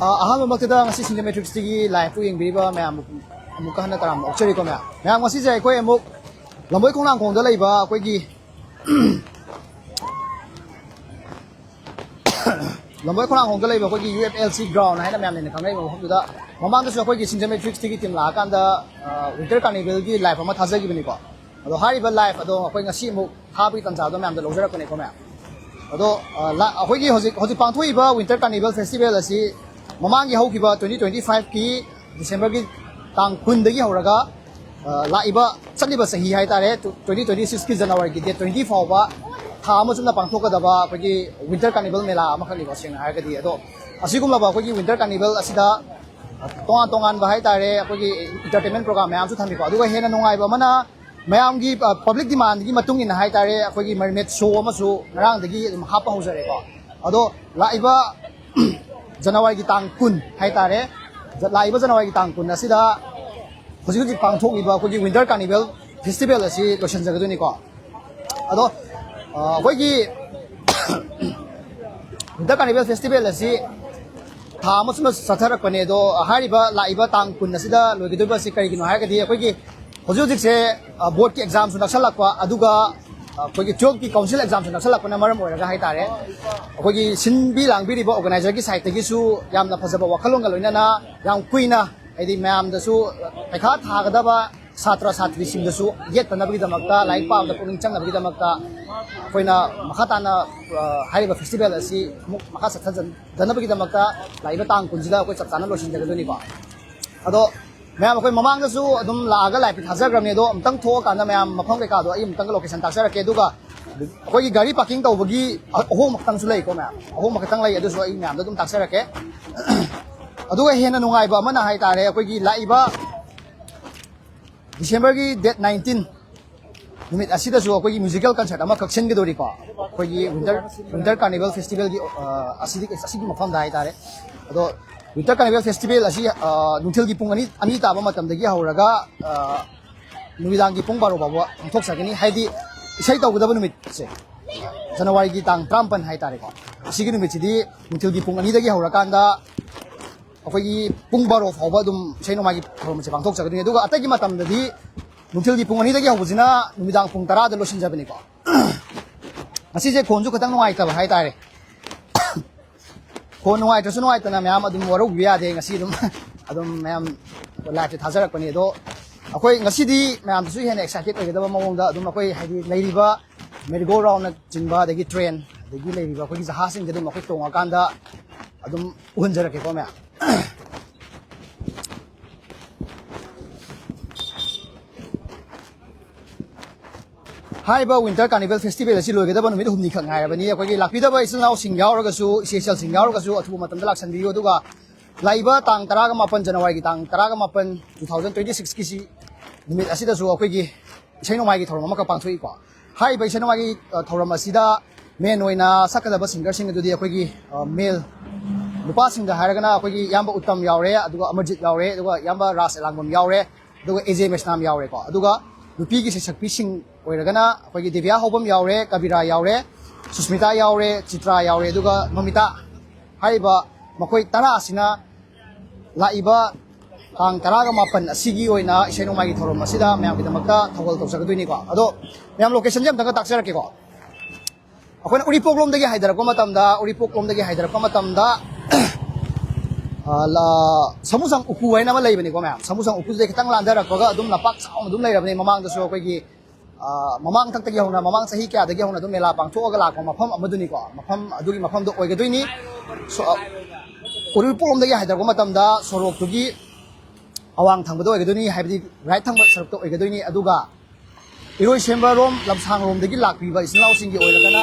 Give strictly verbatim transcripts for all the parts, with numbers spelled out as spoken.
ꯑ, ꯑꯍꯥꯟꯕꯃꯛꯇꯗ ꯉꯁꯤ ꯁꯤꯡꯖꯃꯩ ꯊ꯭ꯔꯤ ꯁꯤꯛꯁꯇꯤꯒꯤ ꯂꯥꯏꯞꯄꯨ ꯌꯦꯡꯕꯤꯔꯤꯕ ꯃꯌꯥꯝꯕꯨ ꯑꯃꯨꯛꯀ ꯍꯟꯅ ꯇꯔꯥꯝꯅ ꯑꯣꯛꯆꯔꯤꯀꯣ ꯃꯌꯥꯝ꯫ ꯃꯌꯥꯝ, ꯉꯁꯤꯁꯦ ꯑꯩꯈꯣꯏ ꯑꯃꯨꯛ ꯂꯝꯕꯣꯏ ꯈꯣꯡꯅꯥꯡꯈꯣꯡꯗ ꯂꯩꯕ ꯑꯩꯈꯣꯏꯒꯤ ꯂꯝꯕꯣꯏ ꯈꯣꯡꯅꯥꯡꯈꯣꯡꯗ ꯂꯩꯕ ꯑꯩꯈꯣꯏꯒꯤ U F L C ground ꯍꯥꯏꯅ ꯃꯌꯥꯝꯅ ꯍꯦꯟꯅ ꯈꯪꯅꯔꯤꯕ ꯃꯐꯝꯗꯨꯗ ꯃꯃꯥꯡꯗꯁꯨ ꯑꯩꯈꯣꯏꯒꯤ ꯁꯤꯡꯖꯃꯩ ꯊ꯭ꯔꯤ ꯁꯤꯛꯁꯇꯤꯒꯤ ꯇꯤꯝ ꯂꯥꯛꯑꯀꯥꯟꯗ, ꯑ, ꯋꯤꯟꯇꯔ ꯀꯥꯔꯅꯤꯚꯦꯜꯒꯤ ꯂꯥꯏꯞ ꯑꯃ ꯊꯥꯖꯈꯤꯕꯅꯤꯀꯣ꯫ ꯑꯗꯣ ꯍꯥꯏꯔꯤꯕ ꯂꯥꯏꯞ ꯑꯗꯣ ꯑꯩꯈꯣꯏ ꯉꯁꯤ ꯑꯃꯨꯛ ꯊꯥꯕꯒꯤ ꯇꯥꯟꯖꯥꯗꯣ ꯃꯌꯥꯝꯗ ꯂꯧꯖꯔꯛꯄꯅꯦꯀꯣ ꯃꯌꯥꯝ꯫ ꯑꯗꯣ, ꯑ, ꯂꯥ-, ꯑꯩꯈꯣꯏꯒꯤ ꯍꯧꯖꯤꯛ, ꯍꯧꯖꯤꯛ ꯄꯥꯡꯊꯣꯛꯏꯕ ꯋꯤꯟꯇꯔ ꯀꯥꯔꯅꯤꯚꯦꯜ ꯐꯦꯁꯇꯤꯚꯦꯜ ꯑꯁꯤ ꯃꯃꯥꯡꯒꯤ ꯍꯧꯈꯤꯕ ꯇ꯭ꯋꯦꯟꯇꯤ ꯇ꯭ꯋꯦꯟꯇꯤ ꯐꯥꯏꯚꯀꯤ ꯗꯤꯁꯦꯝꯕꯔꯒꯤ ꯇꯥꯡ ꯀꯨꯟꯗꯒꯤ ꯍꯧꯔꯒ, ꯑ, ꯂꯥꯛꯏꯕ ꯆꯠꯂꯤꯕ ꯆꯍꯤ ꯍꯥꯏꯇꯥꯔꯦ, ꯇ꯭ꯋꯦꯟꯇꯤ ꯇ꯭ꯋꯦꯟꯇꯤ ꯁꯤꯛꯁꯀꯤ ꯖꯅꯋꯥꯔꯤꯒꯤ ꯗꯦꯠ ꯇ꯭ꯋꯦꯟꯇꯤ ꯐꯥꯎꯕ ꯊꯥ ꯑꯃ ꯆꯨꯞꯅ ꯄꯥꯡꯊꯣꯛꯀꯗꯕ ꯑꯩꯈꯣꯏꯒꯤ ꯋꯤꯟꯇꯔ ꯀꯥꯔꯅꯤꯚꯦꯜ ꯃꯦꯂꯥ ꯑꯃꯈꯛꯅꯤꯀꯣ ꯁꯦꯡꯅ ꯍꯥꯏꯔꯒꯗꯤ꯫ ꯑꯗꯣ ꯑꯁꯤꯒꯨꯝꯂꯕ ꯑꯩꯈꯣꯏꯒꯤ ꯋꯤꯟꯇꯔ ꯀꯥꯔꯅꯤꯚꯦꯜ ꯑꯁꯤꯗ ꯇꯣꯉꯥꯟ ꯇꯣꯉꯥꯟꯕ ꯍꯥꯏꯇꯥꯔꯦ, ꯑꯩꯈꯣꯏꯒꯤ ꯏꯟꯇꯔꯇꯦꯟꯃꯦꯟ ꯄ꯭ꯔꯣꯒ꯭ꯔꯥꯝ ꯃꯌꯥꯝꯁꯨ ꯊꯝꯃꯤꯀꯣ꯫ ꯑꯗꯨꯒ ꯍꯦꯟꯅ ꯅꯨꯡꯉꯥꯏꯕ ꯑꯃꯅ ꯃꯌꯥꯝꯒꯤ, ꯑ, ꯄꯕ꯭ꯂꯤꯛ ꯗꯤꯃꯥꯟꯒꯤ ꯃꯇꯨꯡ ꯏꯟꯅ ꯍꯥꯏꯇꯥꯔꯦ, ꯑꯩꯈꯣꯏꯒꯤ ꯃꯔꯃꯦꯠ ꯁꯣ ꯑꯃꯁꯨ ꯉꯔꯥꯡꯗꯒꯤ ꯑꯗꯨꯝ ꯍꯥꯞꯄ ꯍꯧꯖꯔꯦꯀꯣ꯫ ꯑꯗꯣ ꯂꯥꯛꯏꯕ ꯖꯅꯋꯥꯔꯤꯒꯤ ꯇꯥꯡ ꯀꯨꯟ ꯍꯥꯏꯇꯥꯔꯦ, ꯖ-, ꯂꯥꯛꯏꯕ ꯖꯅꯋꯥꯔꯤꯒꯤ ꯇꯥꯡ ꯀꯨꯟ ꯑꯁꯤꯗ ꯍꯧꯖꯤꯛ ꯍꯧꯖꯤꯛ ꯄꯥꯡꯊꯣꯛꯂꯤꯕ ꯑꯩꯈꯣꯏꯒꯤ ꯋꯤꯟꯇꯔ ꯀꯥꯔꯅꯤꯚꯦꯜ ꯐꯦꯁꯇꯤꯚꯦꯜ ꯑꯁꯤ ꯂꯣꯏꯁꯤꯟꯖꯒꯗꯣꯏꯅꯤꯀꯣ꯫ ꯑꯗꯣ, ꯑ, ꯑꯩꯈꯣꯏꯒꯤ ꯋꯤꯟꯇꯔ ꯀꯥꯔꯅꯤꯚꯦꯜ ꯐꯦꯁꯇꯤꯚꯦꯜ ꯑꯁꯤ ꯊꯥ ꯑꯃ ꯆꯨꯞꯅ ꯆꯠꯊꯔꯛꯄꯅꯦ꯫ ꯑꯗꯣ ꯍꯥꯏꯔꯤꯕ ꯂꯥꯛꯏꯕ ꯇꯥꯡ ꯀꯨꯟ ꯑꯁꯤꯗ ꯂꯣꯏꯒꯗꯣꯏꯕ ꯑꯁꯤ ꯀꯔꯤꯒꯤꯅꯣ ꯍꯥꯏꯔꯒꯗꯤ ꯑꯩꯈꯣꯏꯒꯤ ꯍꯧꯖꯤꯛ ꯍꯧꯖꯤꯛꯁꯦ, ꯑ, ꯕꯣꯔꯗꯀꯤ ꯑꯦꯛꯖꯥꯝꯁꯨ ꯅꯛꯁꯜꯂꯛꯄ, ꯑꯗꯨꯒ, ꯑ, ꯑꯩꯈꯣꯏꯒꯤ ꯇꯨꯌꯦꯜꯐꯀꯤ ꯀꯥꯎꯟꯁꯤꯜ ꯑꯦꯛꯖꯥꯝꯁꯨ ꯅꯛꯁꯜꯂꯛꯄꯅ ꯃꯔꯝ ꯑꯣꯏꯔꯒ ꯍꯥꯏꯇꯥꯔꯦ, ꯑꯩꯈꯣꯏꯒꯤ ꯁꯤꯟꯕꯤ ꯂꯥꯡꯕꯤꯔꯤꯕ ꯑꯣꯔꯒꯅꯥꯏꯖꯔꯒꯤ ꯁꯥꯏꯠꯇꯒꯤꯁꯨ ꯌꯥꯝꯅ ꯐꯖꯕ ꯋꯥꯈꯜꯂꯣꯟꯒ ꯂꯣꯏꯅꯅ ꯌꯥꯝ ꯀꯨꯏꯅ, ꯍꯥꯏꯗꯤ ꯃꯌꯥꯝꯗꯁꯨ ꯄꯩꯈꯥ ꯊꯥꯒꯗꯕ ꯁꯥꯇ꯭ꯔ ꯁꯥꯇ꯭ꯔꯤꯁꯤꯡꯗꯁꯨ ꯌꯦꯠꯇꯅꯕꯒꯤꯗꯃꯛꯇ, ꯂꯥꯏꯔꯤꯛ ꯄꯥꯕꯗ ꯄꯨꯛꯅꯤꯡ ꯆꯪꯅꯕꯒꯤꯗꯃꯛꯇ ꯑꯩꯈꯣꯏꯅ ꯃꯈꯥ ꯇꯥꯅ, ꯑ, ꯍꯥꯏꯔꯤꯕ ꯐꯦꯁꯇꯤꯚꯦꯜ ꯑꯁꯤ ꯑꯃꯨꯛ ꯃꯈꯥ ꯆꯠꯊꯖꯟꯗꯅꯕꯒꯤꯗꯃꯛꯇ ꯂꯥꯛꯏꯕ ꯇꯥꯡ ꯀꯨꯟꯁꯤꯗ ꯑꯩꯈꯣꯏ ꯆꯞ ꯆꯥꯅ ꯂꯣꯏꯁꯤꯟꯖꯒꯗꯣꯏꯅꯤꯀꯣ꯫ ꯑꯗꯣ ꯃꯌꯥꯝ, ꯑꯩꯈꯣꯏ ꯃꯃꯥꯡꯗꯁꯨ ꯑꯗꯨꯝ ꯂꯥꯛꯑꯒ ꯂꯥꯏꯐꯇ ꯊꯥꯖꯈ꯭ꯔꯕꯅꯤ꯫ ꯑꯗꯣ ꯑꯃꯨꯛꯇꯪ ꯊꯣꯛꯑꯀꯥꯟꯗ ꯃꯌꯥꯝ ꯃꯐꯝ ꯀꯩꯀꯥꯗꯣ ꯑꯩ ꯑꯃꯨꯛꯇꯪꯒ ꯂꯣꯀꯦꯁꯟ ꯇꯥꯛꯆꯔꯛꯀꯦ꯫ ꯑꯗꯨꯒ ꯑꯩꯈꯣꯏꯒꯤ ꯒꯥꯔꯤ ꯄꯥꯔꯀꯤꯡ ꯇꯧꯕꯒꯤ ꯑ-, ꯑꯍꯣꯡꯕ ꯈꯛꯇꯪꯁꯨ ꯂꯩꯀꯣ ꯃꯌꯥꯝ, ꯑꯍꯣꯡꯕ ꯈꯛꯇꯪ ꯂꯩ꯫ ꯑꯗꯨꯁꯨ ꯑꯩ ꯃꯌꯥꯝꯗ ꯑꯗꯨꯝ ꯇꯥꯛꯆꯔꯛꯀꯦ꯫ ꯑꯗꯨꯒ ꯍꯦꯟꯅ ꯅꯨꯡꯉꯥꯏꯕ ꯑꯃꯅ ꯍꯥꯏꯇꯥꯔꯦ, ꯑꯩꯈꯣꯏꯒꯤ ꯂꯥꯛꯏꯕ ꯗꯤꯁꯦꯝꯕꯔꯒꯤ ꯗꯦꯠ ꯅꯥꯏꯟꯇꯤꯟ ꯅꯨꯃꯤꯠ ꯑꯁꯤꯗꯁꯨ ꯑꯩꯈꯣꯏꯒꯤ ꯃ꯭ꯌꯨꯖꯤꯀꯦꯜ ꯀꯟꯁꯔꯠ ꯑꯃꯈꯛ ꯁꯤꯟꯒꯗꯧꯔꯤꯀꯣ꯫ ꯑꯩꯈꯣꯏꯒꯤ ꯋꯤꯟꯇꯔ, ꯋꯤꯟꯇꯔ ꯀꯥꯔꯅꯤꯚꯦꯜ ꯐꯦꯁꯇꯤꯚꯦꯜꯒꯤ, ꯑ, ꯑꯁꯤꯗꯤ, ꯑꯁꯤꯒꯤ ꯃꯐꯝꯗ ꯍꯥꯏꯇꯥꯔꯦ꯫ ꯑꯗꯣ ꯋꯤꯟꯇꯔ ꯀꯥꯔꯅꯤꯚꯦꯜ ꯐꯦꯁꯇꯤꯚꯦꯜ ꯑꯁꯤ, ꯑ, ꯅꯨꯡꯊꯤꯜꯒꯤ ꯄꯨꯡ ꯑꯅꯤ, ꯑꯅꯤ ꯇꯥꯕ ꯃꯇꯝꯗꯒꯤ ꯍꯧꯔꯒ, ꯑ, ꯅꯨꯃꯤꯗꯥꯡꯒꯤ ꯄꯨꯡ ꯕꯥꯔꯣ ꯐꯥꯎꯕ ꯄꯥꯡꯊꯣꯛꯆꯒꯅꯤ꯫ ꯍꯥꯏꯗꯤ ꯏꯁꯩ ꯇꯧꯒꯗꯕ ꯅꯨꯃꯤꯠꯁꯦ ꯖꯅꯋꯥꯔꯤꯒꯤ ꯇꯥꯡ ꯇꯔꯥꯃꯥꯄꯟ ꯍꯥꯏꯇꯥꯔꯦꯀꯣ꯫ ꯑꯁꯤꯒꯤ ꯅꯨꯃꯤꯠꯁꯤꯗꯤ ꯅꯨꯡꯊꯤꯜꯒꯤ ꯄꯨꯡ ꯑꯅꯤꯗꯒꯤ ꯍꯧꯔꯀꯥꯟꯗ ꯑꯩꯈꯣꯏꯒꯤ ꯄꯨꯡ ꯕꯥꯔꯣ ꯐꯥꯎꯕ ꯑꯗꯨꯝ ꯏꯁꯩ ꯅꯣꯡꯃꯥꯏꯒꯤ ꯊꯧꯔꯝꯁꯦ ꯄꯥꯡꯊꯣꯛꯆꯒꯗꯣꯏꯅꯤ꯫ ꯑꯗꯨꯒ ꯑꯇꯩꯒꯤ ꯃꯇꯝꯗꯗꯤ ꯅꯨꯡꯊꯤꯜꯒꯤ ꯄꯨꯡ ꯑꯅꯤꯗꯒꯤ ꯍꯧꯕꯁꯤꯅ ꯅꯨꯃꯤꯗꯥꯡ ꯄꯨꯡ ꯇꯔꯥꯗ ꯂꯣꯏꯁꯤꯟꯖꯕꯅꯤꯀꯣ꯫ ꯉꯁꯤꯁꯦ ꯈꯣꯟꯁꯨ ꯈꯤꯇꯪ ꯅꯨꯡꯉꯥꯏꯇꯕ ꯍꯥꯏꯇꯥꯔꯦ꯫ ꯈꯣꯟ ꯅꯨꯡꯉꯥꯏꯇ꯭ꯔꯁꯨ ꯅꯨꯡꯉꯥꯏꯇꯅ ꯃꯌꯥꯝ ꯑꯗꯨꯝ ꯋꯥꯔꯧꯕꯤꯕ ꯌꯥꯗꯦ꯫ ꯉꯁꯤ ꯑꯗꯨꯝ ꯑꯗꯨꯝ ꯃꯌꯥꯝ ꯂꯥꯏꯞꯁꯦ ꯊꯥꯖꯔꯛꯄꯅꯤ꯫ ꯑꯗꯣ ꯑꯩꯈꯣꯏ ꯉꯁꯤꯗꯤ ꯃꯌꯥꯝꯗꯁꯨ ꯍꯦꯟꯅ ꯑꯦꯛꯁꯥꯏꯇꯦꯠ ꯑꯣꯏꯒꯗꯕ ꯃꯑꯣꯡꯗ ꯑꯗꯨꯝ ꯑꯩꯈꯣꯏ ꯍꯥꯏꯗꯤ ꯂꯩꯔꯤꯕ ꯃꯦꯔꯤꯒꯣ ꯔꯥꯎꯟꯅꯆꯤꯡꯕ, ꯑꯗꯒꯤ ꯇ꯭ꯔꯦꯟ, ꯑꯗꯒꯤ ꯂꯩꯔꯤꯕ ꯑꯩꯈꯣꯏꯒꯤ ꯖꯍꯥꯖꯁꯤꯡꯁꯦ ꯑꯗꯨꯝ ꯑꯩꯈꯣꯏ ꯇꯣꯡꯉꯀꯥꯟꯗ ꯑꯗꯨꯝ ꯎꯍꯟꯖꯔꯛꯀꯦꯀꯣ ꯃꯌꯥꯝ꯫ ꯍꯥꯏꯔꯤꯕ ꯋꯤꯟꯇꯔ ꯀꯥꯔꯅꯤꯚꯦꯜ ꯐꯦꯁꯇꯤꯚꯦꯜ ꯑꯁꯤ ꯂꯣꯏꯒꯗꯕ ꯅꯨꯃꯤꯠ ꯍꯨꯝꯅꯤꯈꯛ ꯉꯥꯏꯔꯕꯅꯤ꯫ ꯑꯩꯈꯣꯏꯒꯤ ꯂꯥꯛꯄꯤꯗꯕ ꯏꯆꯤꯜ ꯏꯅꯥꯎꯁꯤꯡ ꯌꯥꯎꯔꯒꯁꯨ, ꯏꯆꯦ ꯏꯆꯜꯁꯤꯡ ꯌꯥꯎꯔꯒꯁꯨ ꯑꯊꯨꯕ ꯃꯇꯝꯗ ꯂꯥꯛꯁꯟꯕꯤꯌꯨ꯫ ꯑꯗꯨꯒ ꯂꯥꯛꯏꯕ ꯇꯥꯡ ꯇꯔꯥꯒ ꯃꯥꯄꯟ, ꯖꯅꯋꯥꯔꯤꯒꯤ ꯇꯥꯡ ꯇꯔꯥꯒ ꯃꯥꯄꯟ, ꯇꯨ ꯊꯥꯎꯖꯟ ꯇ꯭ꯋꯦꯟꯇꯤ ꯁꯤꯛꯁꯀꯤꯁꯤ ꯅꯨꯃꯤꯠ ꯑꯁꯤꯗꯁꯨ ꯑꯩꯈꯣꯏꯒꯤ ꯏꯁꯩ ꯅꯣꯡꯃꯥꯏꯒꯤ ꯊꯧꯔꯝ ꯑꯃꯈꯛ ꯄꯥꯡꯊꯣꯛꯏꯀꯣ꯫ ꯍꯥꯏꯔꯤꯕ ꯏꯁꯩ ꯅꯣꯡꯃꯥꯏꯒꯤ, ꯑ, ꯊꯧꯔꯝ ꯑꯁꯤꯗ ꯃꯦꯟ ꯑꯣꯏꯅ ꯁꯛꯀꯗꯕ ꯁꯤꯡꯒꯔꯁꯤꯡ ꯑꯗꯨꯗꯤ ꯑꯩꯈꯣꯏꯒꯤ, ꯑ, ꯃꯦꯜ ꯅꯨꯄꯥꯁꯤꯡꯗ ꯍꯥꯏꯔꯒꯅ ꯑꯩꯈꯣꯏꯒꯤ ꯏꯌꯥꯝꯕ ꯎꯠꯇꯝ ꯌꯥꯎꯔꯦ, ꯑꯗꯨꯒ ꯑꯃꯔꯖꯤꯠ ꯌꯥꯎꯔꯦ, ꯑꯗꯨꯒ ꯏꯌꯥꯝꯕ ꯔꯥꯖ ꯑꯦꯂꯥꯡꯕꯝ ꯌꯥꯎꯔꯦ, ꯑꯗꯨꯒ ꯑꯦ ꯖꯦ ꯃꯦꯁꯅꯥꯝ ꯌꯥꯎꯔꯦꯀꯣ꯫ ꯑꯗꯨꯒ ꯅꯨꯄꯤꯒꯤ ꯁꯩꯁꯛꯄꯤꯁꯤꯡ ꯑꯣꯏꯔꯒꯅ ꯑꯩꯈꯣꯏꯒꯤ ꯗꯦꯕꯤꯌꯥ ꯍꯧꯕꯝ ꯌꯥꯎꯔꯦ, ꯀꯕꯤꯔꯥ ꯌꯥꯎꯔꯦ, ꯁꯨꯁꯃꯤꯇꯥ ꯌꯥꯎꯔꯦ, ꯆꯤꯇ꯭ꯔꯥ ꯌꯥꯎꯔꯦ, ꯑꯗꯨꯒ ꯃꯃꯤꯇꯥ꯫ ꯍꯥꯏꯔꯤꯕ ꯃꯈꯣꯏ ꯇꯔꯥ ꯑꯁꯤꯅ ꯂꯥꯛꯏꯕ ꯇꯥꯡ ꯇꯔꯥꯒ ꯃꯥꯄꯟ ꯑꯁꯤꯒꯤ ꯑꯣꯏꯅ ꯏꯁꯩ ꯅꯣꯡꯃꯥꯏꯒꯤ ꯊꯧꯔꯝ ꯑꯁꯤꯗ ꯃꯌꯥꯝꯒꯤꯗꯃꯛꯇ ꯊꯧꯒꯜ ꯇꯧꯖꯒꯗꯣꯏꯅꯤꯀꯣ꯫ ꯑꯗꯣ ꯃꯌꯥꯝ ꯂꯣꯀꯦꯁꯟꯁꯦ ꯑꯝꯇꯪꯒ ꯇꯥꯛꯆꯔꯛꯀꯦꯀꯣ꯫ ꯑꯩꯈꯣꯏꯅ ꯎꯔꯤꯄꯣꯛꯂꯣꯝꯗꯒꯤ ꯍꯥꯏꯊꯔꯛꯄ ꯃꯇꯝꯗ, ꯎꯔꯤꯄꯣꯛꯂꯣꯝꯗꯒꯤ ꯍꯥꯏꯊꯔꯛꯄ ꯃꯇꯝꯗ, ꯑ, ꯂ-, ꯁꯃꯨꯁꯪ ꯎꯀꯨ ꯍꯥꯏꯅ ꯑꯃ ꯂꯩꯕꯅꯤꯀꯣ ꯃꯌꯥꯝ꯫ ꯁꯃꯨꯁꯪ ꯎꯀꯨꯁꯤꯗꯩ ꯈꯤꯇꯪ ꯂꯥꯟꯊꯔꯛꯄꯒ ꯑꯗꯨꯝ ꯂꯝꯄꯥꯛ ꯆꯥꯎꯅ ꯑꯗꯨꯝ ꯂꯩꯔꯕꯅꯤ꯫ ꯃꯃꯥꯡꯗꯁꯨ ꯑꯩꯈꯣꯏꯒꯤ, ꯑ, ꯃꯃꯥꯡ ꯊꯛꯇꯒꯤ ꯍꯧꯅ, ꯃꯃꯥꯡ ꯆꯍꯤ ꯀꯌꯥꯗꯒꯤ ꯍꯧꯅ ꯑꯗꯨꯝ ꯃꯦꯂꯥ ꯄꯥꯡꯊꯣꯛꯑꯒ ꯂꯥꯛꯄ ꯃꯐꯝ ꯑꯃꯗꯨꯅꯤꯀꯣ꯫ ꯃꯐꯝ ꯑꯗꯨꯒꯤ ꯃꯐꯝꯗꯣ ꯑꯣꯏꯒꯗꯣꯏꯅꯤ꯫ ꯁꯣ-, ꯑ, ꯎꯔꯤꯄꯣꯛꯂꯣꯝꯗꯒꯤ ꯍꯥꯏꯊꯔꯛꯄ ꯃꯇꯝꯗ ꯁꯣꯔꯣꯛꯇꯨꯒꯤ ꯑꯋꯥꯡ ꯊꯪꯕꯗ ꯑꯣꯏꯒꯗꯣꯏꯅꯤ, ꯍꯥꯏꯕꯗꯤ ꯔꯥꯏꯠ ꯊꯪꯕ ꯁꯔꯨꯛꯇ ꯑꯣꯏꯒꯗꯣꯏꯅꯤ꯫ ꯑꯗꯨꯒ ꯏꯔꯣꯏꯁꯦꯝꯕꯔꯣꯝ, ꯂꯝꯁꯥꯡꯂꯣꯝꯗꯒꯤ ꯂꯥꯛꯄꯤꯕ ꯏꯆꯤꯜ ꯏꯅꯥꯎꯁꯤꯡꯒꯤ ꯑꯣꯏꯔꯒꯅ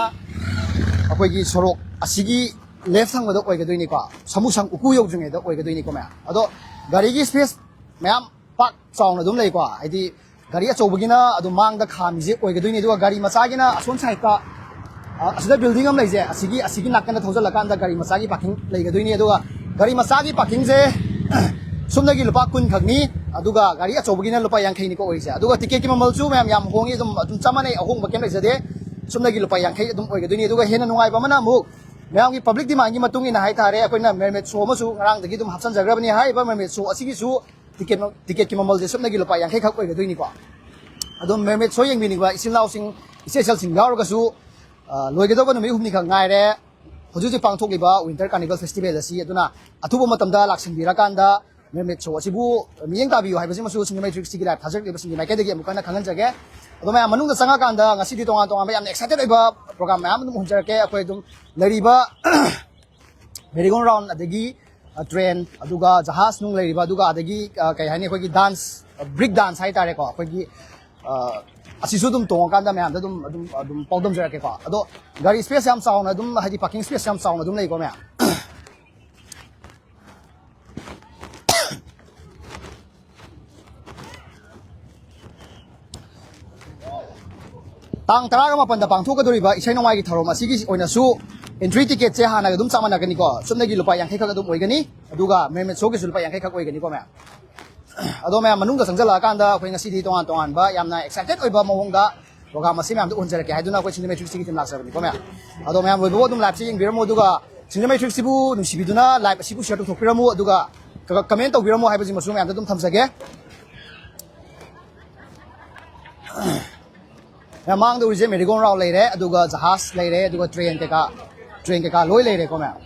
ꯑꯩꯈꯣꯏꯒꯤ ꯁꯣꯔꯣꯛ ꯑꯁꯤꯒꯤ ꯂꯦꯐ ꯊꯪꯕꯗ ꯑꯣꯏꯒꯗꯣꯏꯅꯤꯀꯣ, ꯁꯃꯨꯁꯪ ꯎꯀꯨ ꯌꯧꯗ꯭ꯔꯤꯉꯩꯗ ꯑꯣꯏꯒꯗꯣꯏꯅꯤꯀꯣ ꯃꯌꯥꯝ꯫ ꯑꯗꯣ ꯒꯥꯔꯤꯒꯤ ꯁ꯭ꯄꯦꯁ ꯃꯌꯥꯝ ꯄꯥꯛ ꯆꯥꯎꯅ ꯑꯗꯨꯝ ꯂꯩꯀꯣ, ꯍꯥꯏꯗꯤ ꯒꯥꯔꯤ ꯑꯆꯧꯕꯒꯤꯅ ꯑꯗꯨꯝ ꯃꯥꯡꯗ ꯈꯥꯝꯃꯤꯁꯦ ꯑꯣꯏꯒꯗꯣꯏꯅꯤ, ꯑꯗꯨꯒ ꯒꯥꯔꯤ ꯃꯆꯥꯒꯤꯅ ꯑꯁꯣꯝ ꯁꯥꯏꯠꯇ, ꯑ, ꯑꯁꯤꯗ ꯕꯤꯜꯗꯤꯡ ꯑꯃ ꯂꯩꯁꯦ, ꯑꯁꯤꯒꯤ, ꯑꯁꯤꯒꯤ ꯅꯥꯀꯟꯗ ꯊꯧꯖꯤꯜꯂꯀꯥꯟꯗ ꯒꯥꯔꯤ ꯃꯆꯥꯒꯤ ꯄꯥꯔꯀꯤꯡ ꯂꯩꯒꯗꯣꯏꯅꯤ꯫ ꯑꯗꯨꯒ ꯒꯥꯔꯤ ꯃꯆꯥꯒꯤ ꯄꯥꯔꯀꯤꯡꯁꯦ ꯁꯨꯞꯅꯒꯤ ꯂꯨꯄꯥ ꯀꯨꯟ ꯈꯛꯅꯤ, ꯑꯗꯨꯒ ꯒꯥꯔꯤ ꯑꯆꯧꯕꯒꯤꯅ ꯂꯨꯄꯥ ꯌꯥꯡꯈꯩꯅꯤꯀꯣ ꯑꯣꯏꯔꯤꯁꯦ꯫ ꯑꯗꯨꯒ ꯇꯤꯀꯦꯠꯀꯤ ꯃꯃꯜꯁꯨ ꯃꯌꯥꯝ ꯌꯥꯝ ꯍꯣꯡꯉꯤ, ꯑꯗꯨꯝ, ꯑꯗꯨꯝ ꯆꯞ ꯃꯥꯟꯅꯩ, ꯑꯍꯣꯡꯕ ꯀꯩꯝ ꯂꯩꯖꯗꯦ꯫ ꯁꯨꯞꯅꯒꯤ ꯂꯨꯄꯥ ꯌꯥꯡꯈꯩ ꯑꯗꯨꯝ ꯑꯣꯏꯒꯗꯣꯏꯅꯤ꯫ ꯑꯗꯨꯒ ꯍꯦꯟꯅ ꯅꯨꯡꯉꯥꯏꯕ ꯑꯃꯅ ꯑꯃꯨꯛ ꯃꯌꯥꯝꯒꯤ ꯄꯕ꯭ꯂꯤꯛ ꯗꯤꯃꯥꯟꯒꯤ ꯃꯇꯨꯡ ꯏꯟꯅ ꯍꯥꯏꯇꯥꯔꯦ, ꯑꯩꯈꯣꯏꯅ ꯃꯦꯔꯃꯦꯠ ꯁꯣ ꯑꯃꯁꯨ ꯉꯔꯥꯡꯗꯒꯤ ꯑꯗꯨꯝ ꯍꯥꯞꯆꯤꯟꯖꯈ꯭ꯔꯕꯅꯤ꯫ ꯍꯥꯏꯔꯤꯕ ꯃꯦꯔꯃꯦꯠ ꯁꯣ ꯑꯁꯤꯒꯤꯁꯨ ꯇꯤꯀꯦꯠ, ꯇꯤꯀꯦꯠꯀꯤ ꯃꯃꯜꯁꯦ ꯁꯨꯞꯅꯒꯤ ꯂꯨꯄꯥ ꯌꯥꯡꯈꯩ ꯈꯛ ꯑꯣꯏꯒꯗꯣꯏꯅꯤꯀꯣ꯫ ꯑꯗꯨꯝ ꯃꯦꯔꯃꯦꯠ ꯁꯣ ꯌꯦꯡꯕꯤꯅꯤꯡꯕ ꯏꯆꯤꯜ ꯏꯅꯥꯎꯁꯤꯡ, ꯏꯆꯦ ꯏꯆꯜꯁꯤꯡ ꯌꯥꯎꯔꯒꯁꯨ, ꯑ, ꯂꯣꯏꯒꯗꯧꯕ ꯅꯨꯃꯤꯠ ꯍꯨꯝꯅꯤ ꯈꯛ ꯉꯥꯏꯔꯦ꯫ ꯍꯧꯖꯤꯛ ꯍꯧꯖꯤꯛ ꯄꯥꯡꯊꯣꯛꯂꯤꯕ ꯋꯤꯟꯇꯔ ꯀꯥꯔꯅꯤꯚꯦꯜ ꯐꯦꯁꯇꯤꯚꯦꯜ ꯑꯁꯤ, ꯑꯗꯨꯅ ꯑꯊꯨꯕ ꯃꯇꯝꯗ ꯂꯥꯛꯁꯤꯟꯕꯤꯔꯀꯥꯟꯗ ꯃꯦꯔꯃꯦꯠ ꯁꯣ ꯑꯁꯤꯕꯨ ꯃꯤꯠꯌꯦꯡ ꯇꯥꯕꯤꯌꯨ ꯍꯥꯏꯕꯁꯤꯃꯁꯨ ꯁꯤꯡꯖꯃꯩ ꯊ꯭ꯔꯤ ꯁꯤꯛꯁꯇꯤꯒꯤ ꯂꯥꯏꯚ ꯊꯥꯖꯔꯛꯂꯤꯕꯁꯤꯡꯒꯤ ꯃꯥꯏꯀꯩꯗꯒꯤ ꯑꯃꯨꯛ ꯍꯟꯅ ꯈꯪꯍꯟꯖꯒꯦ꯫ ꯑꯗꯣ ꯃꯌꯥꯝ, ꯃꯅꯨꯡꯗ ꯆꯪꯉꯀꯥꯟꯗ ꯉꯁꯤꯗꯤ ꯇꯣꯉꯥꯟ ꯇꯣꯉꯥꯟꯕ ꯌꯥꯝꯅ ꯑꯦꯛꯁꯥꯏꯇꯦꯠ ꯑꯣꯏꯕ ꯄ꯭ꯔꯣꯒ꯭ꯔꯥꯝ ꯃꯌꯥꯝ ꯑꯗꯨꯝ ꯎꯍꯟꯖꯔꯛꯀꯦ꯫ ꯑꯩꯈꯣꯏ ꯑꯗꯨꯝ ꯂꯩꯔꯤꯕ ꯃꯦꯔꯤꯒꯣꯟ ꯔꯥꯎꯟ, ꯑꯗꯒꯤ, ꯑ, ꯇ꯭ꯔꯦꯟ, ꯑꯗꯨꯒ ꯖꯍꯥꯖ ꯅꯨꯡ ꯂꯩꯔꯤꯕ, ꯑꯗꯨꯒ ꯑꯗꯒꯤ, ꯑ, ꯀꯩ ꯍꯥꯏꯅꯤ, ꯑꯩꯈꯣꯏꯒꯤ ꯗꯥꯟꯁ, ꯑ, ꯕ꯭ꯔꯤꯛ ꯗꯥꯟꯁ ꯍꯥꯏꯇꯥꯔꯦꯀꯣ, ꯑꯩꯈꯣꯏꯒꯤ, ꯑ, ꯑꯁꯤꯁꯨ ꯑꯗꯨꯝ ꯇꯣꯡꯉꯀꯥꯟꯗ ꯃꯌꯥꯝꯗ ꯑꯗꯨꯝ, ꯑꯗꯨꯝ, ꯑꯗꯨꯝ ꯄꯥꯎꯗꯝꯖꯔꯛꯀꯦꯀꯣ꯫ ꯑꯗꯣ ꯒꯥꯔꯤ ꯁ꯭ꯄꯦꯁ ꯌꯥꯝ ꯆꯥꯎꯅ ꯑꯗꯨꯝ, ꯍꯥꯏꯗꯤ ꯄꯥꯔꯀꯤꯡ ꯁ꯭ꯄꯦꯁ ꯌꯥꯝ ꯆꯥꯎꯅ ꯑꯗꯨꯝ ꯂꯩꯀꯣ ꯃꯌꯥꯝ꯫ ꯇꯥꯡ ꯇꯔꯥꯒ ꯃꯥꯄꯟꯗ ꯄꯥꯡꯊꯣꯛꯀꯗꯧꯔꯤꯕ ꯏꯁꯩ ꯅꯣꯡꯃꯥꯏꯒꯤ ꯊꯧꯔꯝ ꯑꯁꯤꯒꯤ ꯑꯣꯏꯅꯁꯨ ꯑꯦꯟꯇ꯭ꯔꯤ ꯇꯤꯀꯦꯠꯁꯦ ꯍꯥꯟꯅꯒ ꯑꯗꯨꯝ ꯆꯞ ꯃꯥꯟꯅꯒꯅꯤꯀꯣ, ꯁꯨꯞꯅꯒꯤ ꯂꯨꯄꯥ ꯌꯥꯡꯈꯩ ꯈꯛ ꯑꯗꯨꯝ ꯑꯣꯏꯒꯅꯤ꯫ ꯑꯗꯨꯒ ꯃꯦꯔꯃꯦꯠ ꯁꯣꯒꯤꯁꯨ ꯂꯨꯄꯥ ꯌꯥꯡꯈꯩ ꯈꯛ ꯑꯣꯏꯒꯅꯤꯀꯣ ꯃꯌꯥꯝ꯫ ꯑꯗꯣ ꯃꯌꯥꯝ, ꯃꯅꯨꯡꯗ ꯆꯪꯁꯤꯜꯂꯛꯑꯀꯥꯟꯗ ꯑꯩꯈꯣꯏ ꯉꯁꯤꯗꯤ ꯇꯣꯉꯥꯟ ꯇꯣꯉꯥꯟꯕ ꯌꯥꯝꯅ ꯑꯦꯛꯁꯥꯏꯇꯦꯠ ꯑꯣꯏꯕ ꯃꯑꯣꯡꯗ ꯄ꯭ꯔꯣꯒ꯭ꯔꯥꯝ ꯑꯁꯤ ꯃꯌꯥꯝꯗ ꯎꯍꯟꯖꯔꯛꯀꯦ ꯍꯥꯏꯗꯨꯅ ꯑꯩꯈꯣꯏ ꯁꯤꯅꯦꯃꯦ ꯊ꯭ꯔꯤ ꯁꯤꯛꯁꯇꯤꯒꯤ ꯇꯤꯝ ꯂꯥꯛꯆꯕꯅꯤꯀꯣ ꯃꯌꯥꯝ꯫ ꯑꯗꯣ ꯃꯌꯥꯝ, ꯂꯣꯏꯕꯐꯥꯎ ꯑꯗꯨꯝ ꯂꯥꯏꯚꯁꯦ ꯌꯦꯡꯕꯤꯔꯝꯃꯨ, ꯑꯗꯨꯒ ꯁꯤꯅꯦꯃꯦ ꯊ꯭ꯔꯤ ꯁꯤꯛꯁꯇꯤꯕꯨ ꯅꯨꯡꯁꯤꯕꯤꯗꯨꯅ ꯂꯥꯏꯚ ꯑꯁꯤꯕꯨ ꯁꯤꯌꯔ ꯇꯧꯊꯣꯛꯄꯤꯔꯝꯃꯨ, ꯑꯗꯨꯒ ꯀ-, ꯀꯃꯦꯟ ꯇꯧꯕꯤꯔꯝꯃꯨ ꯍꯥꯏꯕꯁꯤꯃꯁꯨ ꯃꯌꯥꯝꯗ ꯑꯗꯨꯝ ꯊꯝꯖꯒꯦ꯫ ꯃꯌꯥꯝ, ꯃꯥꯡꯗ ꯎꯔꯤꯁꯦ ꯃꯦꯔꯤꯒꯣꯟ ꯔꯥꯎꯟ ꯂꯩꯔꯦ, ꯑꯗꯨꯒ ꯖꯍꯥꯖ ꯂꯩꯔꯦ, ꯑꯗꯨꯒ ꯇ꯭ꯔꯦꯟ ꯀꯩꯀꯥ, ꯇ꯭ꯔꯦꯟ ꯀꯩꯀꯥ ꯂꯣꯏ ꯂꯩꯔꯦꯀꯣ ꯃꯌꯥꯝ꯫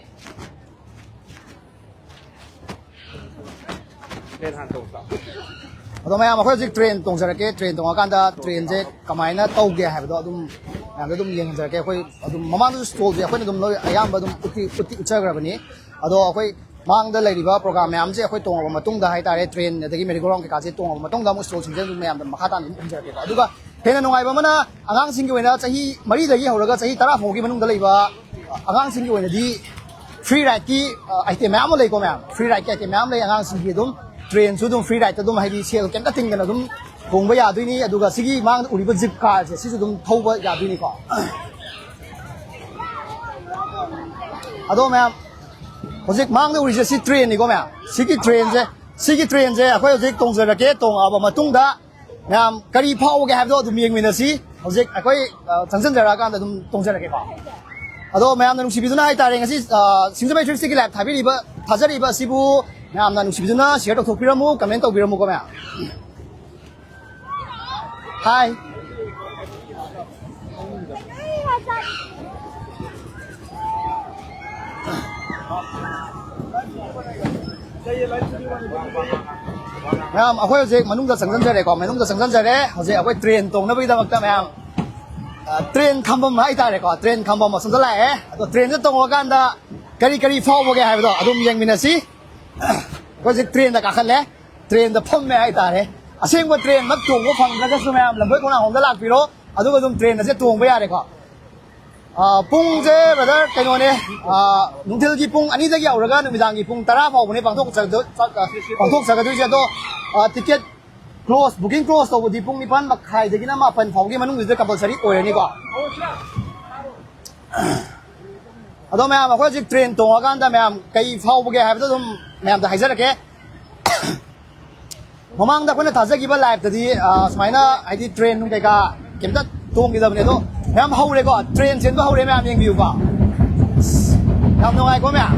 ꯇ꯭ꯔꯦꯟ ꯍꯥꯟꯅ ꯇꯣꯡꯁꯤ ꯂꯥꯎ꯫ ꯑꯗꯣ ꯃꯌꯥꯝ, ꯑꯩꯈꯣꯏ ꯍꯧꯖꯤꯛ ꯇ꯭ꯔꯦꯟ ꯇꯣꯡꯖꯔꯛꯀꯦ꯫ ꯇ꯭ꯔꯦꯟ ꯇꯣꯡꯉꯀꯥꯟꯗ ꯇ꯭ꯔꯦꯟꯁꯦ ꯀꯃꯥꯏꯅ ꯇꯧꯒꯦ ꯍꯥꯏꯕꯗꯣ ꯑꯗꯨꯝ ꯃꯌꯥꯝꯗ ꯑꯗꯨꯝ ꯌꯦꯡꯍꯟꯖꯔꯛꯀꯦ꯫ ꯑꯩꯈꯣꯏ ꯑꯗꯨꯝ ꯃꯃꯥꯡꯗꯁꯨ ꯁ꯭ꯇꯣꯜꯁꯦ ꯑꯩꯈꯣꯏꯅ ꯑꯗꯨꯝ ꯂꯣꯏ ꯑꯌꯥꯝꯕ ꯑꯗꯨꯝ ꯎꯠꯇꯤ, ꯎꯠꯇꯤ ꯎꯠꯆꯈ꯭ꯔꯕꯅꯤ꯫ ꯑꯗꯣ ꯑꯩꯈꯣꯏ ꯃꯥꯡꯗ ꯂꯩꯔꯤꯕ ꯄ꯭ꯔꯣꯒ꯭ꯔꯥꯝ ꯃꯌꯥꯝꯁꯦ ꯑꯩꯈꯣꯏ ꯇꯣꯡꯉꯕ ꯃꯇꯨꯡꯗ ꯍꯥꯏꯇꯥꯔꯦ, ꯇ꯭ꯔꯦꯟ ꯑꯗꯒꯤ ꯃꯦꯔꯤ ꯒꯣ ꯔꯥꯎꯟ ꯀꯩꯀꯥꯁꯦ ꯇꯣꯡꯉꯕ ꯃꯇꯨꯡꯗ ꯑꯃꯨꯛ ꯁ꯭ꯇꯣꯜꯁꯤꯡꯁꯦ ꯑꯗꯨꯝ ꯃꯌꯥꯝꯗ ꯃꯈꯥ ꯇꯥꯅ ꯑꯗꯨꯝ ꯎꯠꯆꯔꯛꯀꯦꯀꯣ꯫ ꯑꯗꯨꯒ ꯍꯦꯟꯅ ꯅꯨꯡꯉꯥꯏꯕ ꯑꯃꯅ, ꯑꯉꯥꯡꯁꯤꯡꯒꯤ ꯑꯣꯏꯅ ꯆꯍꯤ ꯃꯔꯤꯗꯒꯤ ꯍꯧꯔꯒ ꯆꯍꯤ ꯇꯔꯥ ꯐꯥꯎꯒꯤ ꯃꯅꯨꯡꯗ ꯂꯩꯕ ꯑꯉꯥꯡꯁꯤꯡꯒꯤ ꯑꯣꯏꯅꯗꯤ ꯐ꯭ꯔꯤ ꯔꯥꯏꯗꯀꯤ, ꯑ, ꯑꯥꯏꯇꯦꯝ ꯃꯌꯥꯝ ꯑꯃ ꯂꯩꯀꯣ ꯃꯌꯥꯝ꯫ ꯐ꯭ꯔꯤ ꯔꯥꯏꯗꯀꯤ ꯑꯥꯏꯇꯦꯝ ꯃꯌꯥꯝ ꯂꯩ꯫ ꯑꯉꯥꯡꯁꯤꯡꯒꯤ ꯑꯗꯨꯝ ꯇ꯭ꯔꯦꯟꯁꯨ ꯑꯗꯨꯝ ꯐ꯭ꯔꯤ ꯔꯥꯏꯗꯇ ꯑꯗꯨꯝ, ꯍꯥꯏꯗꯤ ꯁꯦꯜ ꯀꯩꯝꯇ ꯇꯤꯡꯗꯅ ꯑꯗꯨꯝ ꯇꯣꯡꯕ ꯌꯥꯗꯣꯏꯅꯤ꯫ ꯑꯗꯨꯒ ꯁꯤꯒꯤ ꯃꯥꯡꯗ ꯎꯔꯤꯕ ꯖꯤꯞ ꯀꯥꯔꯁꯦ ꯁꯤꯁꯨ ꯑꯗꯨꯝ ꯊꯧꯕ ꯌꯥꯗꯣꯏꯅꯤꯀꯣ꯫ ꯑꯗꯣ ꯃꯌꯥꯝ, ꯍꯧꯖꯤꯛ ꯃꯥꯡꯗ ꯎꯔꯤꯁꯦ ꯁꯤ ꯇ꯭ꯔꯦꯟꯅꯤꯀꯣ ꯃꯌꯥꯝ꯫ ꯁꯤꯒꯤ ꯇ꯭ꯔꯦꯟꯁꯦ, ꯁꯤꯒꯤ ꯇ꯭ꯔꯦꯟꯁꯦ ꯑꯩꯈꯣꯏ ꯍꯧꯖꯤꯛ ꯇꯣꯡꯖꯔꯛꯀꯦ꯫ ꯇꯣꯡꯉꯛꯑꯕ ꯃꯇꯨꯡꯗ ꯃꯌꯥꯝ ꯀꯔꯤ ꯐꯥꯎꯒꯦ ꯍꯥꯏꯕꯗꯣ ꯑꯗꯨꯝ ꯌꯦꯡꯃꯤꯟꯅꯁꯤ꯫ ꯍꯧꯖꯤꯛ ꯑꯩꯈꯣꯏ, ꯑ, ꯆꯪꯁꯤꯟꯖꯔꯛꯑꯀꯥꯟꯗ ꯑꯗꯨꯝ ꯇꯣꯡꯖꯔꯛꯀꯦꯀꯣ꯫ ꯑꯗꯣ ꯃꯌꯥꯝꯅ ꯅꯨꯡꯁꯤꯕꯤꯗꯨꯅ ꯍꯥꯏꯇꯥꯔꯦ, ꯉꯁꯤ, ꯑ, ꯁꯤꯡꯖꯃꯩ ꯊ꯭ꯔꯤ ꯁꯤꯛꯁꯇꯤꯒꯤ ꯂꯥꯏꯚ ꯊꯥꯕꯤꯔꯤꯕ, ꯊꯥꯖꯔꯤꯕ ꯑꯁꯤꯕꯨ ꯃꯌꯥꯝꯅ ꯅꯨꯡꯁꯤꯕꯤꯗꯨꯅ ꯁꯤꯌꯔ ꯇꯧꯊꯣꯛꯄꯤꯔꯝꯃꯨ, ꯀꯃꯦꯟ ꯇꯧꯕꯤꯔꯝꯃꯨꯀꯣ ꯃꯌꯥꯝ꯫ ꯍꯥꯏ꯫ ꯃꯌꯥꯝ, ꯑꯩꯈꯣꯏ ꯍꯧꯖꯤꯛ ꯃꯅꯨꯡꯗ ꯆꯪꯁꯤꯟꯖꯔꯦꯀꯣ, ꯃꯅꯨꯡꯗ ꯆꯪꯁꯤꯟꯖꯔꯦ꯫ ꯍꯧꯖꯤꯛ ꯑꯩꯈꯣꯏ ꯇ꯭ꯔꯦꯟ ꯇꯣꯡꯅꯕꯒꯤꯗꯃꯛꯇ ꯃꯌꯥꯝ, ꯑ, ꯇ꯭ꯔꯦꯟ ꯈꯝꯕꯝ ꯍꯥꯏꯇꯥꯔꯦꯀꯣ, ꯇ꯭ꯔꯦꯟ ꯈꯝꯕꯝ ꯑꯁꯣꯝꯗ ꯂꯥꯛꯑꯦ꯫ ꯑꯗꯣ ꯇ꯭ꯔꯦꯟꯁꯦ ꯇꯣꯡꯉꯀꯥꯟꯗ ꯀꯔꯤ ꯀꯔꯤ ꯐꯥꯎꯕꯒꯦ ꯍꯥꯏꯕꯗꯣ ꯑꯗꯨꯝ ꯌꯦꯡꯃꯤꯟꯅꯁꯤ꯫ ꯑꯩꯈꯣꯏ ꯍꯧꯖꯤꯛ ꯇ꯭ꯔꯦꯟꯗ ꯀꯥꯈꯠꯂꯦ, ꯇ꯭ꯔꯦꯟꯗ ꯐꯝꯃꯦ ꯍꯥꯏꯇꯥꯔꯦ꯫ ꯑꯁꯦꯡꯕ ꯇ꯭ꯔꯦꯟꯃꯛ ꯇꯣꯡꯕ ꯐꯪꯗ꯭ꯔꯒꯁꯨ ꯃꯌꯥꯝ ꯂꯝꯕꯣꯏ ꯈꯣꯡꯅꯥꯡ ꯍꯣꯝꯗ ꯂꯥꯛꯄꯤꯔꯣ, ꯑꯗꯨꯒ ꯑꯗꯨꯝ ꯇ꯭ꯔꯦꯟ ꯑꯁꯦ ꯇꯣꯡꯕ ꯌꯥꯔꯦꯀꯣ꯫ ꯑ, ꯄꯨꯡꯁꯦ, ꯕ꯭ꯔꯗꯔ, ꯀꯩꯅꯣꯅꯦ, ꯑ, ꯅꯨꯡꯊꯤꯜꯒꯤ ꯄꯨꯡ ꯑꯅꯤꯗꯒꯤ ꯍꯧꯔꯒ ꯅꯨꯃꯤꯗꯥꯡꯒꯤ ꯄꯨꯡ ꯇꯔꯥ ꯐꯥꯎꯕꯅꯦ ꯄꯥꯡꯊꯣꯛꯆꯒꯗ-, ꯄꯥꯡꯊꯣꯛꯆꯒꯗꯣꯏꯁꯦ꯫ ꯑꯗꯣ, ꯑ, ꯇꯤꯀꯦꯠ ꯀ꯭ꯂꯣꯁ, ꯕꯨꯀꯤꯡ ꯀ꯭ꯂꯣꯁ ꯇꯧꯕꯗꯤ ꯄꯨꯡ ꯅꯤꯄꯥꯟ ꯃꯈꯥꯏꯗꯒꯤꯅ ꯃꯥꯄꯟ ꯐꯥꯎꯒꯤ ꯃꯅꯨꯡꯁꯤꯗ ꯀꯝꯄꯜꯁꯔꯤ ꯑꯣꯏꯔꯅꯤꯀꯣ꯫ ꯑꯗꯣ ꯃꯌꯥꯝ, ꯑꯩꯈꯣꯏ ꯍꯧꯖꯤꯛ ꯇ꯭ꯔꯦꯟ ꯇꯣꯡꯉꯀꯥꯟꯗ ꯃꯌꯥꯝ ꯀꯩ ꯐꯥꯎꯕꯒꯦ ꯍꯥꯏꯕꯗꯣ ꯑꯗꯨꯝ ꯃꯌꯥꯝꯗ ꯍꯥꯏꯖꯔꯛꯀꯦ꯫ ꯃꯃꯥꯡꯗ ꯑꯩꯈꯣꯏꯅ ꯊꯥꯖꯈꯤꯕ ꯂꯥꯏꯐꯇꯗꯤ, ꯑ, ꯁꯨꯃꯥꯏꯅ, ꯍꯥꯏꯗꯤ, ꯇ꯭ꯔꯦꯟ ꯅꯨꯡ ꯀꯩꯀꯥ ꯀꯩꯝꯇ ꯇꯣꯡꯈꯤꯗꯕꯅꯦ꯫ ꯑꯗꯣ ꯃꯌꯥꯝ ꯍꯧꯔꯦꯀꯣ, ꯇ꯭ꯔꯦꯟ ꯆꯦꯟꯕ ꯍꯧꯔꯦ, ꯃꯌꯥꯝ ꯌꯦꯡꯕꯤꯌꯨꯀꯣ꯫ ꯌꯥꯝ ꯅꯨꯡꯉꯥꯏꯀꯣ ꯃꯌꯥꯝ꯫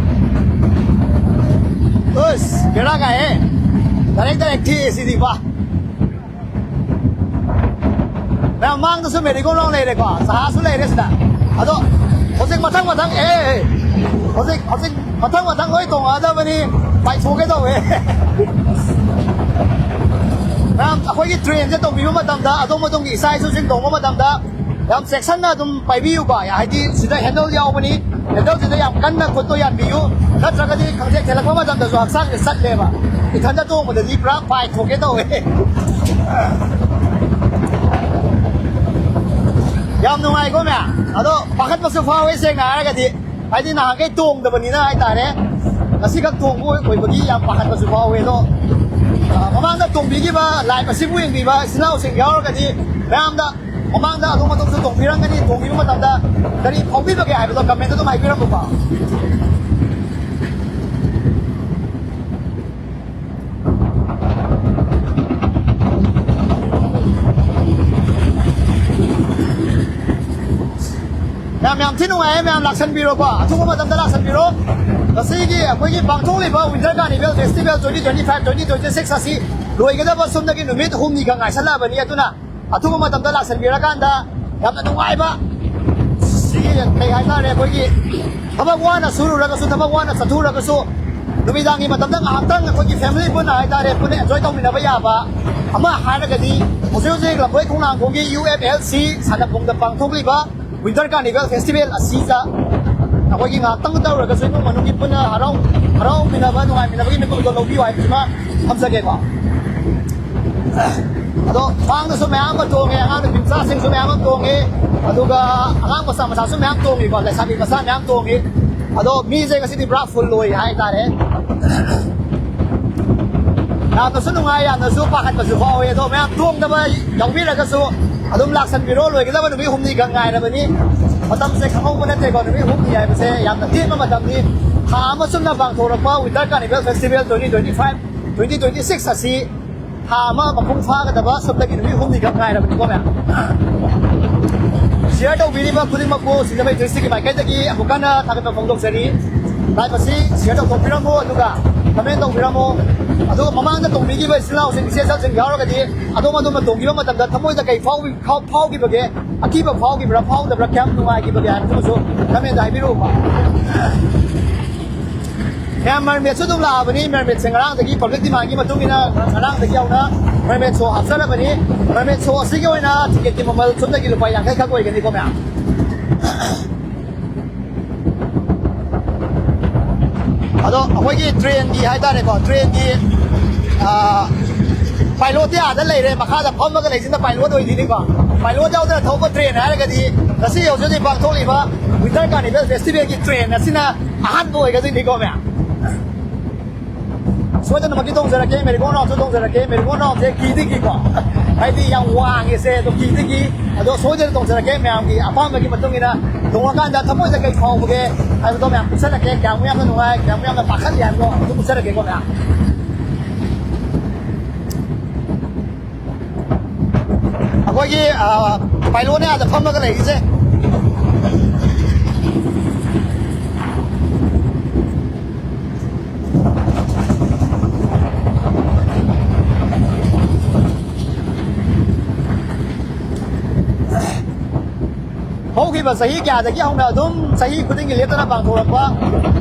ꯑꯁ, ꯕꯦꯔꯥ ꯀꯥꯏꯍꯦ꯫ ꯗꯥꯏꯔꯦꯛ ꯗꯥꯏꯔꯦꯛ ꯊꯦꯛꯑꯦ ꯁꯤꯗꯤ ꯄꯨꯔꯥ꯫ ꯃꯌꯥꯝ, ꯃꯥꯡꯗꯁꯨ ꯃꯦꯔꯤꯒꯣ ꯔꯥꯎꯟ ꯂꯩꯔꯦꯀꯣ, ꯖꯍꯥꯖꯁꯨ ꯂꯩꯔꯦ ꯁꯤꯗ꯫ ꯑꯗꯣ ꯍꯧꯖꯤꯛ ꯃꯊꯪ ꯃꯊꯪ, ꯑꯦ, ꯑꯦ, ꯑꯦ꯫ ꯍꯧꯖꯤꯛ, ꯍꯧꯖꯤꯛ ꯃꯊꯪ ꯃꯊꯪ ꯂꯣꯏ ꯇꯣꯡꯉꯛꯑꯗꯕꯅꯤ, ꯄꯥꯏꯊꯣꯛꯀꯦ ꯇꯧꯋꯦ꯫ ꯃꯌꯥꯝ, ꯑꯩꯈꯣꯏꯒꯤ ꯇ꯭ꯔꯦꯟꯁꯦ ꯇꯣꯡꯕꯤꯕ ꯃꯇꯝꯗ, ꯑꯗꯣꯝ ꯑꯗꯣꯝꯒꯤ ꯏꯆꯥ ꯏꯁꯨꯁꯤꯡ ꯇꯣꯡꯕ ꯃꯇꯝꯗ ꯌꯥꯝ ꯆꯦꯛꯁꯤꯟꯅ ꯑꯗꯨꯝ ꯄꯥꯏꯕꯤꯌꯨꯀꯣ꯫ ꯍꯥꯏꯗꯤ ꯁꯤꯗ ꯍꯦꯟꯗꯜ ꯌꯥꯎꯕꯅꯤ, ꯍꯦꯟꯗꯜꯁꯤꯗ ꯌꯥꯝ ꯀꯟꯅ ꯈꯨꯠꯇꯣ ꯌꯥꯟꯕꯤꯌꯨ, ꯅꯠꯇ꯭ꯔꯒꯗꯤ ꯈꯪꯊꯦꯛ ꯊꯦꯛꯂꯛꯄ ꯃꯇꯝꯗꯁꯨ ꯍꯛꯆꯥꯡꯁꯦ ꯆꯠꯂꯦꯕ꯫ ꯏꯊꯟꯗ ꯇꯣꯡꯕꯗꯗꯤ ꯄꯨꯔꯥ ꯄꯥꯏꯊꯣꯛꯀꯦ ꯇꯧꯋꯦ꯫ ꯌꯥꯝ ꯅꯨꯡꯉꯥꯏꯀꯣ ꯃꯌꯥꯝ꯫ ꯑꯗꯣ ꯄꯥꯈꯠꯄꯁꯨ ꯐꯥꯎꯋꯦ, ꯁꯦꯡꯅ ꯍꯥꯏꯔꯒꯗꯤ꯫ ꯍꯥꯏꯗꯤ ꯅꯍꯥꯟꯈꯩ ꯇꯣꯡꯗꯕꯅꯤꯅ ꯍꯥꯏꯇꯥꯔꯦ꯫ ꯉꯁꯤꯈꯛ ꯇꯣꯡꯕ ꯑꯣꯏꯕꯒꯤ ꯌꯥꯝ ꯄꯥꯈꯠꯄꯁꯨ ꯐꯥꯎꯋꯦ꯫ ꯑꯗꯣ, ꯑ, ꯃꯃꯥꯡꯗ ꯇꯣꯡꯕꯤꯈꯤꯕ ꯂꯥꯏꯐ ꯑꯁꯤꯕꯨ ꯌꯦꯡꯕꯤꯕ ꯏꯆꯤꯟ ꯏꯅꯥꯎꯁꯤꯡ ꯌꯥꯎꯔꯒꯗꯤ ꯃꯌꯥꯝꯗ ꯃꯃꯥꯡꯗ ꯑꯗꯣꯝ ꯑꯗꯣꯝꯁꯨ ꯇꯣꯡꯕꯤꯔꯝꯒꯅꯤ, ꯇꯣꯡꯕꯤꯕ ꯃꯇꯝꯗ ꯀꯔꯤ ꯐꯥꯎꯕꯤꯕꯒꯦ ꯍꯥꯏꯕꯗꯣ ꯀꯃꯦꯟꯇ ꯑꯗꯨꯝ ꯍꯥꯏꯕꯤꯔꯝꯃꯨꯀꯣ꯫ ꯌꯥꯝ, ꯌꯥꯝ ꯊꯤ ꯅꯨꯡꯉꯥꯏ꯫ ꯃꯌꯥꯝ ꯂꯥꯛꯁꯟꯕꯤꯔꯣꯀꯣ, ꯑꯊꯨꯕ ꯃꯇꯝꯗ ꯂꯥꯛꯁꯟꯕꯤꯔꯣ꯫ ꯉꯁꯤꯒꯤ ꯑꯩꯈꯣꯏꯒꯤ ꯄꯥꯡꯊꯣꯛꯂꯤꯕ Winter Carnival Festival twenty twenty-five, twenty twenty-six ꯑꯁꯤ ꯂꯣꯏꯒꯗꯕ ꯁꯣꯝꯗꯒꯤ ꯅꯨꯃꯤꯠ ꯍꯨꯝꯅꯤꯈꯛ ꯉꯥꯏꯁꯜꯂꯛꯑꯕꯅꯤ꯫ ꯑꯗꯨꯅ ꯑꯊꯨꯕ ꯃꯇꯝꯗ ꯂꯥꯛꯁꯟꯕꯤꯔꯀꯥꯟꯗ ꯌꯥꯝꯅ ꯅꯨꯡꯉꯥꯏꯕ, ꯁꯤꯒꯤ ꯀꯩ ꯍꯥꯏꯇꯥꯔꯦ, ꯑꯩꯈꯣꯏꯒꯤ ꯊꯕꯛ ꯋꯥꯅ ꯁꯨꯔꯨꯔꯒꯁꯨ, ꯊꯕꯛ ꯋꯥꯅ ꯆꯠꯊꯣꯛꯎꯔꯒꯁꯨ, ꯅꯨꯃꯤꯗꯥꯡꯒꯤ ꯃꯇꯝꯗ ꯉꯥꯏꯍꯥꯛꯇꯪ ꯑꯩꯈꯣꯏꯒꯤ family ꯄꯨꯟꯅ ꯍꯥꯏꯇꯥꯔꯦ, ꯄꯨꯟꯅ enjoy ꯇꯧꯃꯤꯟꯅꯕ ꯌꯥꯕ ꯑꯃ ꯍꯥꯏꯔꯒꯗꯤ ꯍꯧꯖꯤꯛ ꯍꯧꯖꯤꯛ ꯂꯝꯕꯣꯏ ꯈꯣꯡꯅꯥꯡꯈꯣꯡꯒꯤ U F L C ꯁꯥꯟꯅꯄꯨꯡꯗ ꯄꯥꯡꯊꯣꯛꯂꯤꯕ Winter Carnival Festival ꯑꯁꯤꯗ ꯑꯩꯈꯣꯏꯒꯤ ꯉꯥꯏꯍꯥꯛꯇꯪ ꯇꯧꯔꯒꯁꯨ ꯏꯃꯨꯡ ꯃꯅꯨꯡꯒꯤ ꯄꯨꯟꯅ ꯍꯔꯥꯎ ꯍꯔꯥꯎꯃꯤꯟꯅꯕ, ꯅꯨꯡꯉꯥꯏꯃꯤꯟꯅꯕꯒꯤ ꯃꯤꯀꯨꯞꯇꯣ ꯂꯧꯕꯤꯌꯨ ꯍꯥꯏꯕꯁꯤꯃ ꯊꯝꯖꯒꯦꯀꯣ꯫ ꯑꯗꯣ ꯃꯥꯡꯗꯁꯨ ꯃꯌꯥꯝ ꯑꯃ ꯇꯣꯡꯉꯦ, ꯑꯉꯥꯡ ꯅꯨꯄꯤ ꯃꯆꯥꯁꯤꯡꯁꯨ ꯃꯌꯥꯝ ꯑꯃ ꯇꯣꯡꯉꯦ, ꯑꯗꯨꯒ ꯑꯉꯥꯡ ꯃꯆꯥ ꯃꯆꯥꯁꯨ ꯃꯌꯥꯝ ꯇꯣꯡꯉꯤꯀꯣ, ꯂꯩꯁꯥꯕꯤ ꯃꯆꯥ ꯃꯌꯥꯝ ꯇꯣꯡꯉꯤ꯫ ꯑꯗꯣ ꯃꯤꯁꯦ ꯉꯁꯤꯗꯤ ꯄꯨꯔꯥ full ꯑꯣꯏ ꯍꯥꯏꯇꯥꯔꯦ꯫ ꯌꯥꯝꯅꯁꯨ ꯅꯨꯡꯉꯥꯏ, ꯌꯥꯝꯅꯁꯨ ꯄꯥꯈꯠꯄꯁꯨ ꯐꯥꯎꯋꯤ꯫ ꯑꯗꯣ ꯃꯌꯥꯝ ꯇꯣꯡꯗꯕ ꯌꯥꯎꯕꯤꯔꯒꯁꯨ ꯑꯗꯨꯝ ꯂꯥꯛꯁꯟꯕꯤꯔꯣ, ꯂꯣꯏꯒꯗꯕ ꯅꯨꯃꯤꯠ ꯍꯨꯝꯅꯤꯈꯛ ꯉꯥꯏꯔꯕꯅꯤ꯫ ꯃꯇꯝꯁꯦ ꯈꯪꯍꯧꯕ ꯅꯠꯇꯦꯀꯣ, ꯅꯨꯃꯤꯠ ꯍꯨꯝꯅꯤ ꯍꯥꯏꯕꯁꯦ ꯌꯥꯝꯅ ꯇꯦꯟꯕ ꯃꯇꯝꯅꯤ꯫ ꯊꯥ ꯑꯃ ꯆꯨꯝꯅ ꯄꯥꯡꯊꯣꯔꯛꯄ Winter Carnival Festival twenty twenty-five, twenty twenty-six ꯑꯁꯤ ꯊꯥ ꯑꯃ ꯃꯄꯨꯡ ꯐꯥꯒꯗꯕ ꯁꯣꯝꯗꯒꯤ ꯅꯨꯃꯤꯠ ꯍꯨꯝꯅꯤꯈꯛ ꯉꯥꯏꯔꯕꯅꯤꯀꯣ ꯃꯌꯥꯝ꯫ Share ꯇꯧꯕꯤꯔꯤꯕ ꯈꯨꯗꯤꯡꯃꯛꯄꯨ ꯁꯤꯡꯖꯃꯩ Districtꯀꯤ ꯃꯥꯏꯀꯩꯗꯒꯤ ꯑꯃꯨꯛ ꯍꯟꯅ ꯊꯥꯒꯠꯄ ꯐꯣꯡꯗꯣꯛꯆꯔꯤ꯫ Live ꯑꯁꯤ share ꯇꯧꯊꯣꯛꯄꯤꯔꯝꯃꯨ, ꯑꯗꯨꯒ comment ꯇꯧꯕꯤꯔꯝꯃꯨ꯫ ꯑꯗꯨꯒ ꯃꯃꯥꯡꯗ ꯇꯣꯡꯕꯤꯈꯤꯕ ꯏꯆꯤꯜ ꯏꯅꯥꯎꯁꯤꯡ, ꯏꯆꯦ ꯏꯆꯜꯁꯤꯡ ꯌꯥꯎꯔꯒꯗꯤ ꯑꯗꯣꯝ ꯑꯗꯣꯝꯅ ꯇꯣꯡꯈꯤꯕ ꯃꯇꯝꯗ ꯊꯃꯣꯏꯗ ꯀꯩ ꯐꯥꯎꯕꯤ-, ꯐꯥꯎ-, ꯐꯥꯎꯈꯤꯕꯒꯦ, ꯑꯀꯤꯕ ꯐꯥꯎꯈꯤꯕ꯭ꯔꯥ ꯐꯥꯎꯗꯕ꯭ꯔꯥ, ꯀꯌꯥꯝ ꯅꯨꯡꯉꯥꯏꯈꯤꯕꯒꯦ ꯍꯥꯏꯕꯗꯨꯃꯁꯨ comment ꯍꯥꯏꯕꯤꯔꯛꯎꯀꯣ꯫ ꯃꯌꯥꯝ mermaidꯁꯨ ꯑꯗꯨꯝ ꯂꯥꯛꯑꯕꯅꯤ꯫ Mermaidꯁꯦ ꯉꯔꯥꯡꯗꯒꯤ public demandꯀꯤ ꯃꯇꯨꯡ ꯏꯟꯅ ꯉꯔꯥꯡꯗꯒꯤ ꯍꯧꯅ mermaid show ꯍꯥꯞꯆꯔꯕꯅꯤ꯫ Mermaid show ꯑꯁꯤꯒꯤ ꯑꯣꯏꯅ ticketꯀꯤ ꯃꯃꯜ ꯁꯣꯝꯗꯒꯤ ꯂꯨꯄꯥ ꯌꯥꯡꯈꯩ ꯈꯛ ꯑꯣꯏꯒꯅꯤꯀꯣ ꯃꯌꯥꯝ꯫ ꯑꯗꯣ ꯑꯩꯈꯣꯏꯒꯤ trainꯒꯤ ꯍꯥꯏꯇꯥꯔꯦꯀꯣ, trainꯒꯤ, ꯑꯥ, pilotꯇꯤ ꯑꯥꯗ ꯂꯩꯔꯦ, ꯃꯈꯥꯗ ꯐꯝꯃꯒ ꯂꯩꯁꯤꯅ pilot ꯑꯣꯏꯗꯣꯏꯅꯤꯀꯣ꯫ Pilot ꯌꯥꯎꯗꯅ ꯊꯧꯕ train ꯍꯥꯏꯔꯒꯗꯤ ꯉꯁꯤ ꯍꯧꯖꯤꯛ ꯍꯧꯖꯤꯛ ꯄꯥꯡꯊꯣꯛꯂꯤꯕ Winter Carnival Festivalꯒꯤ train ꯑꯁꯤꯅ ꯑꯍꯥꯟꯕ ꯑꯣꯏꯒꯗꯣꯏꯅꯤꯀꯣ ꯃꯌꯥꯝ꯫ ꯁꯣꯏꯗꯅꯃꯛꯀꯤ ꯇꯣꯡꯖꯔꯛꯀꯦ, merry-go-roundꯁꯨ ꯇꯣꯡꯖꯔꯛꯀꯦ꯫ Merry-go-roundꯁꯦ ꯀꯤꯗꯤ ꯀꯤꯀꯣ, ꯍꯥꯏꯗꯤ ꯌꯥꯝ ꯋꯥꯡꯉꯦꯁꯦ, ꯑꯗꯣ ꯀꯤꯗꯤ ꯀꯤ꯫ ꯑꯗꯣ ꯁꯣꯏꯗꯅ ꯇꯣꯡꯖꯔꯛꯀꯦ, ꯃꯌꯥꯝꯒꯤ ꯑꯄꯥꯝꯕꯒꯤ ꯃꯇꯨꯡ ꯏꯟꯅ ꯇꯣꯡꯉꯀꯥꯟꯗ ꯊꯃꯣꯏꯗ ꯀꯩ ꯐꯥꯎꯕꯒꯦ ꯍꯥꯏꯕꯗꯣ ꯃꯌꯥꯝ ꯎꯠꯆꯔꯛꯀꯦ꯫ ꯀꯌꯥꯃꯨꯛ ꯌꯥꯝꯅ ꯅꯨꯡꯉꯥꯏ, ꯀꯌꯥꯃꯨꯛ ꯌꯥꯝꯅ ꯄꯥꯈꯠꯂꯤ ꯍꯥꯏꯕꯗꯣ ꯑꯗꯨꯝ ꯎꯠꯆꯔꯛꯀꯦꯀꯣ ꯃꯌꯥꯝ꯫ ꯑꯩꯈꯣꯏꯒꯤ, ꯑ, pilotꯅꯦ ꯑꯥꯗ ꯐꯝꯃꯒ ꯂꯩꯔꯤꯁꯦ꯫ ꯆꯍꯤ ꯀꯌꯥꯗꯒꯤ ꯍꯧꯅ ꯑꯗꯨꯝ ꯆꯍꯤ ꯈꯨꯗꯤꯡꯒꯤ ꯂꯦꯞꯇꯅ ꯄꯥꯡꯊꯣꯔꯛꯄ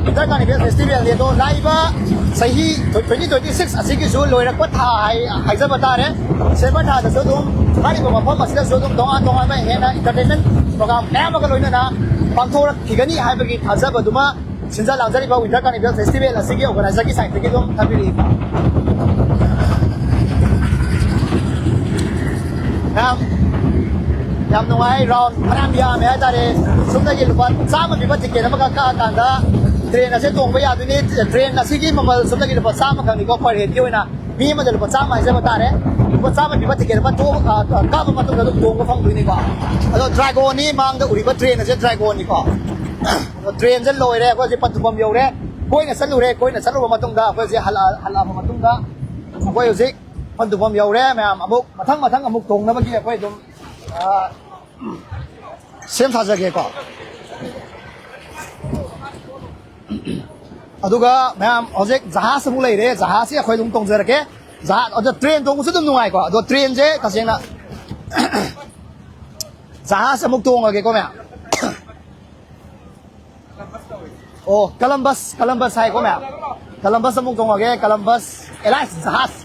Winter Carnival Festival ꯅꯤ꯫ ꯑꯗꯣ ꯂꯥꯛꯏꯕ ꯆꯍꯤ twenty twenty-six ꯑꯁꯤꯒꯤꯁꯨ ꯂꯣꯏꯔꯛꯄ ꯊꯥ ꯍꯥꯏ-, ꯍꯥꯏꯖꯕ ꯇꯥꯔꯦ꯫ December ꯊꯥꯗꯁꯨ ꯑꯗꯨꯝ ꯍꯥꯏꯔꯤꯕ ꯃꯐꯝ ꯑꯁꯤꯗꯁꯨ ꯑꯗꯨꯝ ꯇꯣꯉꯥꯟ ꯇꯣꯉꯥꯟꯕ ꯍꯦꯟꯅ entertainment program ꯃꯌꯥꯝ ꯑꯃꯒ ꯂꯣꯏꯅꯅ ꯄꯥꯡꯊꯣꯔꯛꯈꯤꯒꯅꯤ ꯍꯥꯏꯕꯒꯤ ꯊꯥꯖꯕꯗꯨꯃ ꯁꯤꯟꯖ ꯂꯥꯡꯖꯔꯤꯕ Winter Carnival Festival ꯑꯁꯤꯒꯤ organizer ꯒꯤ side ꯇꯒꯤ ꯑꯗꯨꯝ ꯊꯝꯕꯤꯔꯛꯏꯀꯣ꯫ ꯌꯥꯝ, ꯌꯥꯝ ꯅꯨꯡꯉꯥꯏ, round ꯐꯅꯌꯥꯝ ꯌꯥꯝꯃꯦ ꯍꯥꯏꯇꯥꯔꯦ꯫ ꯁꯣꯝꯗꯒꯤ ꯂꯨꯄꯥ ꯆꯥꯝꯃ ꯄꯤꯕ ticket ꯑꯃꯈꯛ ꯀꯛꯑꯀꯥꯟꯗ train ꯑꯁꯦ ꯇꯣꯡꯕ ꯌꯥꯗꯣꯏꯅꯤ꯫ Train ꯑꯁꯤꯒꯤ ꯃꯃꯜ ꯁꯣꯝꯗꯒꯤ ꯂꯨꯄꯥ ꯆꯥꯝꯃ ꯈꯛꯅꯤꯀꯣ, per head ꯀꯤ ꯑꯣꯏꯅ꯫ ꯃꯤ ꯑꯃꯗ ꯂꯨꯄꯥ ꯆꯥꯝꯃ ꯍꯥꯏꯖꯕ ꯇꯥꯔꯦ꯫ ꯂꯨꯄꯥ ꯆꯥꯝꯃ ꯄꯤꯕ ticket ꯑꯃ ꯇꯣꯡ-, ꯑ, ꯀꯛꯑꯕ ꯃꯇꯨꯡꯗ ꯑꯗꯨꯝ ꯇꯣꯡꯕ ꯐꯪꯗꯣꯏꯅꯤꯀꯣ꯫ ꯑꯗꯣ Dragon ꯅꯤ, ꯃꯥꯡꯗ ꯎꯔꯤꯕ train ꯑꯁꯦ Dragon ꯅꯤꯀꯣ꯫ ꯑꯗꯣ train ꯁꯦ ꯂꯣꯏꯔꯦ, ꯑꯩꯈꯣꯏ ꯍꯧꯖꯤꯛ ꯄꯟꯊꯨꯡꯐꯝ ꯌꯧꯔꯦ꯫ ꯀꯣꯏꯅ ꯆꯠꯂꯨꯔꯦ, ꯀꯣꯏꯅ ꯆꯠꯂꯨꯔꯕ ꯃꯇꯨꯡꯗ ꯑꯩꯈꯣꯏ ꯍꯧꯖꯤꯛ ꯍꯜꯂꯛ-, ꯍꯜꯂꯛꯑꯕ ꯃꯇꯨꯡꯗ ꯑꯩꯈꯣꯏ ꯍꯧꯖꯤꯛ ꯄꯟꯊꯨꯡꯐꯝ ꯌꯧꯔꯦ꯫ ꯃꯌꯥꯝ ꯑꯃꯨꯛ ꯃꯊꯪ ꯃꯊꯪ ꯑꯃꯨꯛ ꯇꯣꯡꯅꯕꯒꯤ ꯑꯩꯈꯣꯏ ꯑꯗꯨꯝ, ꯑ, ꯁꯦꯝ ꯁꯥꯖꯒꯦꯀꯣ꯫ ꯑꯗꯨꯒ ꯃꯌꯥꯝ ꯍꯧꯖꯤꯛ ꯖꯍꯥꯖ ꯑꯃꯨꯛ ꯂꯩꯔꯦ, ꯖꯍꯥꯖꯁꯤ ꯑꯩꯈꯣꯏ ꯑꯗꯨꯝ ꯇꯣꯡꯖꯔꯛꯀꯦ꯫ ꯖꯍꯥꯖ, ꯑꯗꯣ train ꯇꯣꯡꯕꯁꯨ ꯑꯗꯨꯝ ꯅꯨꯡꯉꯥꯏꯀꯣ꯫ ꯑꯗꯣ train ꯁꯦ ꯇꯁꯦꯡꯅ ꯖꯍꯥꯖ ꯑꯃꯨꯛ ꯇꯣꯡꯉꯒꯦꯀꯣ ꯃꯌꯥꯝ꯫ ꯑꯣ, Columbus, Columbus ꯍꯥꯏꯀꯣ ꯃꯌꯥꯝ꯫ Columbus ꯑꯃꯨꯛ ꯇꯣꯡꯉꯒꯦ, Columbus Airlines ꯖꯍꯥꯖ꯫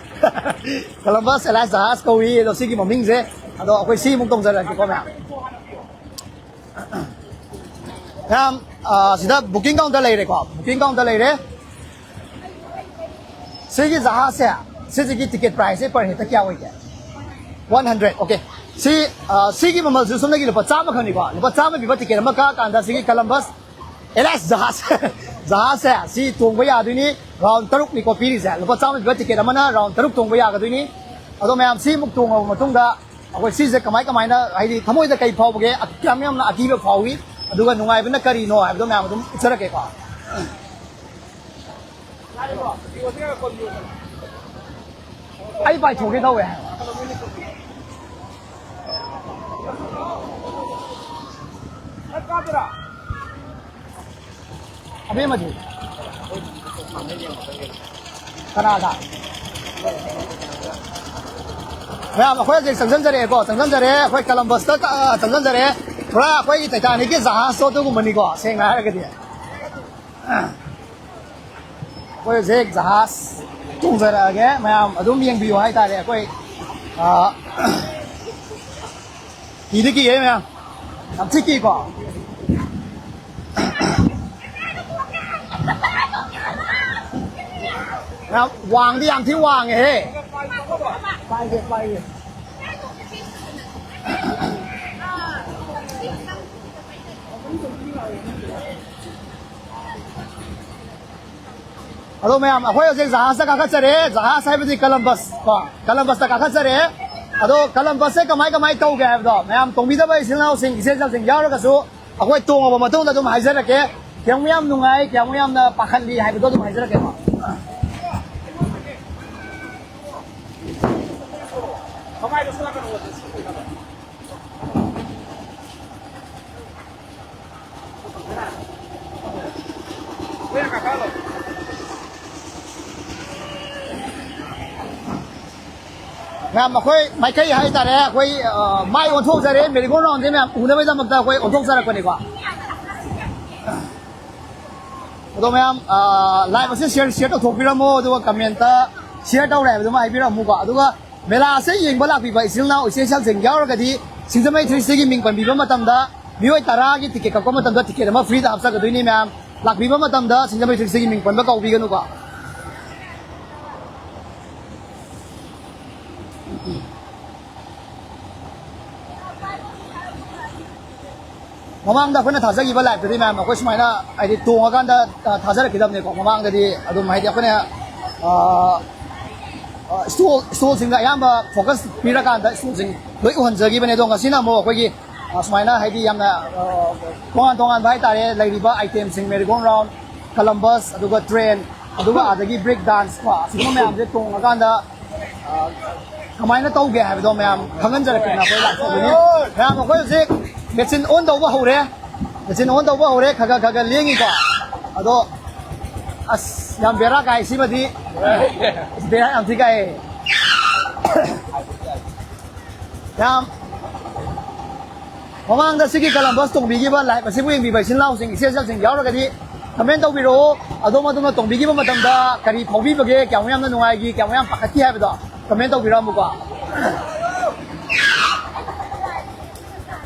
Columbus Airlines ꯖꯍꯥꯖ ꯀꯧꯏ ꯑꯗꯣ ꯁꯤꯒꯤ ꯃꯃꯤꯡꯁꯦ꯫ ꯑꯗꯣ ꯑꯩꯈꯣꯏ ꯁꯤ ꯑꯃꯨꯛ ꯇꯣꯡꯖꯔꯛꯀꯦꯀꯣ ꯃꯌꯥꯝ꯫ ꯃꯌꯥꯝ, ꯑ, ꯁꯤꯗ booking counter ꯂꯩꯔꯦꯀꯣ, booking counter ꯂꯩꯔꯦ꯫ ꯁꯤꯒꯤ ꯖꯍꯥꯖꯁꯦ, ꯁꯤꯁꯤꯒꯤ ticket price ꯁꯦ per head ꯇ ꯀꯌꯥ ꯑꯣꯏꯒꯦ? One hundred, okay꯫ ꯁꯤ, ꯑ, ꯁꯤꯒꯤ ꯃꯃꯜꯁꯨ ꯁꯣꯝꯗꯒꯤ ꯂꯨꯄꯥ ꯆꯥꯝꯃ ꯈꯛꯅꯤꯀꯣ꯫ ꯂꯨꯄꯥ ꯆꯥꯝꯃ ꯄꯤꯕ ticket ꯑꯃ ꯀꯛꯑꯀꯥꯟꯗ ꯁꯤꯒꯤ Columbus Airlines ꯖꯍꯥꯖ, ꯖꯍꯥꯖꯁꯦ ꯁꯤ ꯇꯣꯡꯕ ꯌꯥꯗꯣꯏꯅꯤ꯫ Round ꯇꯔꯨꯛꯅꯤꯀꯣ ꯄꯤꯔꯤꯁꯦ꯫ ꯂꯨꯄꯥ ꯆꯥꯝꯃ ꯄꯤꯕ ticket ꯑꯃꯅ round ꯇꯔꯨꯛ ꯇꯣꯡꯕ ꯌꯥꯒꯗꯣꯏꯅꯤ꯫ ꯑꯗꯣ ꯃꯌꯥꯝ ꯁꯤ ꯑꯃꯨꯛ ꯇꯣꯡꯉꯕ ꯃꯇꯨꯡꯗ ꯑꯩꯈꯣꯏ ꯁꯤꯁꯦ ꯀꯃꯥꯏ ꯀꯃꯥꯏꯅ, ꯍꯥꯏꯗꯤ ꯊꯃꯣꯏꯗ ꯀꯩ ꯐꯥꯎꯕꯒꯦ, ꯀꯌꯥꯝ ꯌꯥꯝꯅ ꯑꯀꯤꯕ ꯐꯥꯎꯏ, ꯑꯗꯨꯒ ꯅꯨꯡꯉꯥꯏꯕꯅ ꯀꯔꯤꯅꯣ ꯍꯥꯏꯕꯗꯣ ꯃꯌꯥꯝ ꯑꯗꯨꯝ ꯎꯠꯆꯔꯛꯀꯦꯀꯣ꯫ ꯑꯩ ꯄꯥꯏꯊꯣꯛꯀꯦ ꯇꯧꯋꯦ꯫ ꯑꯕꯦꯝꯃꯗꯤ? ꯀꯅꯥꯒ? ꯃꯌꯥꯝ, ꯑꯩꯈꯣꯏ ꯍꯧꯖꯤꯛ ꯆꯪꯁꯤꯟꯖꯔꯛꯑꯦꯀꯣ, ꯆꯪꯁꯤꯟꯖꯔꯛꯑꯦ, ꯑꯩꯈꯣꯏ Columbus ꯇ, ꯑ, ꯆꯪꯁꯤꯟꯖꯔꯛꯑꯦ꯫ ꯄꯨꯔꯥ ꯑꯩꯈꯣꯏꯒꯤ ꯇꯥꯏꯇꯥꯅꯤꯛꯀꯤ ꯖꯍꯥꯖꯇꯣ ꯑꯗꯨꯒꯨꯝꯕꯅꯤꯀꯣ, ꯁꯦꯡꯅ ꯍꯥꯏꯔꯒꯗꯤ꯫ ꯑꯩꯈꯣꯏ ꯍꯧꯖꯤꯛ ꯖꯍꯥꯖ ꯇꯣꯡꯖꯔꯛꯑꯒꯦ, ꯃꯌꯥꯝ ꯑꯗꯨꯝ ꯌꯦꯡꯕꯤꯌꯨ ꯍꯥꯏꯇꯥꯔꯦ꯫ ꯑꯩꯈꯣꯏ, ꯑ, ꯀꯤꯗꯤ ꯀꯤꯌꯦ ꯃꯌꯥꯝ, ꯌꯥꯝ ꯊꯤ ꯀꯤꯀꯣ꯫ ꯌꯥꯝ ꯋꯥꯡꯗꯤ ꯌꯥꯝ ꯊꯤ ꯋꯥꯡꯉꯦꯍꯦ꯫ ꯄꯥꯏꯒꯦ, ꯄꯥꯏꯒꯦ꯫ ꯑꯗꯣ ꯃꯌꯥꯝ, ꯑꯩꯈꯣꯏ ꯍꯧꯖꯤꯛ ꯖꯍꯥꯖꯇ ꯀꯥꯈꯠꯆꯔꯦ꯫ ꯖꯍꯥꯖ ꯍꯥꯏꯕꯗꯤ ꯀꯂꯝꯕꯁ ꯀꯣ, ꯀꯂꯝꯕꯁꯇ ꯀꯥꯈꯠꯆꯔꯦ꯫ ꯑꯗꯣ ꯀꯂꯝꯕꯁꯁꯦ ꯀꯃꯥꯏ ꯀꯃꯥꯏ ꯇꯧꯒꯦ ꯍꯥꯏꯕꯗꯣ, ꯃꯌꯥꯝ ꯇꯣꯡꯕꯤꯗꯕ ꯏꯆꯤꯜ ꯏꯅꯥꯎꯁꯤꯡ, ꯏꯆꯦ ꯏꯆꯜꯁꯤꯡ ꯌꯥꯎꯔꯒꯁꯨ ꯑꯩꯈꯣꯏ ꯇꯣꯡꯉꯕ ꯃꯇꯨꯡꯗ ꯑꯗꯨꯝ ꯍꯥꯏꯖꯔꯛꯀꯦ꯫ ꯀꯌꯥꯃꯨꯛ ꯌꯥꯝ ꯅꯨꯡꯉꯥꯏ, ꯀꯌꯥꯃꯨꯛ ꯌꯥꯝꯅ ꯄꯥꯈꯠꯂꯤ ꯍꯥꯏꯕꯗꯣ ꯑꯗꯨꯝ ꯍꯥꯏꯖꯔꯛꯀꯦꯀꯣ꯫ ꯃꯌꯥꯝ, ꯑꯩꯈꯣꯏ ꯃꯥꯏꯀꯩ ꯍꯥꯏꯇꯥꯔꯦ, ꯑꯩꯈꯣꯏ, ꯑ, ꯃꯥꯏ ꯑꯣꯟꯊꯣꯛꯆꯔꯦ꯫ ꯃꯦꯔꯤ ꯒꯣꯜ ꯔꯥꯎꯟꯁꯦ ꯃꯌꯥꯝ ꯎꯅꯕꯒꯤꯗꯃꯛꯇ ꯑꯩꯈꯣꯏ ꯑꯣꯟꯊꯣꯛꯆꯔꯛꯄꯅꯤꯀꯣ꯫ ꯑꯗꯣ ꯃꯌꯥꯝ, ꯑ, ꯂꯥꯏꯚ ꯑꯁꯤ ꯁꯤꯌꯔ, ꯁꯤꯌꯔ ꯇꯧꯊꯣꯛꯄꯤꯔꯝꯃꯣ, ꯑꯗꯨꯒ ꯀꯃꯦꯟꯇ ꯁꯤꯌꯔ ꯇꯧꯔꯦ ꯍꯥꯏꯕꯗꯨꯃ ꯍꯥꯏꯕꯤꯔꯝꯃꯨꯀꯣ꯫ ꯑꯗꯨꯒ ꯃꯦꯂꯥ ꯑꯁꯦ ꯌꯦꯡꯕ ꯂꯥꯛꯄꯤꯕ ꯏꯆꯤꯜ ꯏꯅꯥꯎ, ꯏꯆꯦ ꯏꯆꯜꯁꯤꯡ ꯌꯥꯎꯔꯒꯗꯤ ꯁꯤꯡꯖꯃꯩ ꯊ꯭ꯔꯤ ꯁꯤꯛꯁꯇꯤꯒꯤ ꯃꯤꯡ ꯄꯟꯕꯤꯕ ꯃꯇꯝꯗ ꯃꯤꯑꯣꯏ ꯇꯔꯥꯒꯤ ꯇꯤꯀꯦꯠ ꯀꯛꯄ ꯃꯇꯝꯗ ꯇꯤꯀꯦꯠ ꯑꯃ ꯐ꯭ꯔꯤꯗ ꯍꯥꯞꯆꯒꯗꯣꯏꯅꯤ ꯃꯌꯥꯝ꯫ ꯂꯥꯛꯄꯤꯕ ꯃꯇꯝꯗ ꯁꯤꯡꯖꯃꯩ ꯊ꯭ꯔꯤ ꯁꯤꯛꯁꯇꯤꯒꯤ ꯃꯤꯡ ꯄꯟꯕ ꯀꯥꯎꯕꯤꯒꯅꯨꯀꯣ꯫ ꯃꯃꯥꯡꯗ ꯑꯩꯈꯣꯏꯅ ꯊꯥꯖꯈꯤꯕ ꯂꯥꯏꯐꯇꯗꯤ ꯃꯌꯥꯝ ꯑꯩꯈꯣꯏ ꯁꯨꯃꯥꯏꯅ ꯍꯥꯏꯗꯤ ꯇꯣꯡꯉꯀꯥꯟꯗ, ꯑ, ꯊꯥꯖꯔꯛꯈꯤꯗꯕꯅꯦꯀꯣ꯫ ꯃꯃꯥꯡꯗꯗꯤ ꯑꯗꯨꯝ ꯍꯥꯏꯗꯤ ꯑꯩꯈꯣꯏꯅ, ꯑ, ꯑ, ꯁ꯭ꯇꯣꯜ, ꯁ꯭ꯇꯣꯜꯁꯤꯡꯗ ꯑꯌꯥꯝꯕ ꯐꯣꯀꯁ ꯄꯤꯔꯀꯥꯟꯗ ꯁ꯭ꯇꯣꯜꯁꯤꯡ ꯂꯣꯏ ꯎꯍꯟꯖꯈꯤꯕꯅꯦ꯫ ꯑꯗꯣ ꯉꯁꯤꯅ ꯑꯃꯨꯛ ꯑꯩꯈꯣꯏꯒꯤ, ꯑ, ꯁꯨꯃꯥꯏꯅ ꯍꯥꯏꯗꯤ ꯌꯥꯝꯅ, ꯑ, ꯇꯣꯉꯥꯟ ꯇꯣꯉꯥꯟꯕ ꯍꯥꯏꯇꯥꯔꯦ, ꯂꯩꯔꯤꯕ ꯑꯥꯏꯇꯦꯝꯁꯤꯡ, ꯃꯦꯔꯤ ꯒꯣꯜ ꯔꯥꯎꯟ, ꯀꯂꯝꯕꯁ, ꯑꯗꯨꯒ ꯇ꯭ꯔꯦꯟ, ꯑꯗꯨꯒ ꯑꯥꯗꯒꯤ ꯕ꯭ꯔꯦꯛ ꯗꯥꯟꯁ ꯀꯣ, ꯑꯁꯤꯒꯨꯝꯕ ꯃꯌꯥꯝꯁꯦ ꯇꯣꯡꯉꯀꯥꯟꯗ, ꯑ, ꯀꯃꯥꯏꯅ ꯇꯧꯒꯦ ꯍꯥꯏꯕꯗꯣ ꯃꯌꯥꯝ ꯈꯪꯍꯟꯖꯔꯛꯀꯦꯅ ꯑꯩꯈꯣꯏ ꯂꯥꯛꯆꯕꯅꯤ꯫ ꯃꯌꯥꯝ, ꯑꯩꯈꯣꯏ ꯍꯧꯖꯤꯛ ꯃꯦꯆꯤꯟ ꯑꯣꯟ ꯇꯧꯕ ꯍꯧꯔꯦ꯫ ꯃꯦꯆꯤꯟ ꯑꯣꯟ ꯇꯧꯕ ꯍꯧꯔꯦ꯫ ꯈꯔ ꯈꯔ, ꯈꯔ ꯈꯔ ꯂꯦꯡꯉꯤꯀꯣ꯫ ꯑꯗꯣ ꯑꯁ, ꯌꯥꯝ ꯕꯦꯔꯥ ꯀꯥꯏ ꯁꯤꯃꯗꯤ꯫ ꯕꯦꯔꯥ ꯌꯥꯝ ꯊꯤ ꯀꯥꯏ꯫ ꯌꯥꯝ ꯃꯃꯥꯡꯗ ꯁꯤꯒꯤ ꯀꯂꯝꯕꯁ ꯇꯣꯡꯕꯤꯈꯤꯕ ꯂꯥꯏꯐ ꯑꯁꯤꯕꯨ ꯌꯦꯡꯕꯤꯕ ꯏꯆꯤꯟ ꯏꯅꯥꯎꯁꯤꯡ, ꯏꯆꯦ ꯏꯆꯜꯁꯤꯡ ꯌꯥꯎꯔꯒꯗꯤ ꯀꯃꯦꯟ ꯇꯧꯕꯤꯔꯛꯑꯣ꯫ ꯑꯗꯣꯝ ꯑꯗꯣꯝꯅ ꯇꯣꯡꯕꯤꯈꯤꯕ ꯃꯇꯝꯗ ꯀꯔꯤ ꯐꯥꯎꯕꯤꯕꯒꯦ, ꯀꯌꯥꯃꯨꯛ ꯌꯥꯝꯅ ꯅꯨꯡꯉꯥꯏꯈꯤ, ꯀꯌꯥꯃꯨꯛ ꯌꯥꯝ ꯄꯥꯈꯠꯈꯤ ꯍꯥꯏꯕꯗꯣ ꯀꯃꯦꯟ ꯇꯧꯕꯤꯔꯛꯑꯝꯃꯨꯀꯣ꯫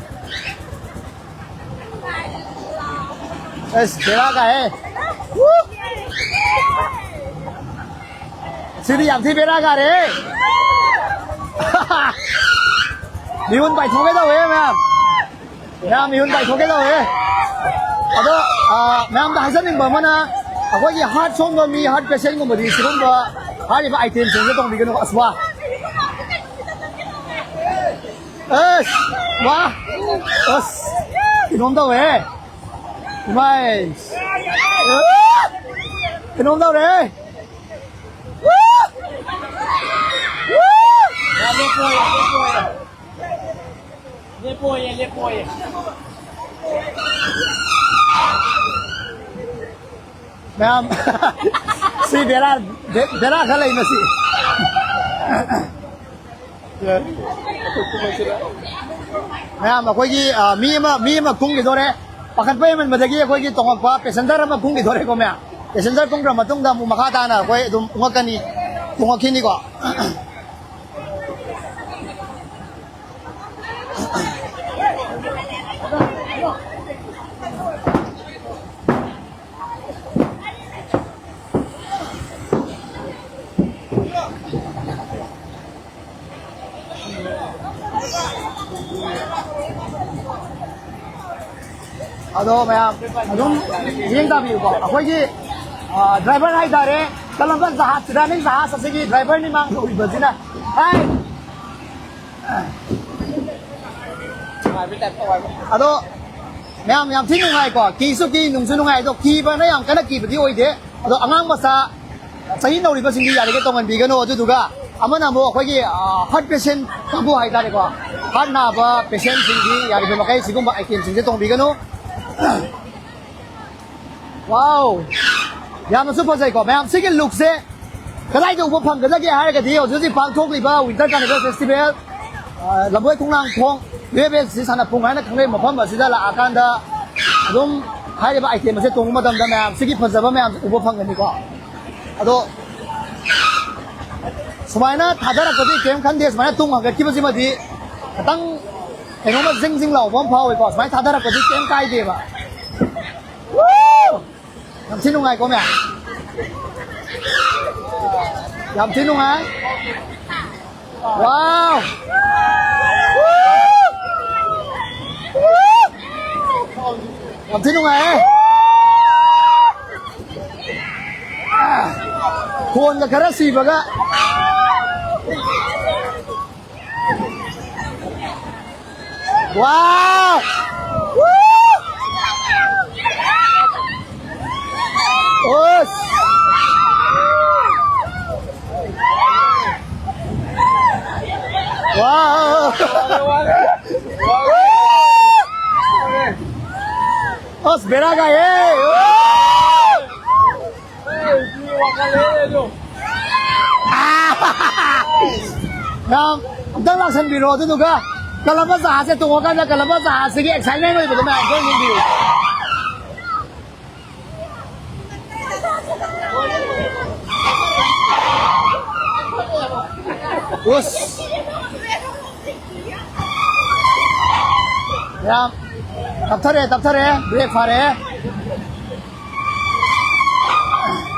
ꯑꯁ, ꯕꯦꯔꯥ ꯀꯥꯏꯍꯦ꯫ ꯁꯤꯗꯤ ꯌꯥꯝ ꯊꯤ ꯕꯦꯔꯥ ꯀꯥꯔꯦ꯫ ꯃꯤꯍꯨꯟ ꯄꯥꯏꯊꯣꯛꯀꯦ ꯇꯧꯋꯦ ꯃꯌꯥꯝ꯫ ꯃꯌꯥꯝ ꯃꯤꯍꯨꯟ ꯄꯥꯏꯊꯣꯛꯀꯦ ꯇꯧꯋꯦ꯫ ꯑꯗꯣ, ꯑ, ꯃꯌꯥꯝꯗ ꯍꯥꯏꯖꯅꯤꯡꯕ ꯑꯃꯅ, ꯑꯩꯈꯣꯏꯒꯤ ꯍꯥꯔꯠ ꯁꯣꯟꯕ ꯃꯤ, ꯍꯥꯔꯠ ꯄꯦꯁꯦꯟꯒꯨꯝꯕꯗꯤ ꯁꯤꯒꯨꯝꯕ ꯍꯥꯏꯔꯤꯕ ꯑꯥꯏꯇꯦꯝꯁꯤꯡꯁꯦ ꯇꯧꯕꯤꯒꯅꯨ꯫ ꯑꯁ, ꯋꯥ꯫ ꯑꯁ, ꯋꯥ꯫ ꯑꯁ, ꯀꯩꯅꯣꯝ ꯇꯧꯋꯦ꯫ ꯏꯃꯥꯏ꯫ ꯀꯩꯅꯣꯝ ꯇꯧꯔꯦ꯫ ꯂꯦꯞꯄꯣꯌꯦ, ꯂꯦꯞꯄꯣꯌꯦ꯫ ꯂꯦꯞꯄꯣꯌꯦ, ꯂꯦꯞꯄꯣꯌꯦ꯫ ꯃꯌꯥꯝ, ꯁꯤ ꯕꯦꯔꯥ, ꯕꯦ-, ꯕꯦꯔꯥ ꯈꯔ ꯂꯩ ꯃꯁꯤ꯫ ꯃꯌꯥꯝ, ꯑꯩꯈꯣꯏꯒꯤ, ꯑ, ꯃꯤ ꯑꯃ, ꯃꯤ ꯑꯃ ꯀꯨꯝꯈꯤꯗꯣꯔꯦ꯫ ꯄꯥꯈꯠꯄ ꯍꯦꯟꯃꯟꯕꯗꯒꯤ ꯑꯩꯈꯣꯏꯒꯤ ꯇꯣꯡꯉꯛꯄ ꯄꯦꯁꯦꯟꯖꯔ ꯑꯃ ꯀꯨꯝꯈꯤꯗꯣꯔꯦꯀꯣ ꯃꯌꯥꯝ꯫ ꯄꯦꯁꯦꯟꯖꯔ ꯀꯨꯝꯈ꯭ꯔ ꯃꯇꯨꯡꯗ ꯑꯃꯨꯛ ꯃꯈꯥ ꯇꯥꯅ ꯑꯩꯈꯣꯏ ꯑꯗꯨꯝ ꯀꯨꯝꯉꯛꯀꯅꯤ, ꯇꯣꯡꯉꯛꯈꯤꯅꯤꯀꯣ꯫ ꯑꯗꯣ ꯃꯌꯥꯝ ꯑꯗꯨꯝ ꯃꯤꯠꯌꯦꯡ ꯇꯥꯕꯤꯌꯨꯀꯣ꯫ ꯑꯩꯈꯣꯏꯒꯤ, ꯑ, ꯗ꯭ꯔꯥꯏꯚꯔ ꯍꯥꯏꯇꯥꯔꯦ, ꯀꯂꯝꯕ ꯖꯍꯥꯖ, ꯁꯤꯗꯥꯅꯤ ꯖꯍꯥꯖ ꯑꯁꯤꯒꯤ ꯗ꯭ꯔꯥꯏꯚꯔꯅꯤ ꯃꯥꯡꯗ ꯎꯔꯤꯕꯁꯤꯅ꯫ ꯍꯥꯏ! ꯑꯗꯣ ꯃꯌꯥꯝ ꯌꯥꯝ ꯊꯤ ꯅꯨꯡꯉꯥꯏꯀꯣ꯫ ꯀꯤꯁꯨ ꯀꯤ, ꯅꯨꯡꯁꯨ ꯅꯨꯡꯉꯥꯏ꯫ ꯑꯗꯣ ꯀꯤꯕꯅ ꯌꯥꯝ ꯀꯟꯅ ꯀꯤꯕꯗꯤ ꯑꯣꯏꯗꯦ꯫ ꯑꯗꯣ ꯑꯉꯥꯡ ꯃꯆꯥ ꯆꯍꯤ ꯅꯧꯔꯤꯕꯁꯤꯡꯗꯤ ꯌꯥꯔꯤꯈꯩ ꯇꯣꯡꯍꯟꯕꯤꯒꯅꯨ꯫ ꯑꯗꯨꯗꯨꯒ ꯑꯃꯅ ꯑꯃꯨꯛ ꯑꯩꯈꯣꯏꯒꯤ, ꯑ, ꯍꯥꯔꯠ ꯄꯦꯁꯦꯟ ꯀꯥꯡꯕꯨ ꯍꯥꯏꯇꯥꯔꯦꯀꯣ, ꯍꯥꯔꯠ ꯅꯥꯕ ꯄꯦꯁꯦꯟꯁꯤꯡꯗꯤ ꯌꯥꯔꯤꯕ ꯃꯈꯩ ꯁꯤꯒꯨꯝꯕ ꯑꯥꯏꯇꯦꯝꯁꯤꯡꯁꯦ ꯇꯣꯡꯕꯤꯒꯅꯨ꯫ ꯋꯥꯎ! ꯌꯥꯝꯅꯁꯨ ꯐꯖꯩꯀꯣ꯫ ꯃꯌꯥꯝ, ꯁꯤꯒꯤ ꯂꯨꯛꯁꯦ ꯀꯗꯥꯏꯗ ꯎꯕ ꯐꯪꯒꯗꯒꯦ ꯍꯥꯏꯔꯒꯗꯤ ꯍꯧꯖꯤꯛ ꯍꯧꯖꯤꯛ ꯄꯥꯡꯊꯣꯛꯂꯤꯕ Winter Carnival Festival, ꯑ, ꯂꯝꯕꯣꯏ ꯈꯣꯡꯅꯥꯡꯈꯣꯡ ꯇꯨꯌꯦꯜꯐ ꯑꯦꯁ ꯁꯤ ꯁꯥꯟꯅ ꯄꯨꯡ ꯍꯥꯏꯅ ꯈꯪꯅꯩ ꯃꯐꯝ ꯑꯁꯤꯗ ꯂꯥꯛꯑꯀꯥꯟꯗ ꯑꯗꯨꯝ ꯍꯥꯏꯔꯤꯕ ꯑꯥꯏꯇꯦꯝ ꯑꯁꯦ ꯇꯣꯡꯕ ꯃꯇꯝꯗ ꯃꯌꯥꯝꯁꯤꯒꯤ ꯐꯖꯕ ꯃꯌꯥꯝꯁꯦ ꯎꯕ ꯐꯪꯒꯅꯤꯀꯣ꯫ ꯑꯗꯣ ꯁꯨꯃꯥꯏꯅ ꯊꯥꯗꯔꯛꯄꯗꯤ ꯀꯩꯝ ꯈꯟꯗꯦ, ꯁꯨꯃꯥꯏꯅ ꯇꯨꯡ ꯍꯥꯡꯒꯠꯈꯤꯕꯁꯤꯃꯗꯤ ꯈꯤꯇꯪ ꯀꯩꯅꯣꯝꯃ ꯖꯤꯡ ꯖꯤꯡ ꯂꯥꯎꯕ ꯑꯃ ꯐꯥꯎꯋꯦꯀꯣ, ꯁꯨꯃꯥꯏꯅ ꯊꯥꯗꯔꯛꯄꯗꯤ ꯀꯩꯝ ꯀꯥꯏꯗꯦꯕ꯫ ꯌꯥꯝ ꯊꯤ ꯅꯨꯡꯉꯥꯏꯀꯣ ꯃꯌꯥꯝ꯫ ꯌꯥꯝ ꯊꯤ ꯅꯨꯡꯉꯥꯏ꯫ ꯋꯥꯎ! ꯌꯥꯝ ꯊꯤ ꯅꯨꯡꯉꯥꯏꯌꯦ꯫ ꯈꯣꯟꯒ ꯈꯔ ꯁꯤꯕꯒ꯫ ꯋꯥꯎ! ꯑꯁ! ꯋꯥꯎ! ꯑꯁ, ꯕꯦꯔꯥ ꯀꯥꯏꯍꯦ! ꯃꯌꯥꯝ ꯑꯝꯇꯪ ꯂꯥꯛꯁꯟꯕꯤꯔꯣ, ꯑꯗꯨꯗꯨꯒ ꯀꯂꯝꯕ ꯖꯍꯥꯖꯁꯦ ꯇꯣꯡꯉꯀꯥꯟꯗ ꯀꯂꯝꯕ ꯖꯍꯥꯖꯁꯤꯒꯤ ꯑꯦꯛꯁꯥꯏꯠꯃꯦꯟ ꯑꯣꯏꯕꯗꯣ ꯃꯌꯥꯝ ꯑꯝꯇꯪ ꯌꯦꯡꯕꯤꯌꯨ꯫ ꯎꯁ! ꯌꯥꯝ ꯇꯞꯊꯔꯦ, ꯇꯞꯊꯔꯦ, ꯕ꯭ꯔꯦꯛ ꯐꯥꯔꯦ꯫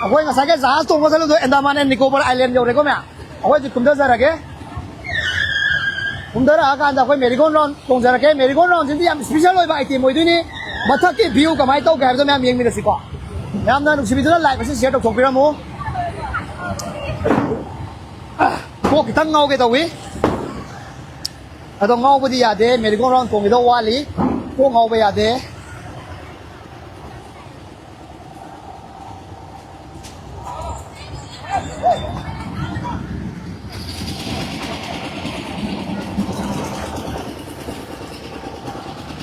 ꯑꯩꯈꯣꯏ ꯉꯁꯥꯏꯒꯤ ꯖꯍꯥꯖ ꯇꯣꯡꯕ ꯆꯠꯂꯨꯗꯣ ꯑꯦꯟꯗꯥꯃꯥꯟ ꯑꯦꯟ ꯅꯤꯀꯣꯕꯔ ꯑꯥꯏꯂꯦꯟ ꯌꯧꯔꯦꯀꯣ ꯃꯌꯥꯝ꯫ ꯑꯩꯈꯣꯏ ꯍꯧꯖꯤꯛ ꯀꯨꯝꯊꯖꯔꯒꯦ꯫ ꯀꯨꯝꯊꯔꯛꯑꯀꯥꯟꯗ ꯑꯩꯈꯣꯏ ꯃꯦꯔꯤꯒꯣꯟ ꯔꯥꯎꯟ ꯇꯣꯡꯖꯔꯛꯀꯦ꯫ ꯃꯦꯔꯤꯒꯣꯟ ꯔꯥꯎꯟꯁꯤꯗꯤ ꯌꯥꯝ ꯏꯁꯄꯤꯁꯦꯜ ꯑꯣꯏꯕ ꯑꯥꯏꯇꯦꯝ ꯑꯣꯏꯗꯣꯏꯅꯤ꯫ ꯃꯊꯛꯀꯤ ꯚ꯭ꯌꯨ ꯀꯃꯥꯏꯅ ꯇꯧꯒꯦ ꯍꯥꯏꯕꯗꯣ ꯃꯌꯥꯝ ꯌꯦꯡꯃꯤꯟꯅꯁꯤꯀꯣ꯫ ꯌꯥꯝꯅ ꯅꯨꯡꯁꯤꯕꯤꯗꯨꯅ ꯂꯥꯏꯛ ꯑꯁꯤ ꯁꯤꯌꯔ ꯇꯧꯊꯣꯛꯄꯤꯔꯝꯃꯨ꯫ ꯀꯣꯛ ꯈꯤꯇꯪ ꯉꯥꯎꯒꯦ ꯇꯧꯏ꯫ ꯑꯗꯣ ꯉꯥꯎꯕꯗꯤ ꯌꯥꯗꯦ, ꯃꯦꯔꯤꯒꯣꯟ ꯔꯥꯎꯟ ꯇꯣꯡꯒꯤꯗꯧ ꯋꯥꯠꯂꯤ꯫ ꯀꯣꯛ ꯉꯥꯎꯕ ꯌꯥꯗꯦ꯫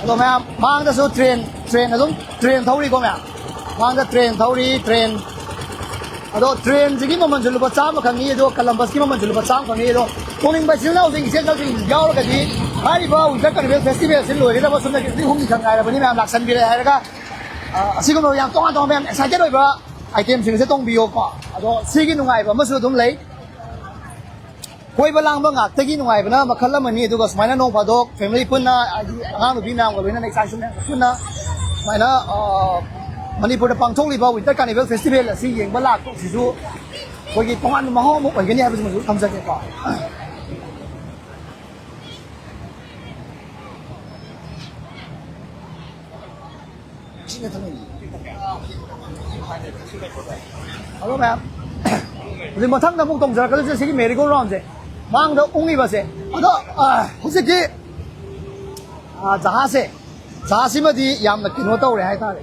ꯑꯗꯣ ꯃꯌꯥꯝ, ꯃꯥꯡꯗꯁꯨ ꯇ꯭ꯔꯦꯟ, ꯇ꯭ꯔꯦꯟ ꯑꯗꯨꯝ, ꯇ꯭ꯔꯦꯟ ꯊꯧꯔꯤꯀꯣ ꯃꯌꯥꯝ꯫ ꯃꯥꯡꯗ ꯇ꯭ꯔꯦꯟ ꯊꯧꯔꯤ, ꯇ꯭ꯔꯦꯟ꯫ ꯑꯗꯣ ꯇ꯭ꯔꯦꯟꯁꯤꯒꯤ ꯃꯃꯜꯁꯨ ꯂꯨꯄꯥ ꯆꯥꯝꯃ ꯈꯛꯅꯤ, ꯑꯗꯣ ꯀꯂꯝꯕꯁꯀꯤ ꯃꯃꯜꯁꯨ ꯂꯨꯄꯥ ꯆꯥꯝꯃ ꯈꯛꯅꯤ꯫ ꯑꯗꯣ ꯇꯣꯡꯅꯤꯡꯕ ꯏꯆꯤꯜ ꯏꯅꯥꯎꯁꯤꯡ, ꯏꯆꯦꯜ ꯏꯅꯥꯎꯁꯤꯡ ꯌꯥꯎꯔꯒꯗꯤ ꯍꯥꯏꯔꯤꯕ Winter Carnival Festival ꯑꯁꯤ ꯂꯣꯏꯒꯗꯕ ꯁꯨꯞꯅꯒꯤ ꯅꯨꯃꯤꯠ ꯑꯍꯨꯝꯅꯤ ꯈꯛ ꯉꯥꯏꯔꯕꯅꯤ꯫ ꯃꯌꯥꯝ ꯂꯥꯛꯁꯟꯕꯤꯔꯦ ꯍꯥꯏꯔꯒ, ꯑ, ꯑꯁꯤꯒꯨꯝꯂꯕ ꯌꯥꯝ ꯇꯣꯉꯥꯟ ꯇꯣꯉꯥꯟꯕ, ꯌꯥꯝ excited ꯑꯣꯏꯕ item ꯁꯤꯡ ꯑꯁꯦ ꯇꯣꯡꯕꯤꯌꯣꯀꯣ꯫ ꯑꯗꯣ ꯁꯤꯒꯤ ꯅꯨꯡꯉꯥꯏꯕ ꯑꯃꯁꯨ ꯑꯗꯨꯝ ꯂꯩ꯫ ꯀꯣꯏꯕ ꯂꯥꯡꯕ ꯉꯥꯛꯇꯒꯤ ꯅꯨꯡꯉꯥꯏꯕꯅ ꯃꯈꯜ ꯑꯃꯅꯤ, ꯑꯗꯨꯒ ꯁꯨꯃꯥꯏꯅ ꯅꯣꯡ ꯐꯥꯗꯣꯛ family ꯄꯨꯟꯅ, ꯍꯥꯏꯗꯤ ꯑꯉꯥꯡ ꯅꯨꯄꯤ ꯃꯌꯥꯝꯒ ꯂꯣꯏꯅꯅ ꯏꯆꯥ ꯏꯁꯨ ꯃꯌꯥꯝꯒ ꯄꯨꯟꯅ ꯁꯨꯃꯥꯏꯅ, ꯑ, ꯃꯅꯤꯄꯨꯔꯗ ꯄꯥꯡꯊꯣꯛꯂꯤꯕ Winter Carnival Festival ꯑꯁꯤ ꯌꯦꯡꯕ ꯂꯥꯛꯄꯁꯤꯁꯨ ꯑꯩꯈꯣꯏꯒꯤ ꯇꯣꯉꯥꯟꯕ ꯃꯍꯥꯎ ꯑꯃ ꯑꯣꯏꯒꯅꯤ ꯍꯥꯏꯕꯁꯤꯃꯁꯨ ꯊꯝꯖꯒꯦꯀꯣ꯫ ꯁꯤꯅ ꯊꯝꯃꯤꯅꯤ꯫ ꯑꯗꯣ ꯃꯌꯥꯝ, ꯍꯧꯖꯤꯛ ꯃꯊꯪꯗ ꯑꯃꯨꯛ ꯇꯣꯡꯖꯔꯛꯀꯗꯣꯏꯁꯦ ꯁꯤꯒꯤ merry-go-round ꯁꯦ, ꯃꯥꯡꯗ ꯎꯪꯉꯤꯕꯁꯦ꯫ ꯑꯗꯣ, ꯑ, ꯍꯧꯖꯤꯛꯀꯤ, ꯑ, ꯖꯍꯥꯖꯁꯦ, ꯖꯍꯥꯖꯁꯤꯃꯗꯤ ꯌꯥꯝꯅ ꯀꯩꯅꯣ ꯇꯧꯔꯦ ꯍꯥꯏꯇꯥꯔꯦ꯫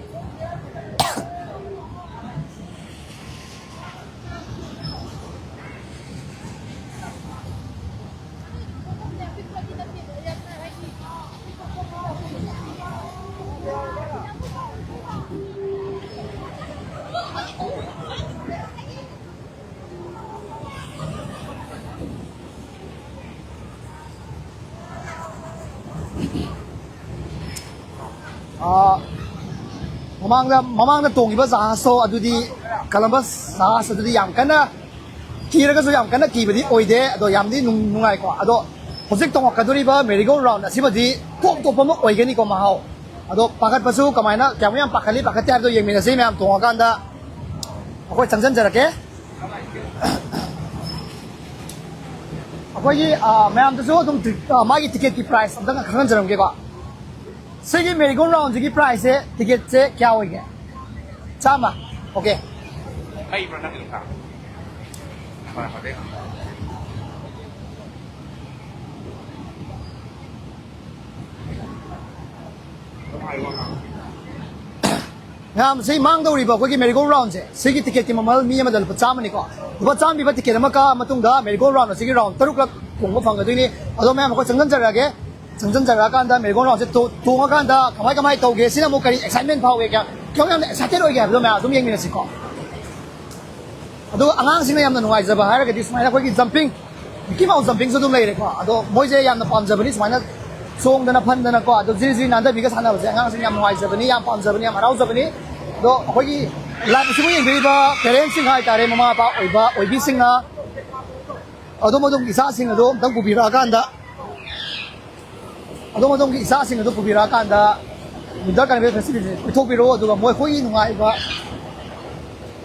ꯑꯥ, ꯃꯃꯥꯡꯗ, ꯃꯃꯥꯡꯗ ꯇꯣꯡꯈꯤꯕ ꯖꯍꯥꯖꯇꯣ ꯑꯗꯨꯗꯤ, Columbus ꯖꯍꯥꯖ ꯑꯗꯨꯗꯤ ꯌꯥꯝ ꯀꯟꯅ ꯀꯤꯔꯒꯁꯨ ꯌꯥꯝ ꯀꯟꯅ ꯀꯤꯕꯗꯤ ꯑꯣꯏꯗꯦ, ꯑꯗꯣ ꯌꯥꯝꯗꯤ ꯅꯨꯡ-, ꯅꯨꯡꯉꯥꯏꯀꯣ꯫ ꯑꯗꯣ ꯍꯧꯖꯤꯛ ꯇꯣꯡꯉꯛꯀꯗꯣꯔꯤꯕ merry-go-round ꯑꯁꯤꯃꯗꯤ ꯇꯣꯞ ꯇꯣꯞꯄ ꯑꯃ ꯑꯣꯏꯒꯅꯤꯀꯣ ꯃꯍꯥꯎ꯫ ꯑꯗꯣ ꯄꯥꯈꯠꯄꯁꯨ ꯀꯃꯥꯏꯅ, ꯀꯌꯥꯃꯨꯛ ꯌꯥꯝ ꯄꯥꯈꯠꯂꯤ ꯄꯥꯈꯠꯇꯦ ꯍꯥꯏꯕꯗꯣ ꯌꯦꯡꯃꯤꯟꯅꯁꯤ ꯃꯌꯥꯝ ꯇꯣꯡꯉꯀꯥꯟꯗ꯫ ꯑꯩꯈꯣꯏ ꯆꯪꯁꯤꯟꯖꯔꯛꯀꯦ꯫ ꯑꯩꯈꯣꯏꯒꯤ, ꯑ, ꯃꯌꯥꯝꯗꯁꯨ ꯑꯗꯨꯝ ꯇꯤ-, ꯑ, ꯃꯥꯒꯤ ticket ꯀꯤ price ꯑꯝꯇꯪ ꯈꯪꯍꯟꯖꯔꯝꯒꯦꯀꯣ꯫ ꯁꯤꯒꯤ merry-go-round ꯁꯤꯒꯤ price ꯁꯦ, ticket ꯁꯦ ꯀꯌꯥ ꯑꯣꯏꯒꯦ? ꯆꯥꯝꯃ꯫ Okay꯫ ꯂꯩꯕ꯭ꯔꯥ ꯅꯪꯒꯤꯗꯣ ꯈꯔ? ꯍꯣꯏ, ꯍꯣꯏ, ꯂꯩ꯫ ꯃꯌꯥꯝ, ꯁꯤ ꯃꯥꯡꯗꯧꯔꯤꯕ ꯑꯩꯈꯣꯏꯒꯤ merry-go-round ꯁꯦ, ꯁꯤꯒꯤ ticket ꯀꯤ ꯃꯃꯜ ꯃꯤ ꯑꯃꯗ ꯂꯨꯄꯥ ꯆꯥꯝꯃꯅꯤꯀꯣ꯫ ꯂꯨꯄꯥ ꯆꯥꯝꯃ ꯄꯤꯕ ticket ꯑꯃ ꯀꯛꯑ ꯃꯇꯨꯡꯗ merry-go-round ꯑꯁꯤꯒꯤ round ꯇꯔꯨꯛꯂꯛ ꯇꯣꯡꯕ ꯐꯪꯒꯗꯣꯏꯅꯤ꯫ ꯑꯗꯣ ꯃꯌꯥꯝ, ꯑꯩꯈꯣꯏ ꯆꯪꯁꯤꯟꯖꯔꯛꯑꯒꯦ꯫ ꯆꯪꯁꯤꯟꯖꯔꯛꯑꯀꯥꯟꯗ merry-go-round ꯁꯦ ꯇꯣ-, ꯇꯣꯡꯉꯀꯥꯟꯗ ꯀꯃꯥꯏ ꯀꯃꯥꯏ ꯇꯧꯒꯦ, ꯁꯤꯅ ꯑꯃꯨꯛ ꯀꯔꯤ excitement ꯐꯥꯎꯒꯦ, ꯀꯌꯥ, ꯀꯌꯥꯝ ꯌꯥꯝꯅ excited ꯑꯣꯏꯒꯦ ꯍꯥꯏꯕꯗꯣ ꯃꯌꯥꯝ ꯑꯗꯨꯝ ꯌꯦꯡꯃꯤꯟꯅꯁꯤꯀꯣ꯫ ꯑꯗꯨꯒ ꯑꯉꯥꯡꯁꯤꯡꯅ ꯌꯥꯝꯅ ꯅꯨꯡꯉꯥꯏꯖꯕ ꯍꯥꯏꯔꯒꯗꯤ ꯁꯨꯃꯥꯏꯅ ꯑꯩꯈꯣꯏꯒꯤ jumping, ꯃꯤꯀꯤ ꯃꯥꯎꯁ ꯖꯝꯄꯤꯡꯁꯨ ꯑꯗꯨꯝ ꯂꯩꯔꯦꯀꯣ꯫ ꯑꯗꯣ ꯃꯣꯏꯁꯦ ꯌꯥꯝꯅ ꯄꯥꯝꯖꯕꯅꯤ ꯁꯨꯃꯥꯏꯅ ꯆꯣꯡꯗꯅ ꯐꯟꯗꯅꯀꯣ꯫ ꯑꯗꯣ ꯖꯤꯔꯤ ꯖꯤꯔꯤ ꯅꯥꯟꯊꯕꯤꯒ ꯁꯥꯟꯅꯕꯁꯦ ꯑꯉꯥꯡꯁꯤꯡ ꯌꯥꯝ ꯅꯨꯡꯉꯥꯏꯖꯕꯅꯤ, ꯌꯥꯝ ꯄꯥꯝꯖꯕꯅꯤ, ꯌꯥꯝ ꯍꯔꯥꯎꯖꯕꯅꯤ꯫ ꯑꯗꯣ ꯑꯩꯈꯣꯏꯒꯤ ꯂꯥꯏꯞ ꯑꯁꯤꯕꯨ ꯌꯦꯡꯕꯤꯔꯤꯕ ꯄꯦꯔꯦꯟꯁꯁꯤꯡ ꯍꯥꯏꯇꯥꯔꯦ, ꯃꯃꯥ ꯃꯄꯥ ꯑꯣꯏꯕ ꯑꯣꯏꯕꯤꯁꯤꯡꯅ ꯑꯗꯣꯝ ꯑꯗꯣꯝꯒꯤ ꯏꯆꯥꯁꯤꯡ ꯑꯗꯣ ꯑꯝꯇꯪ ꯄꯨꯕꯤꯔꯛꯑꯀꯥꯟꯗ, ꯑꯗꯣꯝ ꯑꯗꯣꯝꯒꯤ ꯏꯆꯥꯁꯤꯡ ꯑꯗꯨ ꯄꯨꯕꯤꯔꯛꯑꯀꯥꯟꯗ ꯋꯤꯟꯇꯔ ꯀꯥꯔꯅꯤꯚꯦꯜ ꯐꯦꯁꯇꯤꯚꯦꯜꯁꯦ ꯀꯣꯏꯊꯣꯛꯄꯤꯔꯛꯑꯣ꯫ ꯑꯗꯨꯒ ꯃꯈꯣꯏꯒꯤ ꯅꯨꯡꯉꯥꯏꯕ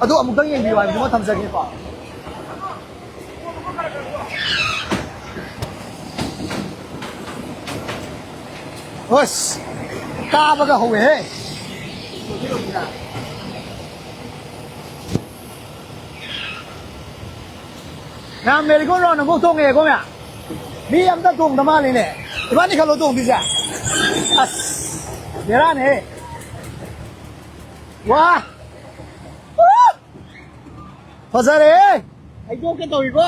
ꯑꯗꯨ ꯑꯃꯨꯛꯇꯪ ꯌꯦꯡꯕꯤꯌꯨ ꯍꯥꯏꯕꯗꯨꯃ ꯊꯝꯖꯒꯦꯀꯣ꯫ ꯑꯁ, ꯀꯥꯕꯒ ꯍꯧꯋꯦꯍꯦ꯫ ꯃꯌꯥꯝ ꯃꯦꯔꯤꯒꯣꯟ ꯔꯥꯎꯟ ꯑꯃꯨꯛ ꯇꯣꯡꯉꯦꯀꯣ ꯃꯌꯥꯝ꯫ ꯃꯤ ꯑꯝꯇ ꯇꯣꯡꯗ ꯃꯥꯜꯂꯤꯅꯦ꯫ ꯏꯕꯥꯅꯤ ꯈꯛꯂꯣ ꯇꯣꯡꯗꯣꯏꯁꯦ? ꯑꯁ, ꯕꯦꯔꯥꯅꯦꯍꯦ꯫ ꯋꯥ! ꯐꯖꯔꯦꯍꯦ! ꯍꯩꯗꯣꯛꯀꯦ ꯇꯧꯏꯀꯣ꯫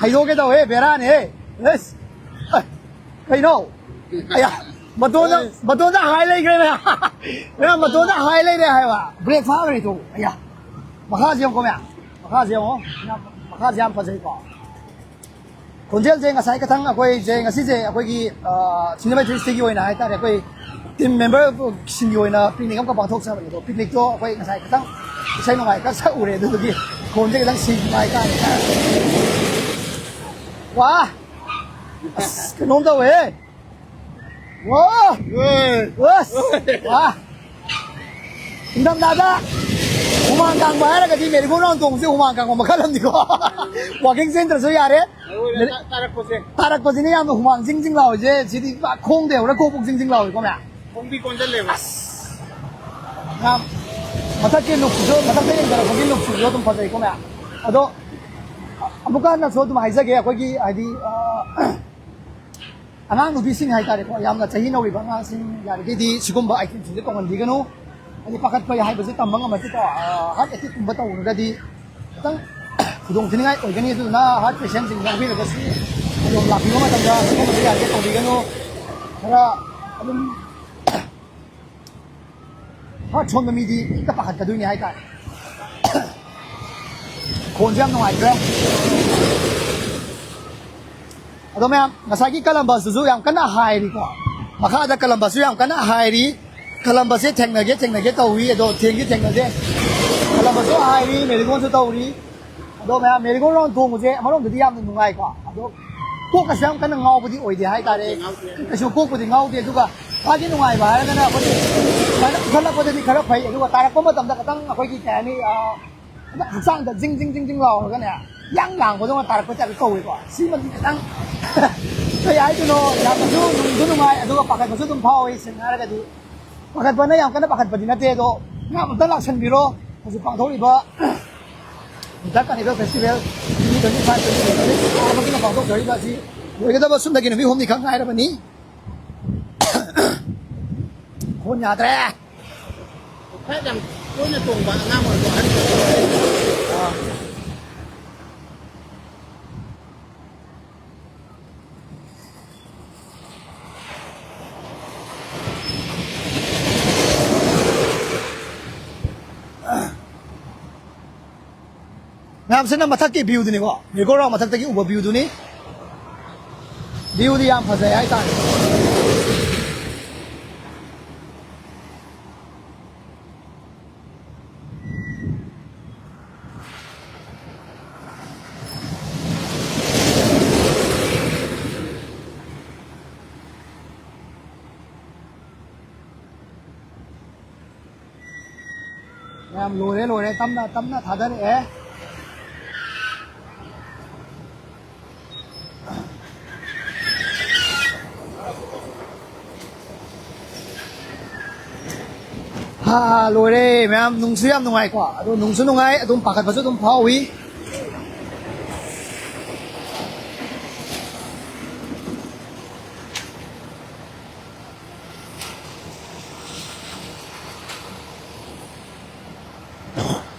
ꯍꯩꯗꯣꯛꯀꯦ ꯇꯧꯋꯦ, ꯕꯦꯔꯥꯅꯦꯍꯦ꯫ ꯑꯁ! ꯑꯦ, ꯀꯩꯅꯣ? ꯑꯌꯥ, ꯃꯇꯣꯟꯗ, ꯃꯇꯣꯟꯗ ꯍꯥꯏ ꯂꯩꯈ꯭ꯔꯦ ꯃꯌꯥꯝ꯫ ꯃꯌꯥꯝ ꯃꯇꯣꯟꯗ ꯍꯥꯏ ꯂꯩꯔꯦ ꯍꯥꯏꯕ꯫ ꯕ꯭ꯔꯦꯛ ꯐꯥꯈ꯭ꯔꯦ ꯇꯣ꯫ ꯑꯌꯥ, ꯃꯈꯥꯁꯦ ꯌꯦꯡꯉꯨꯀꯣ ꯃꯌꯥꯝ꯫ ꯃꯈꯥꯁꯦ ꯌꯦꯡꯉꯣ꯫ ꯃꯈꯥꯁꯦ ꯌꯥꯝ ꯐꯖꯩꯀꯣ꯫ ꯈꯣꯟꯖꯦꯜꯁꯦ ꯉꯁꯥꯏ ꯈꯇꯪ ꯑꯩꯈꯣꯏꯁꯦ ꯉꯁꯤꯁꯦ ꯑꯩꯈꯣꯏꯒꯤ, ꯑ, ꯁꯤꯅꯦꯃꯥ ꯊ꯭ꯔꯤ ꯁꯤꯛꯁꯇꯤꯒꯤ ꯑꯣꯏꯅ ꯍꯥꯏꯇꯥꯔꯦ, ꯑꯩꯈꯣꯏ ꯇꯤꯝ ꯃꯦꯝꯕꯔꯁꯤꯡꯒꯤ ꯑꯣꯏꯅ ꯄꯤꯛꯅꯤꯛ ꯑꯃꯈꯛ ꯄꯥꯡꯊꯣꯛꯆꯕꯅꯦ꯫ ꯑꯗꯣ ꯄꯤꯛꯅꯤꯛꯇꯣ ꯑꯩꯈꯣꯏ ꯉꯁꯥꯏ ꯈꯤꯇꯪ ꯏꯁꯩ ꯅꯨꯡꯉꯥꯏ ꯈꯔ ꯁꯛꯎꯔꯦ, ꯑꯗꯨꯗꯨꯒꯤ ꯈꯣꯟꯁꯦ ꯈꯤꯇꯪ ꯁꯤꯕ ꯍꯥꯏꯇꯥꯔꯦ꯫ ꯋꯥ! ꯑꯁ, ꯀꯩꯅꯣꯝ ꯇꯧꯋꯦꯍꯦ꯫ ꯋꯥ! ꯑꯁ! ꯋꯥ! ꯏꯪꯊꯝꯊꯥꯗ ꯍꯨꯃꯥꯡ ꯀꯥꯡꯕ ꯍꯥꯏꯔꯒꯗꯤ ꯃꯦꯔꯤꯒꯣꯟ ꯔꯥꯎꯟ ꯇꯣꯡꯕꯁꯦ ꯍꯨꯃꯥꯡ ꯀꯥꯡꯕ ꯃꯈꯜ ꯑꯃꯅꯤꯀꯣ꯫ ꯋꯥꯀꯤꯡ ꯆꯦꯟꯗ꯭ꯔꯁꯨ ꯌꯥꯔꯦ꯫ ꯑꯗꯨꯒ ꯇꯥꯔꯛꯄꯁꯦ꯫ ꯇꯥꯔꯛꯄꯁꯤꯅ ꯌꯥꯝꯅ ꯍꯨꯃꯥꯡ ꯖꯤꯡ ꯖꯤꯡ ꯂꯥꯎꯔꯤꯁꯦ꯫ ꯁꯤꯗꯤ ꯄꯨꯔꯥ ꯈꯣꯡꯗ ꯌꯧꯔ ꯀꯣꯛꯄꯨꯛ ꯖꯤꯡ ꯖꯤꯡ ꯂꯥꯎꯔꯤꯀꯣ ꯃꯌꯥꯝ꯫ ꯈꯣꯡꯕꯤ ꯀꯣꯟꯁꯤꯜꯂꯦꯕ꯫ ꯑꯁ! ꯌꯥꯝ ꯃꯊꯛꯀꯤ ꯂꯨꯛꯁꯤꯁꯨ, ꯃꯊꯛꯇ ꯌꯦꯡꯊꯔꯛꯄꯒꯤ ꯂꯨꯛꯁꯤꯁꯨ ꯑꯗꯨꯝ ꯐꯖꯩꯀꯣ ꯃꯌꯥꯝ꯫ ꯑꯗꯣ ꯑꯃꯨꯛꯀ ꯍꯟꯅꯁꯨ ꯑꯗꯨꯝ ꯍꯥꯏꯖꯒꯦ, ꯑꯩꯈꯣꯏꯒꯤ ꯍꯥꯏꯗꯤ, ꯑ, ꯑꯉꯥꯡ ꯅꯨꯄꯤꯁꯤꯡ ꯍꯥꯏꯇꯥꯔꯦꯀꯣ, ꯌꯥꯝꯅ ꯆꯍꯤ ꯅꯧꯔꯤꯕ ꯑꯉꯥꯡꯁꯤꯡ ꯌꯥꯔꯤꯈꯩꯗꯤ ꯁꯤꯒꯨꯝꯕ ꯑꯥꯏꯇꯦꯝꯁꯤꯡꯁꯦ ꯇꯧꯍꯟꯕꯤꯒꯅꯨ꯫ ꯍꯥꯏꯗꯤ ꯄꯥꯈꯠꯄ ꯍꯥꯏꯕꯁꯦ ꯇꯝꯕ ꯉꯝꯃꯛꯇꯦꯀꯣ꯫ ꯑ, ꯍꯥꯔꯠ ꯑꯦꯇꯦꯛꯀꯨꯝꯕ ꯇꯧꯔꯒꯗꯤ ꯈꯤꯇꯪ ꯈꯨꯗꯣꯡ ꯊꯤꯅꯤꯡꯉꯥꯏ ꯑꯣꯏꯒꯅꯤ꯫ ꯑꯗꯨꯗꯨꯅ ꯍꯥꯔꯠ ꯄꯦꯁꯦꯟꯁꯤꯡ ꯌꯥꯎꯕꯤꯔꯒꯁꯨ ꯑꯗꯨꯝ ꯂꯥꯛꯄꯤꯕ ꯃꯇꯝꯗ ꯁꯤꯒꯨꯝꯕꯁꯦ ꯌꯥꯔꯤꯈꯩ ꯇꯧꯕꯤꯒꯅꯨ꯫ ꯈꯔ ꯑꯗꯨꯝ ꯍꯥꯔꯠ ꯁꯣꯟꯕ ꯃꯤꯗꯤ ꯍꯦꯛꯇ ꯄꯥꯈꯠꯀꯗꯣꯏꯅꯤ ꯍꯥꯏꯇꯥꯔꯦ꯫ ꯈꯣꯟꯁꯦ ꯌꯥꯝ ꯅꯨꯡꯉꯥꯏꯇ꯭ꯔꯦ꯫ ꯑꯗꯣ ꯃꯌꯥꯝ, ꯉꯁꯥꯏꯒꯤ ꯀꯂꯝꯕꯁꯇꯨꯁꯨ ꯌꯥꯝ ꯀꯟꯅ ꯍꯥꯏꯔꯤꯀꯣ꯫ ꯃꯈꯥꯗ ꯀꯂꯝꯕꯁꯁꯨ ꯌꯥꯝ ꯀꯟꯅ ꯍꯥꯏꯔꯤ꯫ ꯀꯂꯝꯕꯁꯁꯦ ꯊꯦꯡꯅꯒꯦ, ꯊꯦꯡꯅꯒꯦ ꯇꯧꯏ, ꯑꯗꯣ ꯊꯦꯡꯗꯤ ꯊꯦꯡꯅꯗꯦ꯫ ꯀꯂꯝꯕꯁꯁꯨ ꯍꯥꯏꯔꯤ, ꯃꯦꯔꯤꯒꯣꯟꯁꯨ ꯇꯧꯔꯤ꯫ ꯑꯗꯣ ꯃꯌꯥꯝ, ꯃꯦꯔꯤꯒꯣꯟ ꯔꯥꯎꯟ ꯇꯣꯡꯕꯁꯦ ꯑꯃꯔꯣꯝꯗꯗꯤ ꯌꯥꯝꯅ ꯅꯨꯡꯉꯥꯏꯀꯣ꯫ ꯑꯗꯣ ꯀꯣꯛꯀꯁꯨ ꯌꯥꯝ ꯀꯟꯅ ꯉꯥꯎꯕꯗꯤ ꯑꯣꯏꯗꯦ ꯍꯥꯏꯇꯥꯔꯦ꯫ ꯉꯥꯎꯗꯦ, ꯉꯥꯎꯗꯦ꯫ ꯀꯩꯁꯨ ꯀꯣꯛꯄꯨꯗꯤ ꯉꯥꯎꯗꯦ꯫ ꯑꯗꯨꯒ ꯃꯥꯒꯤ ꯅꯨꯡꯉꯥꯏꯕ ꯍꯥꯏꯔꯒꯅ ꯑꯩꯈꯣꯏꯒꯤ ꯁꯨꯃꯥꯏꯅ ꯄꯨꯈꯠꯂꯛꯄꯗꯗꯤ ꯈꯔ ꯐꯩ, ꯑꯗꯨꯒ ꯇꯥꯔꯛꯄ ꯃꯇꯝꯗ ꯈꯤꯇꯪ ꯑꯩꯈꯣꯏꯒꯤ ꯀꯩ ꯍꯥꯏꯅꯤ, ꯑ, ꯍꯛꯆꯥꯡꯗ ꯖꯤꯡ ꯖꯤꯡ ꯖꯤꯡ ꯖꯤꯡ ꯂꯥꯎꯔꯒꯅꯦ, ꯌꯥꯡ ꯂꯥꯡꯕꯗꯧꯅ ꯇꯥꯔꯛꯄ ꯇꯥꯏꯞꯇ ꯇꯧꯋꯦꯀꯣ꯫ ꯁꯤꯃꯗꯤ ꯈꯤꯇꯪ ꯀꯩ ꯍꯥꯏꯗꯣꯏꯅꯣ, ꯌꯥꯝꯅꯁꯨ ꯅꯨꯡꯁꯨ ꯅꯨꯡꯉꯥꯏ, ꯑꯗꯨꯒ ꯄꯥꯈꯠꯄꯁꯨ ꯑꯗꯨꯝ ꯐꯥꯎꯋꯤ꯫ ꯁꯦꯡꯅ ꯍꯥꯏꯔꯒꯗꯤ ꯄꯥꯈꯠꯄꯅ ꯌꯥꯝ ꯀꯟꯅ ꯄꯥꯈꯠꯄꯗꯤ ꯅꯠꯇꯦ, ꯑꯗꯣ ꯃꯌꯥꯝ ꯑꯝꯇ ꯂꯥꯛꯁꯟꯕꯤꯔꯣ꯫ ꯍꯧꯖꯤꯛ ꯄꯥꯡꯊꯣꯛꯂꯤꯕ Winter Carnival Festival twenty twenty-five, twenty twenty-six ꯄꯥꯡꯊꯣꯛꯆꯔꯤꯕ ꯑꯁꯤ ꯂꯣꯏꯒꯗꯕ ꯁꯨꯞꯅꯒꯤ ꯅꯨꯃꯤꯠ ꯍꯨꯝꯅꯤꯈꯛ ꯉꯥꯏꯔꯕꯅꯤ꯫ ꯈꯣꯟ ꯌꯥꯗ꯭ꯔꯦ꯫ ꯈꯔ ꯌꯥꯝ ꯇꯣꯏꯅ ꯇꯣꯡꯕ ꯑꯉꯥꯡ ꯑꯣꯏꯔꯁꯨ ꯑꯍꯟ ꯑꯣꯏꯔꯁꯨ꯫ ꯃꯌꯥꯝꯁꯤꯅ ꯃꯊꯛꯀꯤ view ꯗꯨꯅꯤꯀꯣ, ꯃꯦꯔꯤꯒꯣꯟ ꯔꯥꯎꯟ ꯃꯊꯛꯇꯒꯤ ꯎꯕ view ꯗꯨꯅꯤ꯫ View ꯗꯤ ꯌꯥꯝ ꯐꯖꯩ ꯍꯥꯏꯇꯥꯔꯦ꯫ ꯃꯌꯥꯝ ꯂꯣꯏꯔꯦ, ꯂꯣꯏꯔꯦ꯫ ꯇꯞꯅ, ꯇꯞꯅ ꯊꯥꯗꯔꯛꯑꯦ꯫ ꯍꯥ, ꯂꯣꯏꯔꯦ ꯃꯌꯥꯝ꯫ ꯅꯨꯡꯁꯨ ꯌꯥꯝ ꯅꯨꯡꯉꯥꯏꯀꯣ꯫ ꯑꯗꯣ ꯅꯨꯡꯁꯨ ꯅꯨꯡꯉꯥꯏ, ꯑꯗꯨꯝ ꯄꯥꯈꯠꯄꯁꯨ ꯑꯗꯨꯝ ꯐꯥꯎꯏ꯫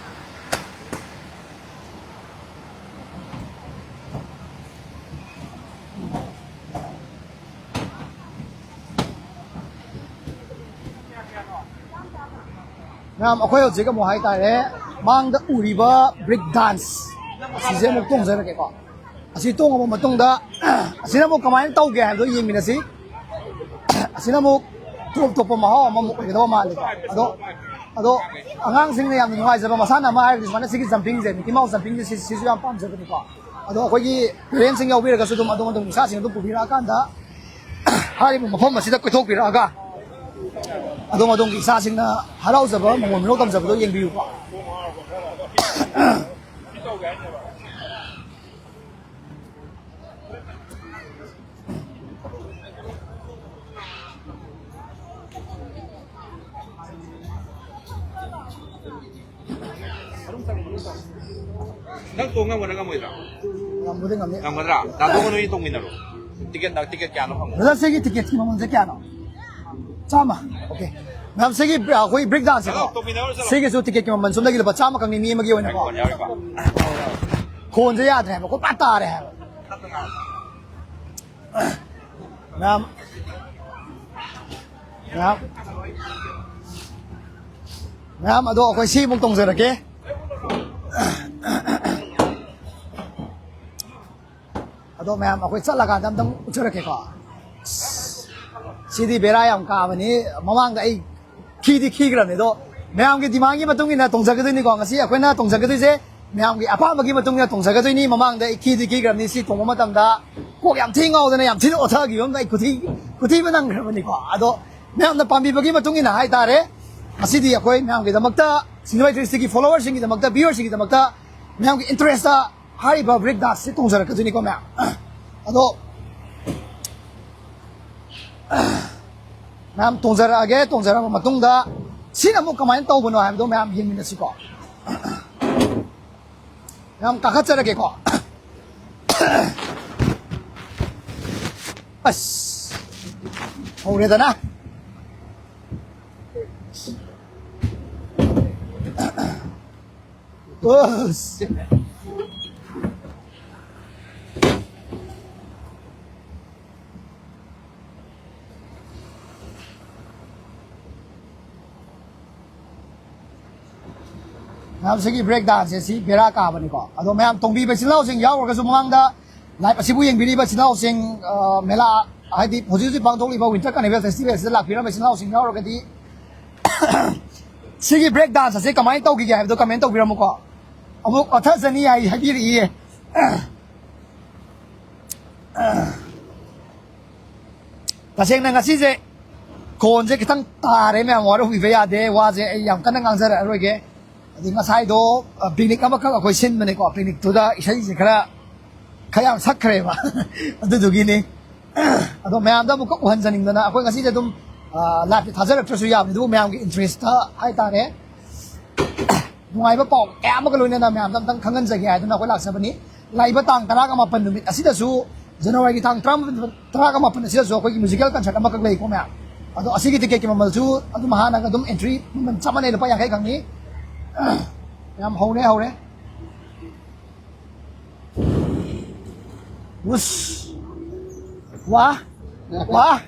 ꯃꯌꯥꯝ, ꯑꯩꯈꯣꯏ ꯍꯧꯖꯤꯛ ꯑꯃꯨꯛ ꯍꯥꯏꯇꯥꯔꯦ, ꯃꯥꯡꯗ ꯎꯔꯤꯕ break dance ꯑꯁꯤꯁꯦ ꯑꯃꯨꯛ ꯇꯣꯡꯖꯔꯒꯦꯀꯣ꯫ ꯑꯁꯤ ꯇꯣꯡꯉꯕ ꯃꯇꯨꯡꯗ ꯑꯁꯤꯅ ꯑꯃꯨꯛ ꯀꯃꯥꯏꯅ ꯇꯧꯒꯦ ꯍꯥꯏꯕꯗꯣ ꯌꯦꯡꯃꯤꯟꯅꯁꯤ꯫ ꯑꯁꯤꯅ ꯑꯃꯨꯛ ꯇꯣꯞ ꯇꯣꯞꯄ ꯃꯍꯥꯎ ꯑꯃꯃꯨꯛ ꯑꯣꯏꯒꯗꯕ ꯃꯥꯜꯂꯤꯀꯣ꯫ ꯑꯗꯣ ꯑꯗꯣ ꯑꯉꯥꯡꯁꯤꯡꯅ ꯌꯥꯝꯅ ꯅꯨꯡꯉꯥꯏꯖꯕ ꯃꯁꯥꯟꯅ ꯑꯃ ꯍꯥꯏꯔꯒꯗꯤ ꯁꯨꯃꯥꯏꯅ ꯁꯤꯒꯤ ꯖꯝꯄꯤꯡꯁꯦ, ꯃꯤꯀꯤ ꯃꯥꯎꯁ ꯖꯝꯄꯤꯡꯁꯦ, ꯁꯤ- ꯁꯤꯁꯨ ꯌꯥꯝ ꯄꯥꯝꯖꯕꯅꯤꯀꯣ꯫ ꯑꯗꯣ ꯑꯩꯈꯣꯏꯒꯤ ꯄꯦꯔꯦꯟꯁꯁꯤꯡ ꯌꯥꯎꯕꯤꯔꯒꯁꯨ ꯑꯗꯨꯝ ꯑꯗꯣꯝ ꯑꯗꯣꯝꯒꯤ ꯏꯆꯥꯁꯤꯡ ꯑꯗꯨꯝ ꯄꯨꯕꯤꯔꯛꯑꯀꯥꯟꯗ ꯍꯥꯏꯔꯤꯕ ꯃꯐꯝ ꯑꯁꯤꯗ ꯀꯣꯏꯊꯣꯛꯄꯤꯔꯛꯑꯒ ꯑꯗꯣꯝ ꯑꯗꯣꯝꯒꯤ ꯏꯆꯥꯁꯤꯡꯅ ꯍꯔꯥꯎꯖꯕ, ꯃꯃꯣꯟ ꯃꯅꯧ ꯇꯝꯖꯕꯗꯣ ꯌꯦꯡꯕꯤꯌꯨꯀꯣ꯫ ꯅꯪ ꯇꯣꯡ ꯉꯝꯒꯗ꯭ꯔꯥ ꯉꯝꯃꯣꯏꯗ꯭ꯔꯥ? ꯉꯝꯕꯨꯗꯤ ꯉꯝꯅꯤ꯫ ꯉꯝꯒꯗ꯭ꯔꯥ? ꯗꯥꯗꯣꯒ ꯅꯣꯏ ꯇꯣꯡꯃꯤꯟꯅꯔꯣ꯫ ꯇꯤꯀꯦꯠ ꯇꯤꯀꯦꯠ ꯀꯌꯥꯅꯣ ꯍꯪꯉꯣ꯫ ꯕ꯭ꯔꯗꯔ, ꯁꯤꯒꯤ ꯇꯤꯀꯦꯠꯀꯤ ꯃꯃꯜꯁꯦ ꯀꯌꯥꯅꯣ? ꯆꯥꯝꯃ꯫ ꯑꯣꯀꯦ꯫ ꯃꯌꯥꯝ, ꯁꯤꯒꯤ ꯑꯩꯈꯣꯏ ꯕ꯭ꯔꯦꯛ ꯗꯥꯟꯁꯁꯦꯀꯣ꯫ ꯆꯠꯂꯣ, ꯇꯣꯡꯃꯤꯟꯅꯔꯣ, ꯆꯠꯂꯣ꯫ ꯁꯤꯒꯤꯁꯨ ꯇꯤꯀꯦꯠꯀꯤ ꯃꯃꯜ ꯁꯣꯝꯗꯒꯤ ꯂꯨꯄꯥ ꯆꯥꯝꯃ ꯈꯛꯅꯤ ꯃꯤ ꯑꯃꯒꯤ ꯑꯣꯏꯅꯀꯣ꯫ ꯌꯥꯎꯔꯤꯀꯣ꯫ ꯈꯣꯟꯁꯦ ꯌꯥꯗ꯭ꯔꯦ ꯍꯥꯏꯕ, ꯀꯣꯏꯄꯥ ꯇꯥꯔꯦ ꯍꯥꯏꯕ꯫ ꯃꯌꯥꯝ, ꯃꯌꯥꯝ, ꯃꯌꯥꯝ, ꯑꯗꯣ ꯑꯩꯈꯣꯏ ꯁꯤꯃꯨꯛ ꯇꯣꯡꯖꯔꯛꯀꯦ꯫ ꯑꯗꯣ ꯃꯌꯥꯝ, ꯑꯩꯈꯣꯏ ꯆꯠꯂꯀꯥꯟꯗ ꯑꯝꯇꯪ ꯎꯠꯆꯔꯛꯀꯦꯀꯣ꯫ ꯁꯤꯗꯤ ꯕꯦꯔꯥ ꯌꯥꯝ ꯀꯥꯕꯅꯤ꯫ ꯃꯃꯥꯡꯗ ꯑꯩ ꯈꯤꯗꯤ ꯈꯤꯈ꯭ꯔꯕꯅꯤ꯫ ꯑꯗꯣ ꯃꯌꯥꯝꯒꯤ ꯗꯤꯃꯥꯟꯒꯤ ꯃꯇꯨꯡ ꯏꯟꯅ ꯇꯣꯡꯖꯒꯗꯣꯏꯅꯤꯀꯣ꯫ ꯉꯁꯤ ꯑꯩꯈꯣꯏꯅ ꯇꯣꯡꯖꯒꯗꯣꯏꯁꯦ ꯃꯌꯥꯝꯒꯤ ꯑꯄꯥꯝꯕꯒꯤ ꯃꯇꯨꯡ ꯏꯟꯅ ꯇꯣꯡꯖꯒꯗꯣꯏꯅꯤ꯫ ꯃꯃꯥꯡꯗ ꯑꯩ ꯈꯤꯗꯤ ꯈꯤꯈ꯭ꯔꯕꯅꯤ꯫ ꯁꯤ ꯇꯣꯡꯕ ꯃꯇꯝꯗ ꯀꯣꯛ ꯌꯥꯝ ꯊꯤ ꯉꯥꯎꯗꯅ ꯌꯥꯝ ꯊꯤꯅ ꯑꯣꯊꯈꯤꯕ ꯑꯃꯗ ꯑꯩ ꯈꯨꯊꯤ, ꯈꯨꯊꯤꯕ ꯅꯪꯈ꯭ꯔꯕꯅꯤꯀꯣ꯫ ꯑꯗꯣ ꯃꯌꯥꯝꯅ ꯄꯥꯝꯕꯤꯕꯒꯤ ꯃꯇꯨꯡ ꯏꯟꯅ ꯍꯥꯏꯇꯥꯔꯦ, ꯉꯁꯤꯗꯤ ꯑꯩꯈꯣꯏ ꯃꯌꯥꯝꯒꯤꯗꯃꯛꯇ ꯁꯤꯡꯖꯃꯩ ꯊ꯭ꯔꯤ ꯁꯤꯛꯁꯇꯤꯒꯤ ꯐꯣꯂꯣꯋꯔꯁꯤꯡꯒꯤꯗꯃꯛꯇ, ꯚ꯭ꯌꯨꯋꯔꯁꯤꯡꯒꯤꯗꯃꯛꯇ ꯃꯌꯥꯝꯒꯤ ꯏꯟꯇꯔꯦꯁꯇ ꯍꯥꯏꯔꯤꯕ ꯕ꯭ꯔꯦꯛ ꯗꯥꯟꯁꯁꯤ ꯇꯣꯡꯖꯔꯛꯀꯗꯣꯏꯅꯤꯀꯣ ꯃꯌꯥꯝ꯫ ꯑꯗꯣ ꯃꯌꯥꯝ ꯇꯣꯡꯖꯔꯛꯑꯒꯦ꯫ ꯇꯣꯡꯖꯔꯛꯑꯕ ꯃꯇꯨꯡꯗ ꯁꯤꯅ ꯑꯃꯨꯛ ꯀꯃꯥꯏꯅ ꯇꯧꯕꯅꯣ ꯍꯥꯏꯕꯗꯣ ꯃꯌꯥꯝ ꯌꯦꯡꯃꯤꯟꯅꯁꯤꯀꯣ꯫ ꯃꯌꯥꯝ ꯀꯥꯈꯠꯆꯔꯒꯦꯀꯣ꯫ ꯑꯁ, ꯍꯧꯔꯦꯗꯅ꯫ ꯑꯁ꯫ ꯁꯤꯒꯤ ꯕ꯭ꯔꯦꯛ ꯗꯥꯟꯁꯁꯦ ꯁꯤ ꯕꯦꯔꯥ ꯀꯥꯕꯅꯤꯀꯣ꯫ ꯑꯗꯣ ꯃꯌꯥꯝ ꯇꯣꯡꯕꯤꯕ ꯏꯆꯤꯜ ꯏꯅꯥꯎꯁꯤꯡ ꯌꯥꯎꯔꯒꯁꯨ, ꯃꯃꯥꯡꯗ ꯂꯥꯏꯞ ꯑꯁꯤꯕꯨ ꯌꯦꯡꯕꯤꯔꯤꯕ ꯏꯆꯤꯜ ꯏꯅꯥꯎꯁꯤꯡ, ꯑ, ꯃꯦꯂꯥ, ꯍꯥꯏꯗꯤ ꯍꯧꯖꯤꯛ ꯍꯧꯖꯤꯛ ꯄꯥꯡꯊꯣꯛꯂꯤꯕ ꯋꯤꯟꯇꯔ ꯀꯥꯔꯅꯤꯚꯦꯜ ꯐꯦꯁꯇꯤꯚꯦꯜ ꯑꯁꯤꯗ ꯂꯥꯛꯄꯤꯔꯝꯕ ꯏꯆꯤꯜ ꯏꯅꯥꯎꯁꯤꯡ ꯌꯥꯎꯔꯒꯗꯤ, ꯁꯤꯒꯤ ꯕ꯭ꯔꯦꯛ ꯗꯥꯟꯁ ꯑꯁꯤ ꯀꯃꯥꯏꯅ ꯇꯧꯈꯤꯒꯦ ꯍꯥꯏꯕꯗꯣ ꯀꯃꯦꯟ ꯇꯧꯕꯤꯔꯝꯃꯨꯀꯣ꯫ ꯑꯃꯨꯛ ꯑꯣꯊꯖꯅꯤ ꯍꯥꯏ, ꯍꯥꯏꯕꯤꯔꯛꯏꯌꯦ꯫ ꯇꯁꯦꯡꯅ ꯉꯁꯤꯁꯦ ꯈꯣꯟꯁꯦ ꯈꯤꯇꯪ ꯇꯥꯔꯦ ꯃꯌꯥꯝ, ꯋꯥꯔꯧꯕꯤꯕ ꯌꯥꯗꯦ꯫ ꯋꯥꯁꯦ ꯑꯩ ꯌꯥꯝ ꯀꯟꯅ ꯉꯥꯡꯖꯔꯛꯑꯔꯣꯏꯒꯦ꯫ ꯑꯗꯩ ꯉꯁꯥꯏꯗꯣ, ꯑ, ꯄꯤꯛꯅꯤꯛ ꯑꯃꯈꯛ ꯑꯩꯈꯣꯏ ꯁꯤꯟꯕꯅꯦꯀꯣ꯫ ꯄꯤꯛꯅꯤꯛꯇꯨꯗ ꯏꯁꯩꯁꯦ ꯈꯔ, ꯈꯔ ꯌꯥꯝ ꯁꯛꯈ꯭ꯔꯦꯕ꯫ ꯑꯗꯨꯗꯨꯒꯤꯅꯤ꯫ ꯑꯗꯣ ꯃꯌꯥꯝꯗ ꯑꯃꯨꯛꯀ ꯎꯍꯟꯖꯅꯤꯡꯗꯅ ꯑꯩꯈꯣꯏ ꯉꯁꯤꯁꯦ ꯑꯗꯨꯝ, ꯑ, ꯂꯥꯏꯞꯇ ꯊꯥꯖꯔꯛꯇ꯭ꯔꯁꯨ ꯌꯥꯕꯅꯤ, ꯑꯗꯨꯕꯨ ꯃꯌꯥꯝꯒꯤ ꯏꯟꯇꯔꯦꯁꯇ ꯍꯥꯏꯇꯥꯔꯦ꯫ ꯅꯨꯡꯉꯥꯏꯕ ꯄꯥꯎ ꯀꯌꯥ ꯑꯃꯒ ꯂꯣꯏꯅꯅ ꯃꯌꯥꯝꯗ ꯑꯝꯇꯪ ꯈꯪꯍꯟꯖꯒꯦ ꯍꯥꯏꯗꯨꯅ ꯑꯩꯈꯣꯏ ꯂꯥꯛꯆꯕꯅꯤ꯫ ꯂꯥꯛꯏꯕ ꯇꯥꯡ ꯇꯔꯥꯒ ꯃꯥꯄꯟ ꯅꯨꯃꯤꯠ ꯑꯁꯤꯗꯁꯨ, ꯖꯅꯋꯥꯔꯤꯒꯤ ꯇꯥꯡ ꯇꯔꯥꯃꯥꯄꯟ, ꯇꯔꯥꯒ ꯃꯥꯄꯟ ꯑꯁꯤꯗꯁꯨ ꯑꯩꯈꯣꯏꯒꯤ ꯃ꯭ꯌꯨꯖꯤꯀꯦꯜ ꯀꯟꯁꯔꯠ ꯑꯃꯈꯛ ꯂꯩꯀꯣ ꯃꯌꯥꯝ꯫ ꯑꯗꯣ ꯑꯁꯤꯒꯤ ꯇꯤꯀꯦꯠꯀꯤ ꯃꯃꯜꯁꯨ ꯑꯗꯨꯝ ꯍꯥꯟꯅꯒ ꯑꯗꯨꯝ ꯑꯦꯟꯇ꯭ꯔꯤ ꯃꯃꯜ ꯆꯞ ꯃꯥꯟꯅꯩ, ꯂꯨꯄꯥ ꯌꯥꯡꯈꯩ ꯈꯛꯅꯤ꯫ ꯌꯥꯝ ꯍꯧꯔꯦ, ꯍꯧꯔꯦ꯫ ꯎꯁ! ꯋꯥ! ꯋꯥ!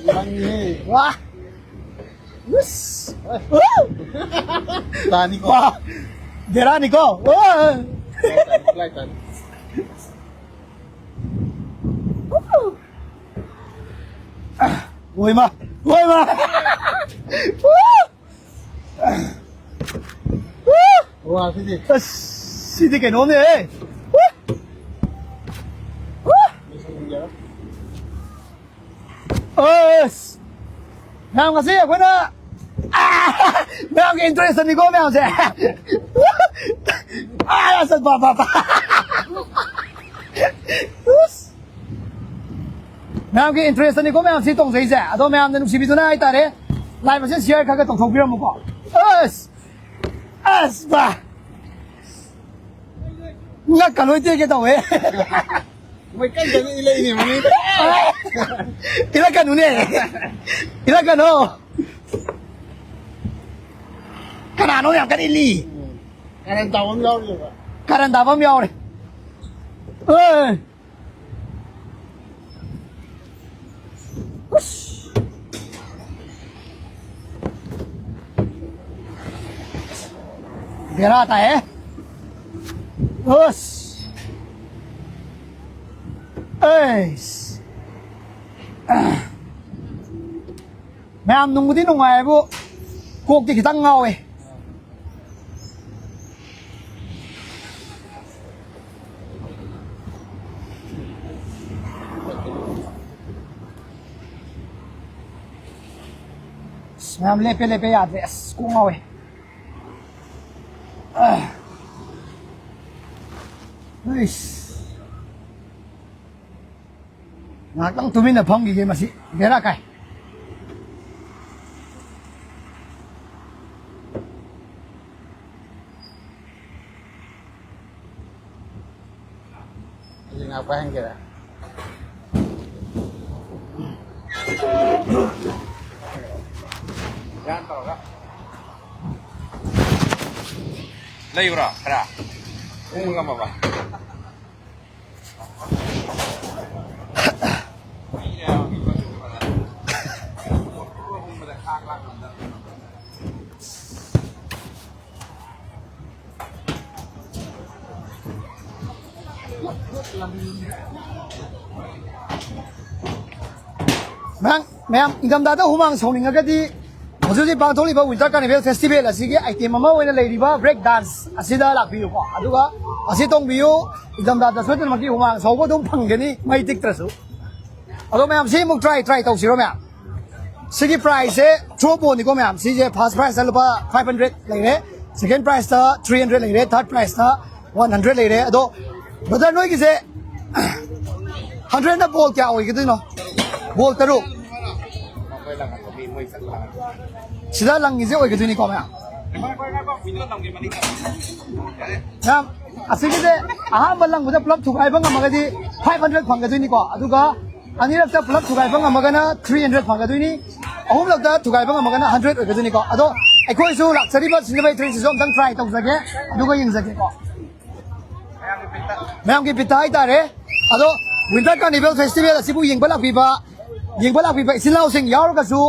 ꯂꯪꯉꯤꯍꯦ꯫ ꯋꯥ! ꯎꯁ! ꯇꯥꯅꯤꯀꯣ꯫ ꯋꯥ! ꯕꯦꯔꯥꯅꯤꯀꯣ꯫ ꯋꯥ! ꯐ꯭ꯂꯥꯏꯠ ꯇꯥꯅꯤ꯫ ꯍꯣꯏꯃ! ꯍꯣꯏꯃ! ꯋꯥ, ꯁꯤꯗꯤ꯫ ꯑꯁ, ꯁꯤꯗꯤ ꯀꯩꯅꯣꯝꯅꯦꯍꯦ! ꯑꯁ! ꯃꯌꯥꯝ, ꯉꯁꯤ ꯑꯩꯈꯣꯏꯅ, ꯑꯥ! ꯃꯌꯥꯝꯒꯤ ꯏꯟꯇꯔꯦꯁꯇꯅꯤꯀꯣ ꯃꯌꯥꯝꯁꯦ꯫ ꯑꯥ, ꯑꯁ, ꯕꯥ, ꯕꯥ, ꯕꯥ꯫ ꯑꯁ! ꯃꯌꯥꯝꯒꯤ ꯏꯟꯇꯔꯦꯁꯇꯅꯤꯀꯣ ꯃꯌꯥꯝ ꯁꯤ ꯇꯣꯡꯖꯩꯁꯦ꯫ ꯑꯗꯣ ꯃꯌꯥꯝꯅ ꯅꯨꯡꯁꯤꯕꯤꯗꯨꯅ ꯍꯥꯏꯇꯥꯔꯦ, ꯂꯥꯏꯞ ꯑꯁꯤ ꯁꯤꯌꯔ ꯈꯔ ꯈꯔ ꯇꯧꯊꯣꯛꯄꯤꯔꯝꯃꯨꯀꯣ꯫ ꯑꯁ! ꯑꯁ ꯕꯥ! ꯉꯛꯀ ꯂꯣꯏ ꯇꯦꯛꯀꯦ ꯇꯧꯋꯦ꯫ ꯃꯣꯏ ꯀꯟ ꯀꯟꯅ ꯏꯜꯂꯛꯏꯅꯦ ꯃꯅꯤꯡꯗ꯫ ꯏꯜꯂꯛꯀꯅꯨꯅꯦ꯫ ꯏꯜꯂꯛꯀꯅꯨ꯫ ꯀꯅꯥꯅꯣ ꯌꯥꯝ ꯀꯟꯅ ꯏꯜꯂꯤ? ꯎꯝ꯫ ꯀꯥꯔꯟ ꯇꯥꯕ ꯑꯃ ꯌꯥꯎꯔꯤꯕ꯫ ꯀꯥꯔꯟ ꯇꯥꯕ ꯑꯃ ꯌꯥꯎꯔꯦ꯫ ꯑꯦ! ꯎꯁ! ꯕꯦꯔꯥ ꯇꯥꯏꯍꯦ꯫ ꯑꯁ꯫ ꯑꯩꯁ꯫ ꯃꯌꯥꯝ ꯅꯨꯡꯕꯨꯗꯤ ꯅꯨꯡꯉꯥꯏꯕꯨ, ꯀꯣꯛꯇꯤ ꯈꯤꯇꯪ ꯉꯥꯎꯋꯦ꯫ ꯑꯁ, ꯃꯌꯥꯝ ꯂꯦꯞꯄꯦ, ꯂꯦꯞꯄꯦ, ꯌꯥꯗ꯭ꯔꯦ꯫ ꯑꯁ, ꯀꯣꯛ ꯉꯥꯎꯋꯦ꯫ ꯑ꯫ ꯑꯩꯁ꯫ ꯉꯥꯏꯍꯥꯛꯇꯪ ꯇꯨꯃꯤꯟꯅ ꯐꯝꯈꯤꯒꯦ, ꯃꯁꯤ ꯕꯦꯔꯥ ꯀꯥꯏ꯫ ꯑꯩꯁꯦ ꯉꯥꯏꯍꯥꯛ ꯄꯥꯏꯍꯟꯒꯦꯔꯥ? ꯒ꯭ꯌꯥꯟ ꯇꯧꯔꯒ꯫ ꯂꯩꯕ꯭ꯔꯣ ꯈꯔ? ꯄꯨꯡ ꯑꯃ ꯑꯃ꯫ ꯃꯌꯥꯝ, ꯃꯌꯥꯝ, ꯏꯪꯊꯝꯊꯥꯗ ꯍꯨꯃꯥꯡ ꯁꯧꯅꯤꯡꯉꯒꯗꯤ ꯍꯧꯖꯤꯛ ꯍꯧꯖꯤꯛ ꯄꯥꯡꯊꯣꯛꯂꯤꯕ Winter Carnival Festival ꯑꯁꯤꯒꯤ item ꯑꯃ ꯑꯣꯏꯅ ꯂꯩꯔꯤꯕ break dance ꯑꯁꯤꯗ ꯂꯥꯛꯄꯤꯌꯨꯀꯣ꯫ ꯑꯗꯨꯒ ꯑꯁꯤ ꯇꯣꯡꯕꯤꯌꯨ, ꯏꯪꯊꯝꯊꯥꯗ ꯁꯣꯏꯗꯅꯃꯛꯀꯤ ꯍꯨꯃꯥꯡ ꯁꯧꯕ ꯑꯗꯨꯝ ꯐꯪꯒꯅꯤ, ꯃꯩ ꯇꯤꯛꯇ꯭ꯔꯁꯨ꯫ ꯑꯗꯣ ꯃꯌꯥꯝ, ꯁꯤ ꯑꯃꯨꯛ try, try ꯇꯧꯁꯤꯔꯣ ꯃꯌꯥꯝ? ꯁꯤꯒꯤ price ꯁꯦ throw ball ꯅꯤꯀꯣ ꯃꯌꯥꯝ꯫ ꯁꯤꯁꯦ first prize ꯇ ꯂꯨꯄꯥ five hundred ꯂꯩꯔꯦ, second prize ꯇ three hundred ꯂꯩꯔꯦ, third prize ꯇ one hundred ꯂꯩꯔꯦ꯫ ꯑꯗꯣ brother, ꯅꯣꯏꯒꯤꯁꯦ hundred ꯅ ball ꯀꯌꯥ ꯑꯣꯏꯒꯗꯣꯏꯅꯣ? Ball ꯇꯔꯨꯛ꯫ ꯁꯤꯗ ꯂꯪꯉꯤꯁꯦ ꯑꯣꯏꯒꯗꯣꯏꯅꯤꯀꯣ ꯃꯌꯥꯝ꯫ ꯃꯌꯥꯝ, ꯑꯁꯤꯒꯤꯁꯦ ꯑꯍꯥꯟꯕ ꯂꯪꯕꯗ ꯄꯨꯂꯞ ꯊꯨꯒꯥꯏꯕ ꯉꯝꯃꯒꯗꯤ five hundred ꯐꯪꯒꯗꯣꯏꯅꯤꯀꯣ꯫ ꯑꯗꯨꯒ ꯑꯅꯤꯔꯛꯇ ꯄꯨꯂꯞ ꯊꯨꯒꯥꯏꯕ ꯉꯝꯃꯒꯅ three hundred ꯐꯪꯒꯗꯣꯏꯅꯤ꯫ ꯑꯍꯨꯝꯂꯛꯇ ꯊꯨꯒꯥꯏꯕ ꯉꯝꯃꯒꯅ hundred ꯑꯣꯏꯒꯗꯣꯏꯅꯤꯀꯣ꯫ ꯑꯗꯣ ꯑꯩꯈꯣꯏꯁꯨ ꯂꯥꯛꯆꯔꯤꯕ ꯁꯤꯡꯖꯃꯩ train ꯁꯤꯁꯨ ꯑꯝꯇꯪ try ꯇꯧꯖꯒꯦ, ꯑꯗꯨꯒ ꯌꯦꯡꯖꯒꯦꯀꯣ꯫ ꯃꯌꯥꯝꯒꯤ ꯕꯤꯠꯇ ꯍꯥꯏꯇꯥꯔꯦ꯫ ꯑꯗꯣ Winter Carnival Festival ꯑꯁꯤꯕꯨ ꯌꯦꯡꯕ ꯂꯥꯛꯄꯤꯕ, ꯌꯦꯡꯕ ꯂꯥꯛꯄꯤꯕ ꯏꯆꯤꯜ ꯏꯅꯥꯎꯁꯤꯡ ꯌꯥꯎꯔꯒꯁꯨ,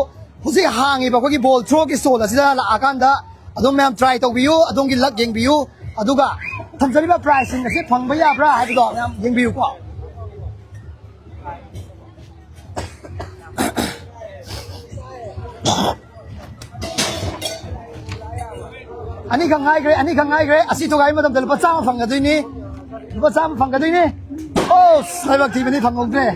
ꯍꯧꯖꯤꯛ ꯍꯥꯡꯉꯤꯕ ꯑꯩꯈꯣꯏꯒꯤ ball throw ꯒꯤ stall ꯑꯁꯤꯗ ꯂꯥꯛꯑꯀꯥꯟꯗ ꯑꯗꯨꯝ ꯃꯌꯥꯝ try ꯇꯧꯕꯤꯌꯨ, ꯑꯗꯣꯝꯒꯤ luck ꯌꯦꯡꯕꯤꯌꯨ, ꯑꯗꯨꯒ ꯊꯝꯖꯔꯤꯕ prizeꯁꯤꯡ ꯑꯁꯤ ꯐꯪꯕ ꯌꯥꯕ꯭ꯔꯥ ꯍꯥꯏꯕꯗꯣ ꯃꯌꯥꯝ ꯌꯦꯡꯕꯤꯌꯨꯀꯣ꯫ ꯑꯅꯤꯈꯛ ꯉꯥꯏꯈ꯭ꯔꯦ, ꯑꯅꯤꯈꯛ ꯉꯥꯏꯈ꯭ꯔꯦ꯫ ꯑꯁꯤ ꯊꯨꯒꯥꯏꯕ ꯃꯇꯝꯗ ꯂꯨꯄꯥ ꯆꯥꯝꯃ ꯐꯪꯒꯗꯣꯏꯅꯤ, ꯂꯨꯄꯥ ꯆꯥꯝꯃ ꯐꯪꯒꯗꯣꯏꯅꯤ꯫ ꯑꯣ, ꯂꯥꯏꯕꯛ ꯊꯤꯕꯅꯤ, ꯐꯪꯍꯧꯗ꯭ꯔꯦ꯫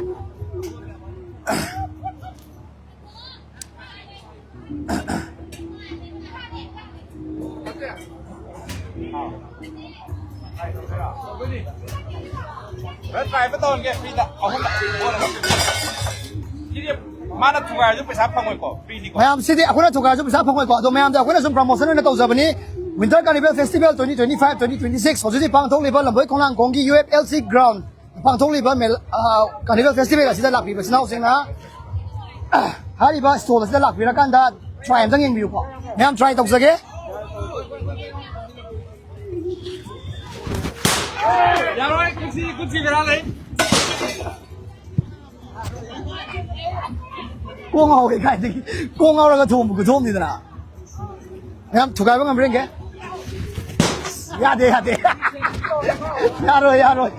ꯈꯔ try ꯑꯃ ꯇꯧꯍꯟꯒꯦ, freeꯗ꯫ ꯑꯍꯨꯝ꯫ ꯁꯤꯗꯤ ꯃꯥꯅ ꯊꯨꯒꯥꯏꯔꯁꯨ ꯄꯩꯁꯥ ꯐꯪꯉꯣꯏꯀꯣ, freeꯅꯤꯀꯣ꯫ ꯃꯌꯥꯝ, ꯁꯤꯗꯤ ꯑꯩꯈꯣꯏꯅ ꯊꯨꯒꯥꯏꯔꯁꯨ ꯄꯩꯁꯥ ꯐꯪꯉꯣꯏꯀꯣ꯫ ꯑꯗꯣ ꯃꯌꯥꯝꯗ ꯑꯩꯈꯣꯏꯅ ꯁꯨꯝ promotion ꯑꯣꯏꯅ ꯇꯧꯖꯕꯅꯤ꯫ Winter Carnival Festival twenty twenty-five, twenty twenty-six ꯍꯧꯖꯤꯛ ꯍꯧꯖꯤꯛ ꯄꯥꯡꯊꯣꯛꯂꯤꯕ ꯂꯝꯕꯣꯏ ꯈꯣꯡꯅꯥꯡꯈꯣꯡꯒꯤ U F L C ground ꯄꯥꯡꯊꯣꯛꯂꯤꯕ ꯃꯦꯜ-, ꯑ, Carnival Festival ꯑꯁꯤꯗ ꯂꯥꯛꯄꯤꯕ ꯏꯆꯤꯟ ꯏꯅꯥꯎꯁꯤꯡꯅ, ꯑ, ꯍꯥꯏꯔꯤꯕ stall ꯑꯁꯤꯗ ꯂꯥꯛꯄꯤꯔꯀꯥꯟꯗ try ꯑꯝꯇꯪ ꯌꯦꯡꯕꯤꯌꯨꯀꯣ꯫ ꯃꯌꯥꯝ try ꯇꯧꯖꯒꯦ꯫ ꯌꯥꯔꯣꯏ, ꯀꯨꯝꯁꯤ, ꯀꯨꯝꯁꯤ ꯕꯦꯔꯥ ꯂꯩ꯫ ꯀꯣꯡ ꯉꯥꯎꯋꯦ ꯀꯥꯏꯗꯒꯤ? ꯀꯣꯡ ꯉꯥꯎꯔꯒ ꯊꯣꯝꯕ ꯈꯨꯊꯣꯝꯅꯤꯗꯅ꯫ ꯃꯌꯥꯝ ꯊꯨꯒꯥꯏꯕ ꯉꯝꯕ꯭ꯔꯥ ꯌꯦꯡꯒꯦ꯫ ꯌꯥꯗꯦ, ꯌꯥꯗꯦ꯫ ꯌꯥꯔꯣꯏ, ꯌꯥꯔꯣꯏ꯫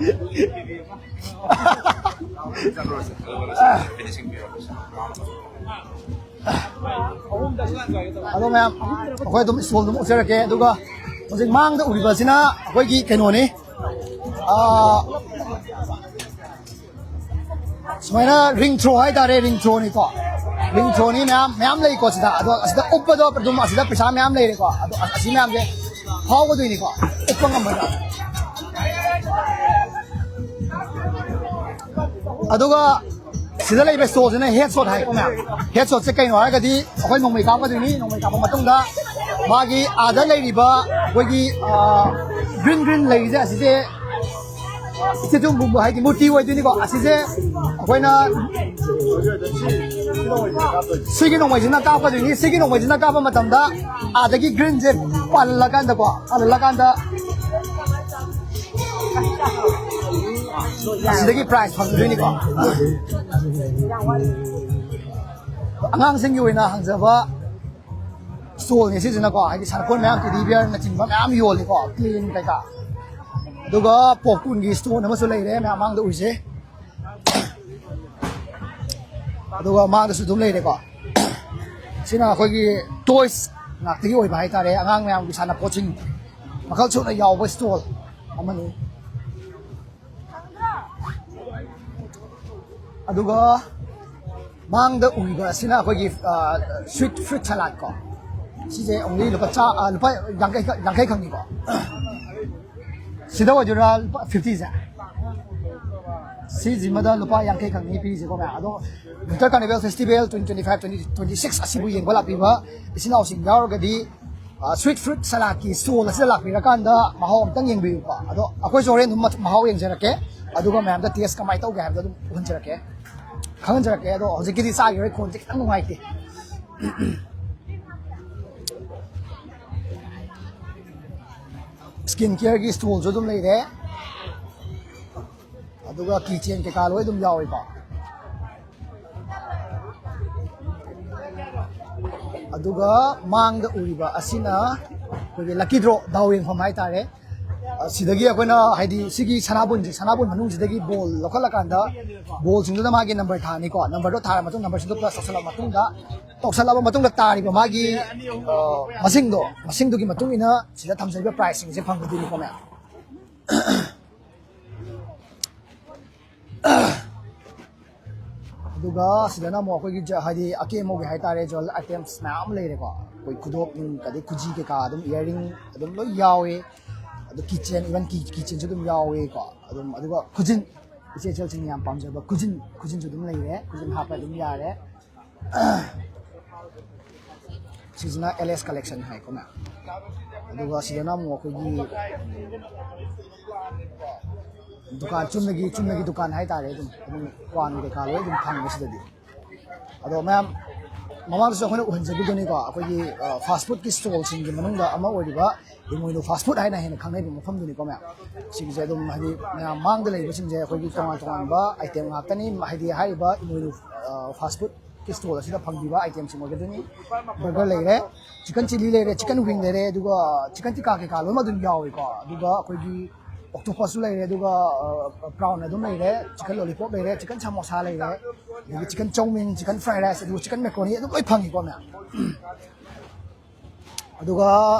ꯑꯗꯣ ꯃꯌꯥꯝ, ꯑꯩꯈꯣꯏ ꯑꯗꯨꯝ stall ꯑꯗꯨꯝ ꯎꯠꯆꯔꯛꯀꯦ꯫ ꯑꯗꯨꯒ ꯍꯧꯖꯤꯛ ꯃꯥꯡꯗ ꯎꯔꯤꯕꯁꯤꯅ ꯑꯩꯈꯣꯏꯒꯤ ꯀꯩꯅꯣꯅꯤ꯫ ꯑꯥ, ꯁꯨꯃꯥꯏꯅ ring throw ꯍꯥꯏꯇꯥꯔꯦ, ring throwꯅꯤꯀꯣ꯫ Ring throwꯅꯤ, ꯃꯌꯥꯝ, ꯃꯌꯥꯝ ꯂꯩꯀꯣ ꯁꯤꯗ꯫ ꯑꯗꯣ ꯑꯁꯤꯗ ꯎꯞꯄꯗꯣ ꯑꯗꯨꯝ ꯑꯁꯤꯗ ꯄꯩꯁꯥ ꯃꯌꯥꯝ ꯂꯩꯔꯦꯀꯣ꯫ ꯑꯗꯣ ꯑꯁꯤ ꯃꯌꯥꯝꯁꯦ ꯐꯥꯎꯒꯗꯣꯏꯅꯤꯀꯣ, ꯎꯞꯄ ꯉꯝꯕꯗ꯫ ꯑꯗꯨꯒ ꯁꯤꯗ ꯂꯩꯕ stallꯁꯤꯅ headshot ꯍꯥꯏꯀꯣ ꯃꯌꯥꯝ꯫ Headshotꯁꯦ ꯀꯩꯅꯣ ꯍꯥꯏꯔꯒꯗꯤ ꯑꯩꯈꯣꯏ ꯅꯣꯡꯃꯩ ꯀꯥꯞꯀꯗꯣꯏꯅꯤ꯫ ꯅꯣꯡꯃꯩ ꯀꯥꯞꯄ ꯃꯇꯨꯡꯗ ꯃꯥꯒꯤ ꯑꯥꯗ ꯂꯩꯔꯤꯕ ꯑꯩꯈꯣꯏꯒꯤ, ꯑ, green green ꯂꯩꯔꯤꯁꯦ, ꯑꯁꯤꯁꯦ statue ꯒꯨꯝꯕ ꯍꯥꯏꯗꯤ ꯃꯨꯔꯇꯤ ꯑꯣꯏꯗꯣꯏꯅꯤꯀꯣ꯫ ꯑꯁꯤꯁꯦ ꯑꯩꯈꯣꯏꯅ ꯁꯤꯒꯤ ꯅꯣꯡꯃꯩꯁꯤꯅ ꯀꯥꯞꯀꯗꯣꯏꯅꯤ꯫ ꯁꯤꯒꯤ ꯅꯣꯡꯃꯩꯁꯤꯅ ꯀꯥꯞꯄ ꯃꯇꯝꯗ ꯑꯥꯗꯒꯤ greenꯁꯦ ꯄꯥꯜꯍꯜꯂꯀꯥꯟꯗꯀꯣ, ꯄꯥꯜꯍꯜꯂꯀꯥꯟꯗ ꯑꯁꯤꯗꯒꯤ prize ꯐꯪꯗꯣꯏꯅꯤꯀꯣ꯫ ꯑꯉꯥꯡꯁꯤꯡꯒꯤ ꯑꯣꯏꯅ ꯍꯪꯖꯕ ꯁ꯭ꯇꯣꯜꯅꯤ ꯁꯤꯁꯤꯅꯀꯣ, ꯍꯥꯏꯗꯤ ꯁꯥꯟꯅꯄꯣꯠ ꯃꯌꯥꯝ, ꯇꯦꯗꯤ ꯕꯤꯌꯔꯅꯆꯤꯡꯕ ꯃꯌꯥꯝ ꯌꯣꯜꯂꯤꯀꯣ, ꯀ꯭ꯂꯦꯟ ꯀꯩꯀꯥ꯫ ꯑꯗꯨꯒ ꯄꯣꯞꯀꯣꯔꯟꯒꯤ ꯁ꯭ꯇꯣꯜ ꯑꯃꯁꯨ ꯂꯩꯔꯦ ꯃꯌꯥꯝ ꯃꯥꯡꯗ ꯎꯔꯤꯁꯦ꯫ ꯑꯗꯨꯒ ꯃꯥꯡꯗꯁꯨ ꯑꯗꯨꯝ ꯂꯩꯔꯦꯀꯣ꯫ ꯁꯤꯅ ꯑꯩꯈꯣꯏꯒꯤ ꯇꯣꯏꯁ ꯉꯥꯛꯇꯒꯤ ꯑꯣꯏꯕ ꯍꯥꯏꯇꯥꯔꯦ, ꯑꯉꯥꯡ ꯃꯌꯥꯝꯒꯤ ꯁꯥꯟꯅꯄꯣꯠꯁꯤꯡ ꯃꯈꯜ ꯁꯨꯅ ꯌꯥꯎꯕ ꯁ꯭ꯇꯣꯜ ꯑꯃꯅꯤ꯫ ꯑꯗꯨꯒ ꯃꯥꯡꯗ ꯎꯔꯤꯕ ꯑꯁꯤꯅ ꯑꯩꯈꯣꯏꯒꯤ ꯁ꯭ꯋꯤꯠ ꯐ꯭ꯔꯨꯠ ꯁꯂꯥꯗ ꯀꯣ꯫ ꯁꯤꯁꯦ ꯑꯣꯡꯂꯤ ꯂꯨꯄꯥ ꯆꯥ ꯑ, ꯂꯨꯄꯥ ꯌꯥꯡꯈꯩ ꯌꯥꯡꯈꯩ ꯈꯛꯅꯤꯀꯣ꯫ ꯁꯤꯗ ꯑꯣꯏꯗꯣꯏꯔꯥ ꯂꯨꯄꯥ ꯐꯤꯐꯇꯤꯁꯦ? ꯁꯤꯁꯤꯃꯗ ꯂꯨꯄꯥ ꯌꯥꯡꯈꯩ ꯈꯛꯅꯤ ꯄꯤꯔꯤꯁꯦꯀꯣ ꯃꯌꯥꯝ꯫ ꯑꯗꯣ winter carnival festival twenty twenty five twenty twenty six ꯑꯁꯤꯕꯨ ꯌꯦꯡꯕ ꯂꯥꯛꯄꯤꯕ ꯏꯆꯤꯟ ꯏꯅꯥꯎꯁꯤꯡ ꯌꯥꯎꯔꯒꯗꯤ, ꯁ꯭ꯋꯤꯠ ꯐ꯭ꯔꯨꯠ ꯁꯂꯥꯗꯀꯤ ꯁ꯭ꯇꯣꯜ ꯑꯁꯤꯗ ꯂꯥꯛꯄꯤꯔꯀꯥꯟꯗ ꯃꯍꯥꯎ ꯑꯝꯇꯪ ꯌꯦꯡꯕꯤꯌꯨꯀꯣ꯫ ꯑꯗꯣ ꯑꯩꯈꯣꯏꯁꯨ ꯍꯣꯔꯦꯟ ꯑꯗꯨꯝ ꯃꯍꯥꯎ ꯌꯦꯡꯖꯔꯛꯀꯦ, ꯑꯗꯨꯒ ꯃꯌꯥꯝꯗ ꯇꯦꯁ ꯀꯃꯥꯏꯅ ꯇꯧꯒꯦ ꯍꯥꯏꯕꯗꯣ ꯑꯗꯨꯝ ꯎꯍꯟꯖꯔꯛꯀꯦ, ꯈꯪꯍꯟꯖꯔꯛꯀꯦ꯫ ꯑꯗꯣ ꯍꯧꯖꯤꯛꯀꯤꯗꯤ ꯆꯥꯈꯤꯔꯣꯏ, ꯈꯣꯟꯁꯦ ꯈꯤꯇꯪ ꯅꯨꯡꯉꯥꯏꯇꯦ꯫ ꯁ꯭ꯀꯤꯟ ꯀꯤꯌꯔꯒꯤ ꯁ꯭ꯇꯣꯜꯁꯨ ꯑꯗꯨꯝ ꯂꯩꯔꯦ, ꯑꯗꯨꯒ ꯀꯤꯆꯦꯟ ꯀꯩꯀꯥ ꯂꯣꯏ ꯑꯗꯨꯝ ꯌꯥꯎꯏꯀꯣ꯫ ꯑꯗꯨꯒ ꯃꯥꯡꯗ ꯎꯔꯤꯕ ꯑꯁꯤꯅ ꯑꯩꯈꯣꯏꯒꯤ ꯂꯛꯀꯤ ꯗ꯭ꯔꯣ, ꯗꯥꯎ ꯌꯦꯡꯐꯝ ꯍꯥꯏꯇꯥꯔꯦ꯫ ꯁꯤꯗꯒꯤ ꯑꯩꯈꯣꯏꯅ, ꯍꯥꯏꯗꯤ, ꯁꯤꯒꯤ ꯁꯅꯥꯕꯨꯟꯁꯦ, ꯁꯅꯥꯕꯨꯟ ꯃꯅꯨꯡꯁꯤꯗꯒꯤ ꯕꯣꯜ ꯂꯧꯈꯠꯂꯀꯥꯟꯗ ꯕꯣꯜꯁꯤꯡꯗꯨꯗ ꯃꯥꯒꯤ ꯅꯝꯕꯔ ꯊꯥꯅꯤꯀꯣ꯫ ꯅꯝꯕꯔꯗꯣ ꯊꯥꯔ ꯃꯇꯨꯡ, ꯅꯝꯕꯔꯁꯤꯡꯗꯣ ꯄ꯭ꯂꯁ ꯇꯧꯁꯜꯂꯕ ꯃꯇꯨꯡꯗ, ꯇꯧꯁꯜꯂꯕ ꯃꯇꯨꯡꯗ ꯇꯥꯔꯤꯕ ꯃꯥꯒꯤ, ꯑ, ꯃꯁꯤꯡꯗꯣ, ꯃꯁꯤꯡꯗꯨꯒꯤ ꯃꯇꯨꯡ ꯏꯟꯅ ꯁꯤꯗ ꯊꯝꯖꯔꯤꯕ ꯄ꯭ꯔꯥꯏꯖꯁꯤꯡꯁꯦ ꯐꯪꯒꯗꯣꯏꯅꯤꯀꯣ ꯃꯌꯥꯝ꯫ ꯑꯗꯨꯒ ꯁꯤꯗꯅ ꯑꯃꯨꯛ ꯑꯩꯈꯣꯏꯒꯤ ꯖ-, ꯍꯥꯏꯗꯤ ꯑꯀꯦ ꯑꯃꯧꯒꯤ ꯍꯥꯏꯇꯥꯔꯦ, ꯖ꯭ꯋꯦꯜ ꯑꯥꯏꯇꯦꯝꯁ ꯃꯌꯥꯝ ꯑꯃ ꯂꯩꯔꯦꯀꯣ꯫ ꯑꯩꯈꯣꯏ ꯈꯨꯗꯣꯞ ꯅꯨꯡ, ꯑꯗꯩ ꯈꯨꯖꯤ ꯀꯩꯀꯥ ꯑꯗꯨꯝ, ꯏꯌꯥꯔꯤꯡ ꯑꯗꯨꯝ ꯂꯣꯏ ꯌꯥꯎꯋꯦ꯫ ꯑꯗꯨ ꯀꯤꯆꯦꯟ, ꯏꯚꯟ ꯀꯤ, ꯀꯤꯆꯦꯟꯁꯨ ꯑꯗꯨꯝ ꯌꯥꯎꯋꯦꯀꯣ꯫ ꯑꯗꯨꯝ, ꯑꯗꯨꯒ ꯈꯨꯖꯤꯟ, ꯏꯆꯦ ꯏꯆꯜꯁꯤꯡꯅ ꯌꯥꯝ ꯄꯥꯝꯖꯕ ꯈꯨꯖꯤꯟ, ꯈꯨꯖꯤꯟꯁꯨ ꯑꯗꯨꯝ ꯂꯩꯔꯦ, ꯈꯨꯖꯤꯟ ꯍꯥꯞꯄ ꯑꯗꯨꯝ ꯌꯥꯔꯦ꯫ ꯁꯤꯁꯤꯅ ꯑꯦꯜ ꯑꯦꯁ ꯀꯂꯦꯛꯁꯟ ꯍꯥꯏꯀꯣ ꯃꯌꯥꯝ꯫ ꯑꯗꯨꯒ ꯁꯤꯗꯅ ꯑꯃꯨꯛ ꯑꯩꯈꯣꯏꯒꯤ ꯗꯨꯀꯥꯟ, ꯆꯨꯝꯅꯒꯤ, ꯆꯨꯝꯅꯒꯤ ꯗꯨꯀꯥꯟ ꯍꯥꯏꯇꯥꯔꯦ꯫ ꯑꯗꯨꯝ, ꯑꯗꯨꯝ ꯀ꯭ꯋꯥꯟ ꯀꯩꯀꯥ ꯂꯣꯏ ꯑꯗꯨꯝ ꯐꯪꯉꯦ ꯁꯤꯗꯗꯤ꯫ ꯑꯗꯣ ꯃꯌꯥꯝ, ꯃꯃꯥꯡꯗꯁꯨ ꯑꯩꯈꯣꯏꯅ ꯎꯍꯟꯖꯈꯤꯕꯗꯨꯅꯤꯀꯣ, ꯑꯩꯈꯣꯏꯒꯤ, ꯑ, ꯐꯥꯁ ꯐꯨꯗꯀꯤ ꯁ꯭ꯇꯣꯜꯁꯤꯡꯒꯤ ꯃꯅꯨꯡꯗ ꯑꯃ ꯑꯣꯏꯔꯤꯕ ꯏꯃꯣꯏꯅꯨ ꯐꯥꯁ ꯐꯨꯗ ꯍꯥꯏꯅ ꯍꯦꯟꯅ ꯈꯪꯅꯔꯤꯕ ꯃꯐꯝꯗꯨꯅꯤꯀꯣ ꯃꯌꯥꯝ꯫ ꯁꯤꯒꯤꯁꯦ ꯑꯗꯨꯝ, ꯍꯥꯏꯗꯤ, ꯃꯌꯥꯝ ꯃꯥꯡꯗ ꯂꯩꯔꯤꯕꯁꯤꯡꯁꯦ ꯑꯩꯈꯣꯏꯒꯤ ꯇꯣꯉꯥꯟ ꯇꯣꯉꯥꯟꯕ ꯑꯥꯏꯇꯦꯝ ꯉꯥꯛꯇꯅꯤ꯫ ꯍꯥꯏꯗꯤ ꯍꯥꯏꯔꯤꯕ ꯏꯃꯣꯏꯅꯨ, ꯑ, ꯐꯥꯁ ꯐꯨꯗ ꯁ꯭ꯇꯣꯜ ꯑꯁꯤꯗ ꯐꯪꯕꯤꯕ ꯑꯥꯏꯇꯦꯝꯁꯤꯡ ꯑꯣꯏꯒꯗꯣꯏꯅꯤ꯫ ꯕꯔꯒꯔ ꯂꯩꯔꯦ, ꯆꯤꯀꯟ ꯆꯤꯂꯤ ꯂꯩꯔꯦ, ꯆꯤꯀꯟ ꯋꯤꯡ ꯂꯩꯔꯦ, ꯑꯗꯨꯒ ꯆꯤꯀꯟ ꯇꯤꯀꯥ ꯀꯩꯀꯥ ꯂꯣꯏꯅꯃꯛ ꯑꯗꯨꯝ ꯌꯥꯎꯏꯀꯣ꯫ ꯑꯗꯨꯒ ꯑꯩꯈꯣꯏꯒꯤ ꯑꯣꯛꯇꯣꯄꯁꯁꯨ ꯂꯩꯔꯦ, ꯑꯗꯨꯒ ꯄ꯭ꯔꯥꯎꯟ ꯑꯗꯨꯝ ꯂꯩꯔꯦ, ꯆꯤꯀꯟ ꯂꯣꯂꯤꯄꯣꯞ ꯂꯩꯔꯦ, ꯆꯤꯀꯟ ꯁꯃꯣꯁꯥ ꯂꯩꯔꯦ, ꯑꯗꯒꯤ ꯆꯤꯀꯟ ꯆꯧꯃꯤꯟ, ꯆꯤꯀꯟ ꯐ꯭ꯔꯥꯏ ꯔꯥꯏꯁ, ꯑꯗꯨꯒ ꯆꯤꯀꯟ ꯃꯦꯀ꯭ꯔꯣꯅꯤ ꯑꯗꯨꯝ ꯂꯣꯏ ꯐꯪꯉꯤꯀꯣ ꯃꯌꯥꯝ꯫ ꯑꯗꯨꯒ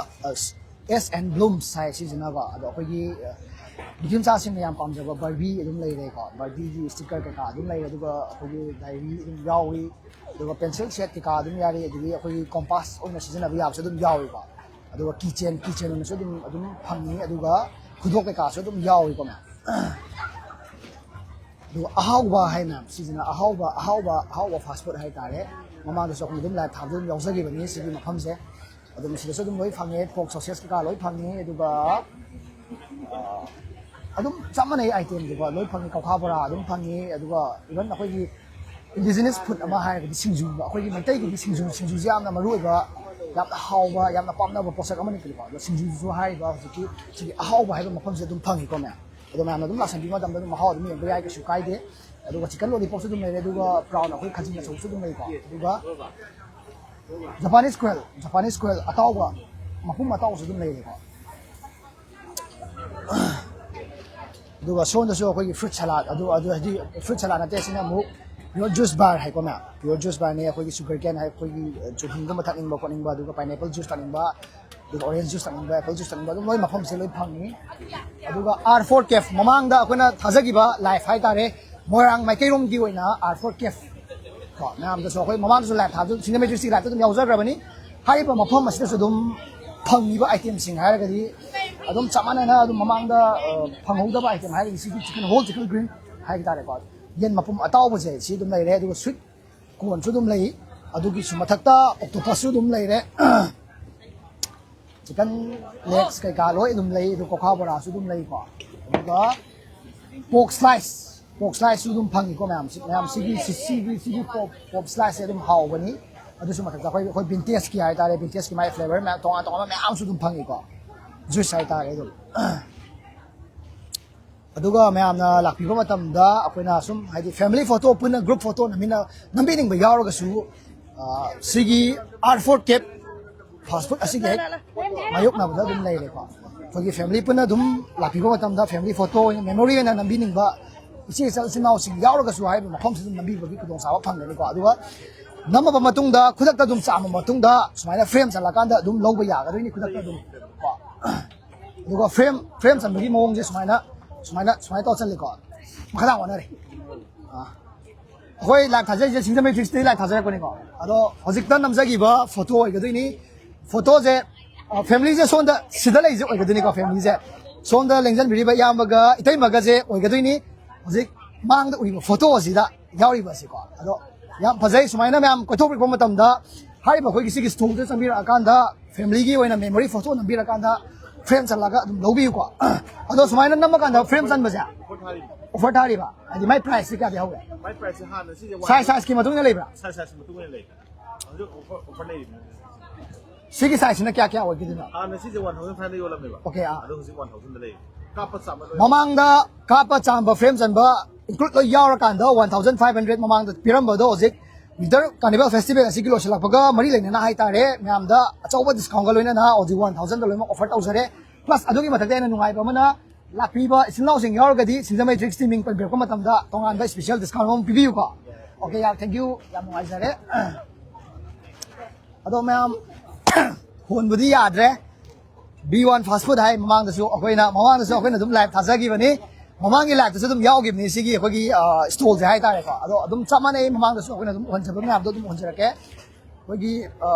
ꯑꯦꯁ ꯑꯦꯟ ꯕ꯭ꯂꯨꯝꯁ ꯍꯥꯏ ꯁꯤꯁꯤꯅꯀꯣ, ꯑꯗꯣ ꯑꯩꯈꯣꯏꯒꯤ ꯅꯨꯄꯤ ꯃꯆꯥꯁꯤꯡꯅ ꯌꯥꯝ ꯄꯥꯝꯖꯕ ꯕꯥꯔꯕꯤ ꯑꯗꯨꯝ ꯂꯩꯔꯦꯀꯣ꯫ ꯕꯥꯔꯕꯤꯒꯤ ꯁ꯭ꯇꯤꯀꯔ ꯀꯩꯀꯥ ꯑꯗꯨꯝ ꯂꯩꯔꯦ, ꯑꯗꯨꯒ ꯑꯩꯈꯣꯏꯒꯤ ꯗꯥꯏꯔꯤ ꯑꯗꯨꯝ ꯌꯥꯎꯏ, ꯑꯗꯨꯒ ꯄꯦꯟꯁꯤꯜ ꯁꯦꯠ ꯀꯩꯀꯥ ꯑꯗꯨꯝ ꯌꯥꯔꯤ, ꯑꯗꯒꯤ ꯑꯩꯈꯣꯏꯒꯤ ꯀꯣꯝꯄꯥꯁ ꯑꯣꯏꯅ ꯁꯤꯖꯤꯟꯅꯕ ꯌꯥꯕꯁꯨ ꯑꯗꯨꯝ ꯌꯥꯎꯏꯀꯣ꯫ ꯑꯗꯨꯒ ꯀꯤꯆꯦꯟ, ꯀꯤꯆꯦꯟ ꯑꯣꯏꯅꯁꯨ ꯑꯗꯨꯝ ꯑꯗꯨꯝ ꯐꯪꯉꯤ, ꯑꯗꯨꯒ ꯈꯨꯗꯣꯞ ꯀꯩꯀꯥꯁꯨ ꯑꯗꯨꯝ ꯌꯥꯎꯏꯀꯣ ꯃꯌꯥꯝ꯫ ꯑꯗꯨꯒ ꯑꯍꯥꯎꯕ ꯍꯥꯏꯅ ꯁꯤꯁꯤꯅ ꯑꯍꯥꯎꯕ ꯑꯍꯥꯎꯕ ꯑꯍꯥꯎꯕ ꯐꯥꯁ ꯐꯨꯗ ꯍꯥꯏꯇꯥꯔꯦ꯫ ꯃꯃꯥꯡꯗꯁꯨ ꯑꯩꯈꯣꯏ ꯑꯗꯨꯝ ꯂꯥꯏꯚ ꯊꯥꯕꯗ ꯑꯗꯨꯝ ꯌꯥꯎꯖꯈꯤꯕꯅꯤ ꯁꯤꯒꯤ ꯃꯐꯝꯁꯦ꯫ ꯑꯗꯨꯝ ꯁꯤꯗꯁꯨ ꯑꯗꯨꯝ ꯂꯣꯏ ꯐꯪꯉꯦ, ꯄꯣꯛ ꯁꯣꯁꯦꯁ ꯀꯩꯀꯥ ꯂꯣꯏ ꯐꯪꯉꯤ꯫ ꯑꯗꯨꯒ ꯑꯗꯨꯝ ꯆꯞ ꯃꯥꯟꯅꯩ, ꯑꯥꯏꯇꯦꯝꯗꯤꯀꯣ ꯂꯣꯏ ꯐꯪꯉꯤ꯫ ꯀꯧꯈꯥ ꯕꯣꯔꯥ ꯑꯗꯨꯝ ꯐꯪꯉꯤ꯫ ꯑꯗꯨꯒ ꯏꯚꯟ ꯑꯩꯈꯣꯏꯒꯤ ꯏꯟꯗꯤꯖꯤꯅꯁ ꯐꯨꯗ ꯑꯃ ꯍꯥꯏꯔꯒꯗꯤ ꯁꯤꯡꯖꯨ, ꯑꯩꯈꯣꯏꯒꯤ ꯃꯩꯇꯩꯒꯤꯗꯤ ꯁꯤꯡꯖꯨ, ꯁꯤꯡꯖꯨꯁꯦ ꯌꯥꯝꯅ ꯃꯔꯨ ꯑꯣꯏꯕ, ꯌꯥꯝꯅ ꯍꯥꯎꯕ, ꯌꯥꯝꯅ ꯄꯥꯝꯅꯕ ꯄꯣꯠꯁꯛ ꯑꯃꯅꯤ꯫ ꯑꯗꯣ ꯁꯤꯡꯖꯨꯁꯨ ꯍꯥꯏꯔꯤꯕ ꯍꯧꯖꯤꯛꯀꯤ ꯁꯤꯒꯤ ꯑꯍꯥꯎꯕ ꯍꯥꯏꯕ ꯃꯐꯝꯁꯦ ꯑꯗꯨꯝ ꯐꯪꯉꯤꯀꯣ ꯃꯌꯥꯝ꯫ ꯑꯗꯣ ꯃꯌꯥꯝꯅ ꯑꯗꯨꯝ ꯂꯥꯛꯁꯟꯕꯤꯕ ꯃꯇꯝꯗ ꯑꯗꯨꯝ ꯃꯍꯥꯎ ꯑꯗꯨꯝ ꯌꯦꯡꯕ ꯌꯥꯏ, ꯀꯩꯁꯨ ꯀꯥꯏꯗꯦ꯫ ꯑꯗꯨꯒ ꯆꯤꯀꯟ ꯂꯣꯂꯤꯄꯣꯞꯁꯨ ꯑꯗꯨꯝ ꯂꯩꯔꯦ, ꯑꯗꯨꯒ ꯕ꯭ꯔꯥꯎꯟ ꯑꯩꯈꯣꯏ ꯈꯥꯖꯤꯡ ꯑꯆꯧꯕꯁꯨ ꯑꯗꯨꯝ ꯂꯩꯀꯣ꯫ ꯑꯗꯨꯒ ꯖꯄꯥꯅꯤꯁ ꯀ꯭ꯋꯦꯜ, ꯖꯄꯥꯅꯤꯁ ꯀ꯭ꯋꯦꯜ ꯑꯇꯥꯎꯕ, ꯃꯄꯨꯝ ꯑꯇꯥꯎꯕꯁꯨ ꯑꯗꯨꯝ ꯂꯩꯔꯦꯀꯣ꯫ ꯑꯗꯨꯒ ꯁꯣꯝꯗꯁꯨ ꯑꯩꯈꯣꯏꯒꯤ ꯐ꯭ꯔꯨꯠ ꯁꯂꯥꯗ, ꯑꯗꯨ ꯑꯗꯨ ꯍꯥꯏꯗꯤ ꯐ꯭ꯔꯨꯠ ꯁꯂꯥꯗ ꯅꯠꯇꯦ, ꯁꯤꯅ ꯑꯃꯨꯛ ꯄꯤꯌꯣꯔ ꯖꯨꯁ ꯕꯥꯔ ꯍꯥꯏꯀꯣ ꯃꯌꯥꯝ꯫ ꯄꯤꯌꯣꯔ ꯖꯨꯁ ꯕꯥꯔꯅꯦ, ꯑꯩꯈꯣꯏꯒꯤ ꯁꯨꯒꯔ ꯀꯦꯟ ꯍꯥꯏ, ꯑꯩꯈꯣꯏꯒꯤ ꯆꯨꯍꯤꯡꯒꯨꯝꯕ ꯊꯛꯅꯤꯡꯕ ꯈꯣꯠꯅꯤꯡꯕ, ꯑꯗꯨꯒ ꯄꯥꯏꯅꯦꯄꯜ ꯖꯨꯁ ꯊꯛꯅꯤꯡꯕ, ꯑꯗꯨꯒ ꯑꯣꯔꯦꯟꯖ ꯖꯨꯁ ꯊꯛꯅꯤꯡꯕ, ꯑꯦꯄꯜ ꯖꯨꯁ ꯊꯛꯅꯤꯡꯕ, ꯑꯗꯨꯝ ꯂꯣꯏ ꯃꯐꯝꯁꯦ ꯂꯣꯏ ꯐꯪꯉꯤ꯫ ꯑꯗꯨꯒ ꯑꯥꯔ ꯐꯣꯔ ꯀꯦꯐ, ꯃꯃꯥꯡꯗ ꯑꯩꯈꯣꯏꯅ ꯊꯥꯖꯈꯤꯕ ꯂꯥꯏꯐ ꯍꯥꯏꯇꯥꯔꯦ, ꯃꯣꯏꯔꯥꯡ ꯃꯥꯏꯀꯩꯔꯣꯝꯒꯤ ꯑꯣꯏꯅ ꯑꯥꯔ ꯐꯣꯔ ꯀꯦꯐ ꯀꯣ, ꯃꯌꯥꯝꯗꯁꯨ ꯑꯩꯈꯣꯏ ꯃꯃꯥꯡꯗꯁꯨ ꯂꯥꯏꯐ ꯊꯥꯕꯗ, ꯁꯤꯅꯦꯃꯦꯇ꯭ꯔꯤꯁꯤ ꯂꯥꯏꯐꯇ ꯑꯗꯨꯝ ꯌꯥꯎꯖꯈ꯭ꯔꯕꯅꯤ꯫ ꯍꯥꯏꯔꯤꯕ ꯃꯐꯝ ꯑꯁꯤꯗꯁꯨ ꯑꯗꯨꯝ ꯐꯪꯉꯤꯕ ꯑꯥꯏꯇꯦꯝꯁꯤꯡ ꯍꯥꯏꯔꯒꯗꯤ ꯑꯗꯨꯝ ꯆꯞ ꯃꯥꯟꯅꯅ ꯑꯗꯨꯝ ꯃꯃꯥꯡꯗ, ꯑ, ꯐꯪꯍꯧꯗꯕ ꯑꯥꯏꯇꯦꯝ ꯍꯥꯏꯔꯒꯗꯤ ꯁꯤꯒꯤ ꯆꯤꯀꯟ, ꯍꯣꯜ ꯆꯤꯀꯟ ꯒ꯭ꯔꯤꯜ ꯍꯥꯏꯕ ꯇꯥꯔꯦꯀꯣ, ꯌꯦꯟ ꯃꯄꯨꯝ ꯑꯇꯥꯎꯕꯁꯦ ꯁꯤ ꯑꯗꯨꯝ ꯂꯩꯔꯦ꯫ ꯑꯗꯨꯒ ꯁ꯭ꯋꯤꯠ ꯀꯣꯔꯟꯁꯨ ꯑꯗꯨꯝ ꯂꯩ, ꯑꯗꯨꯒꯤꯁꯨ ꯃꯊꯛꯇ ꯑꯣꯛꯇꯣꯄꯁꯁꯨ ꯑꯗꯨꯝ ꯂꯩꯔꯦ꯫ ꯆꯤꯀꯟ ꯂꯦꯒꯁ ꯀꯩꯀꯥ ꯂꯣꯏ ꯑꯗꯨꯝ ꯂꯩ, ꯑꯗꯨ ꯀꯣꯈꯥ ꯕꯣꯔꯥꯁꯨ ꯑꯗꯨꯝ ꯂꯩꯀꯣ꯫ ꯑꯗꯨꯒ ꯄꯣꯛ ꯁ꯭ꯂꯥꯏꯁ, ꯄꯣꯛ ꯁ꯭ꯂꯥꯏꯁꯁꯨ ꯑꯗꯨꯝ ꯐꯪꯉꯤꯀꯣ ꯃꯌꯥꯝ꯫ ꯁꯤ-, ꯃꯌꯥꯝ ꯁꯤꯒꯤ, ꯁꯤ-, ꯁꯤꯒꯤ, ꯁꯤꯒꯤ ꯄꯣꯛ, ꯄꯣꯛ ꯁ꯭ꯂꯥꯏꯁꯁꯦ ꯑꯗꯨꯝ ꯍꯥꯎꯕꯅꯤ꯫ ꯑꯗꯨꯁꯨ ꯃꯊꯛꯇ ꯑꯩꯈꯣꯏ, ꯑꯩꯈꯣꯏ ꯚꯤꯟꯇꯦꯖꯀꯤ ꯍꯥꯏꯇꯥꯔꯦ, ꯚꯤꯟꯇꯦꯖꯀꯤ ꯃꯥꯏ ꯐ꯭ꯂꯦꯕꯔ ꯃꯌꯥꯝ, ꯇꯣꯉꯥꯟ ꯇꯣꯉꯥꯟꯕ ꯃꯌꯥꯝꯁꯨ ꯑꯗꯨꯝ ꯐꯪꯉꯤꯀꯣ꯫ ꯖꯨꯏꯁ ꯍꯥꯏꯇꯥꯔꯦ ꯑꯗꯨꯝ꯫ ꯑꯗꯨꯒ ꯃꯌꯥꯝꯅ ꯂꯥꯛꯄꯤꯕ ꯃꯇꯝꯗ ꯑꯩꯈꯣꯏꯅ ꯁꯨꯝ ꯍꯥꯏꯗꯤ family photo, ꯄꯨꯟꯅ group photo ꯅꯝꯃꯤꯟꯅ ꯅꯝꯕꯤꯅꯤꯡꯕ ꯌꯥꯎꯔꯒꯁꯨ, ꯑ, ꯁꯤꯒꯤ ꯑꯥꯔ ꯐꯣꯔ ꯀꯦꯞ ꯐꯥꯁ ꯐꯨꯗ ꯑꯁꯤꯒꯤ ꯍꯦꯛ ꯃꯥꯌꯣꯛꯅꯕꯗ ꯑꯗꯨꯝ ꯂꯩꯔꯦꯀꯣ꯫ ꯑꯩꯈꯣꯏꯒꯤ family ꯄꯨꯟꯅ ꯑꯗꯨꯝ ꯂꯥꯛꯄꯤꯕ ꯃꯇꯝꯗ family photo ꯑꯣꯏꯅ, memory ꯑꯣꯏꯅ ꯅꯝꯕꯤꯅꯤꯡꯕ ꯏꯆꯦ ꯏꯆꯜ ꯏꯆꯤꯟ ꯏꯅꯥꯎꯁꯤꯡ ꯌꯥꯎꯔꯒꯁꯨ ꯍꯥꯏꯔꯤꯕ ꯃꯐꯝꯁꯤꯗ ꯅꯝꯕꯤꯕꯒꯤ ꯈꯨꯗꯣꯡꯆꯥꯕ ꯐꯪꯒꯅꯤꯀꯣ꯫ ꯑꯗꯨꯒ ꯅꯝꯃꯕ ꯃꯇꯨꯡꯗ, ꯈꯨꯗꯛꯇ ꯑꯗꯨꯝ ꯆꯥꯝꯃ ꯃꯇꯨꯡꯗ ꯁꯨꯃꯥꯏꯅ frame ꯆꯜꯂꯀꯥꯟꯗ ꯑꯗꯨꯝ ꯂꯧꯕ ꯌꯥꯒꯗꯣꯏꯅꯤ, ꯈꯨꯗꯛꯇ ꯑꯗꯨꯝ ꯀꯣ꯫ ꯑꯗꯨꯒ frame, frame ꯆꯟꯕꯒꯤ ꯃꯑꯣꯡꯁꯦ ꯁꯨꯃꯥꯏꯅ, ꯁꯨꯃꯥꯏꯅ, ꯁꯨꯃꯥꯏꯅ ꯇꯧꯔ ꯆꯜꯂꯤꯀꯣ꯫ ꯃꯈꯥ ꯇꯥꯅ ꯍꯣꯠꯅꯔꯤ꯫ ꯑꯥ꯫ ꯑꯩꯈꯣꯏ live ꯊꯥꯖꯔꯤꯁꯦ ꯁꯤꯡꯖꯃꯩ ꯊ꯭ꯔꯤ ꯁꯤꯛꯁꯇꯤ live ꯊꯥꯖꯔꯛꯄꯅꯤꯀꯣ꯫ ꯑꯗꯣ ꯍꯧꯖꯤꯛꯇ ꯅꯝꯖꯈꯤꯕ photo ꯑꯣꯏꯒꯗꯣꯏꯅꯤ꯫ Photoꯁꯦ, ꯑ, familyꯁꯦ ꯁꯣꯝꯗ, ꯁꯤꯗ ꯂꯩꯔꯤꯁꯦ ꯑꯣꯏꯒꯗꯣꯏꯅꯤꯀꯣ, familyꯁꯦ꯫ ꯁꯣꯝꯗ ꯂꯦꯡꯖꯟꯕꯤꯔꯤꯕ ꯏꯌꯥꯝꯕꯒ ꯏꯇꯩꯃꯒꯁꯦ ꯑꯣꯏꯒꯗꯣꯏꯅꯤ꯫ ꯍꯧꯖꯤꯛ ꯃꯥꯡꯗ ꯎꯔꯤꯕ photo ꯑꯁꯤꯗ ꯌꯥꯎꯔꯤꯕ ꯑꯁꯤꯀꯣ꯫ ꯑꯗꯣ ꯌꯥꯝ ꯐꯖꯩ꯫ ꯁꯨꯃꯥꯏꯅ ꯃꯌꯥꯝ ꯀꯣꯏꯊꯣꯛꯄꯤꯔꯛꯄ ꯃꯇꯝꯗ ꯍꯥꯏꯔꯤꯕ ꯑꯩꯈꯣꯏꯒꯤ ꯁꯤꯒꯤ stoolꯗ ꯆꯪꯕꯤꯔꯛꯑꯀꯥꯟꯗ familyꯒꯤ ꯑꯣꯏꯅ memory photo ꯅꯝꯕꯤꯔꯀꯥꯟꯗ frame ꯆꯜꯂꯒ ꯑꯗꯨꯝ ꯂꯧꯕꯤꯌꯨꯀꯣ꯫ ꯑꯗꯣ ꯁꯨꯃꯥꯏꯅ ꯅꯝꯃꯀꯥꯟꯗ frame ꯆꯟꯕꯁꯦ offer ꯊꯥꯔꯤꯕ꯫ ꯍꯥꯏꯗꯤ ꯃꯥꯏ priceꯁꯦ ꯀꯌꯥꯗꯤ ꯍꯧꯒꯦ? ꯃꯥꯏ priceꯁꯦ ꯍꯥꯟꯅ ꯁꯤꯁꯦ size, sizeꯀꯤ ꯃꯇꯨꯡ ꯏꯟꯅ ꯂꯩꯕ꯭ꯔꯥ? Size, sizeꯀꯤ ꯃꯇꯨꯡ ꯏꯟꯅ ꯂꯩ꯫ ꯍꯧꯖꯤꯛ offer, offer ꯂꯩꯔꯤꯕꯅꯤ꯫ ꯁꯤꯒꯤ sizeꯁꯤꯅ ꯀꯌꯥ ꯀꯌꯥ ꯑꯣꯏꯒꯗꯣꯏꯅꯣ? ꯍꯥꯟꯅ ꯁꯤꯁꯦ one thousand five hundred ꯌꯣꯜꯂꯝꯃꯦꯕ꯫ Okay, ꯑꯥ꯫ ꯑꯗꯣ ꯍꯧꯖꯤꯛ one thousandꯗ ꯂꯩ꯫ ꯀꯥꯞꯄ ꯆꯥꯝꯕ ꯂꯣꯏ꯫ ꯃꯃꯥꯡꯗ ꯀꯥꯞꯄ ꯆꯥꯝꯕ frame ꯆꯟꯕ include ꯂꯣꯏ ꯌꯥꯎꯔꯀꯥꯟꯗ one thousand five hundred ꯃꯃꯥꯡꯗ ꯄꯤꯔꯝꯕꯗꯣ ꯍꯧꯖꯤꯛ Winter Carnival Festival ꯑꯁꯤꯒꯤ ꯂꯣꯏꯁꯤꯜꯂꯛꯄꯒ ꯃꯔꯤ ꯂꯩꯅꯅ ꯍꯥꯏꯇꯥꯔꯦ, ꯃꯌꯥꯝꯗ ꯑꯆꯧꯕ discountꯀ ꯂꯣꯏꯅꯅ ꯍꯧꯖꯤꯛ one thousandꯗ ꯂꯣꯏꯅꯃꯛ offer ꯇꯧꯖꯔꯦ꯫ Plus ꯑꯗꯨꯒꯤ ꯃꯊꯛꯇ ꯑꯩꯅ ꯅꯨꯡꯉꯥꯏꯕ ꯑꯃꯅ ꯂꯥꯛꯄꯤꯕ ꯏꯆꯤꯜ ꯏꯅꯥꯎꯁꯤꯡ ꯌꯥꯎꯔꯒꯗꯤ ꯁꯤꯡꯖꯃꯩ ꯊ꯭ꯔꯤ ꯁꯤꯛꯁꯇꯤ ꯃꯤꯡ ꯄꯟꯕꯤꯔꯛꯄ ꯃꯇꯝꯗ ꯇꯣꯉꯥꯟꯕ special discount ꯑꯃ ꯄꯤꯕꯤꯌꯨꯀꯣ꯫ Okay, ꯌꯥꯝ thank you, ꯌꯥꯝ ꯅꯨꯡꯉꯥꯏꯖꯔꯦ꯫ ꯑꯗꯣ ꯃꯌꯥꯝ ꯍꯣꯟꯕꯗꯤ ꯌꯥꯗ꯭ꯔꯦ꯫ B one Fast Food ꯍꯥꯏ ꯃꯃꯥꯡꯗꯁꯨ ꯑꯩꯈꯣꯏꯅ, ꯃꯃꯥꯡꯗꯁꯨ ꯑꯩꯈꯣꯏꯅ ꯑꯗꯨꯝ live ꯊꯥꯖꯈꯤꯕꯅꯤ꯫ ꯃꯃꯥꯡꯒꯤ liveꯇꯁꯨ ꯑꯗꯨꯝ ꯌꯥꯎꯈꯤꯕꯅꯤ ꯁꯤꯒꯤ ꯑꯩꯈꯣꯏꯒꯤ, ꯑ, stallꯁꯦ ꯍꯥꯏꯇꯥꯔꯦꯀꯣ꯫ ꯑꯗꯣ ꯑꯗꯨꯝ ꯆꯞ ꯃꯥꯟꯅꯩ, ꯃꯃꯥꯡꯗꯁꯨ ꯑꯩꯈꯣꯏꯅ ꯑꯗꯨꯝ ꯎꯍꯟꯖꯕ ꯃꯌꯥꯝꯗꯣ ꯑꯗꯨꯝ ꯎꯍꯟꯖꯔꯛꯀꯦ꯫ ꯑꯩꯈꯣꯏꯒꯤ, ꯑ,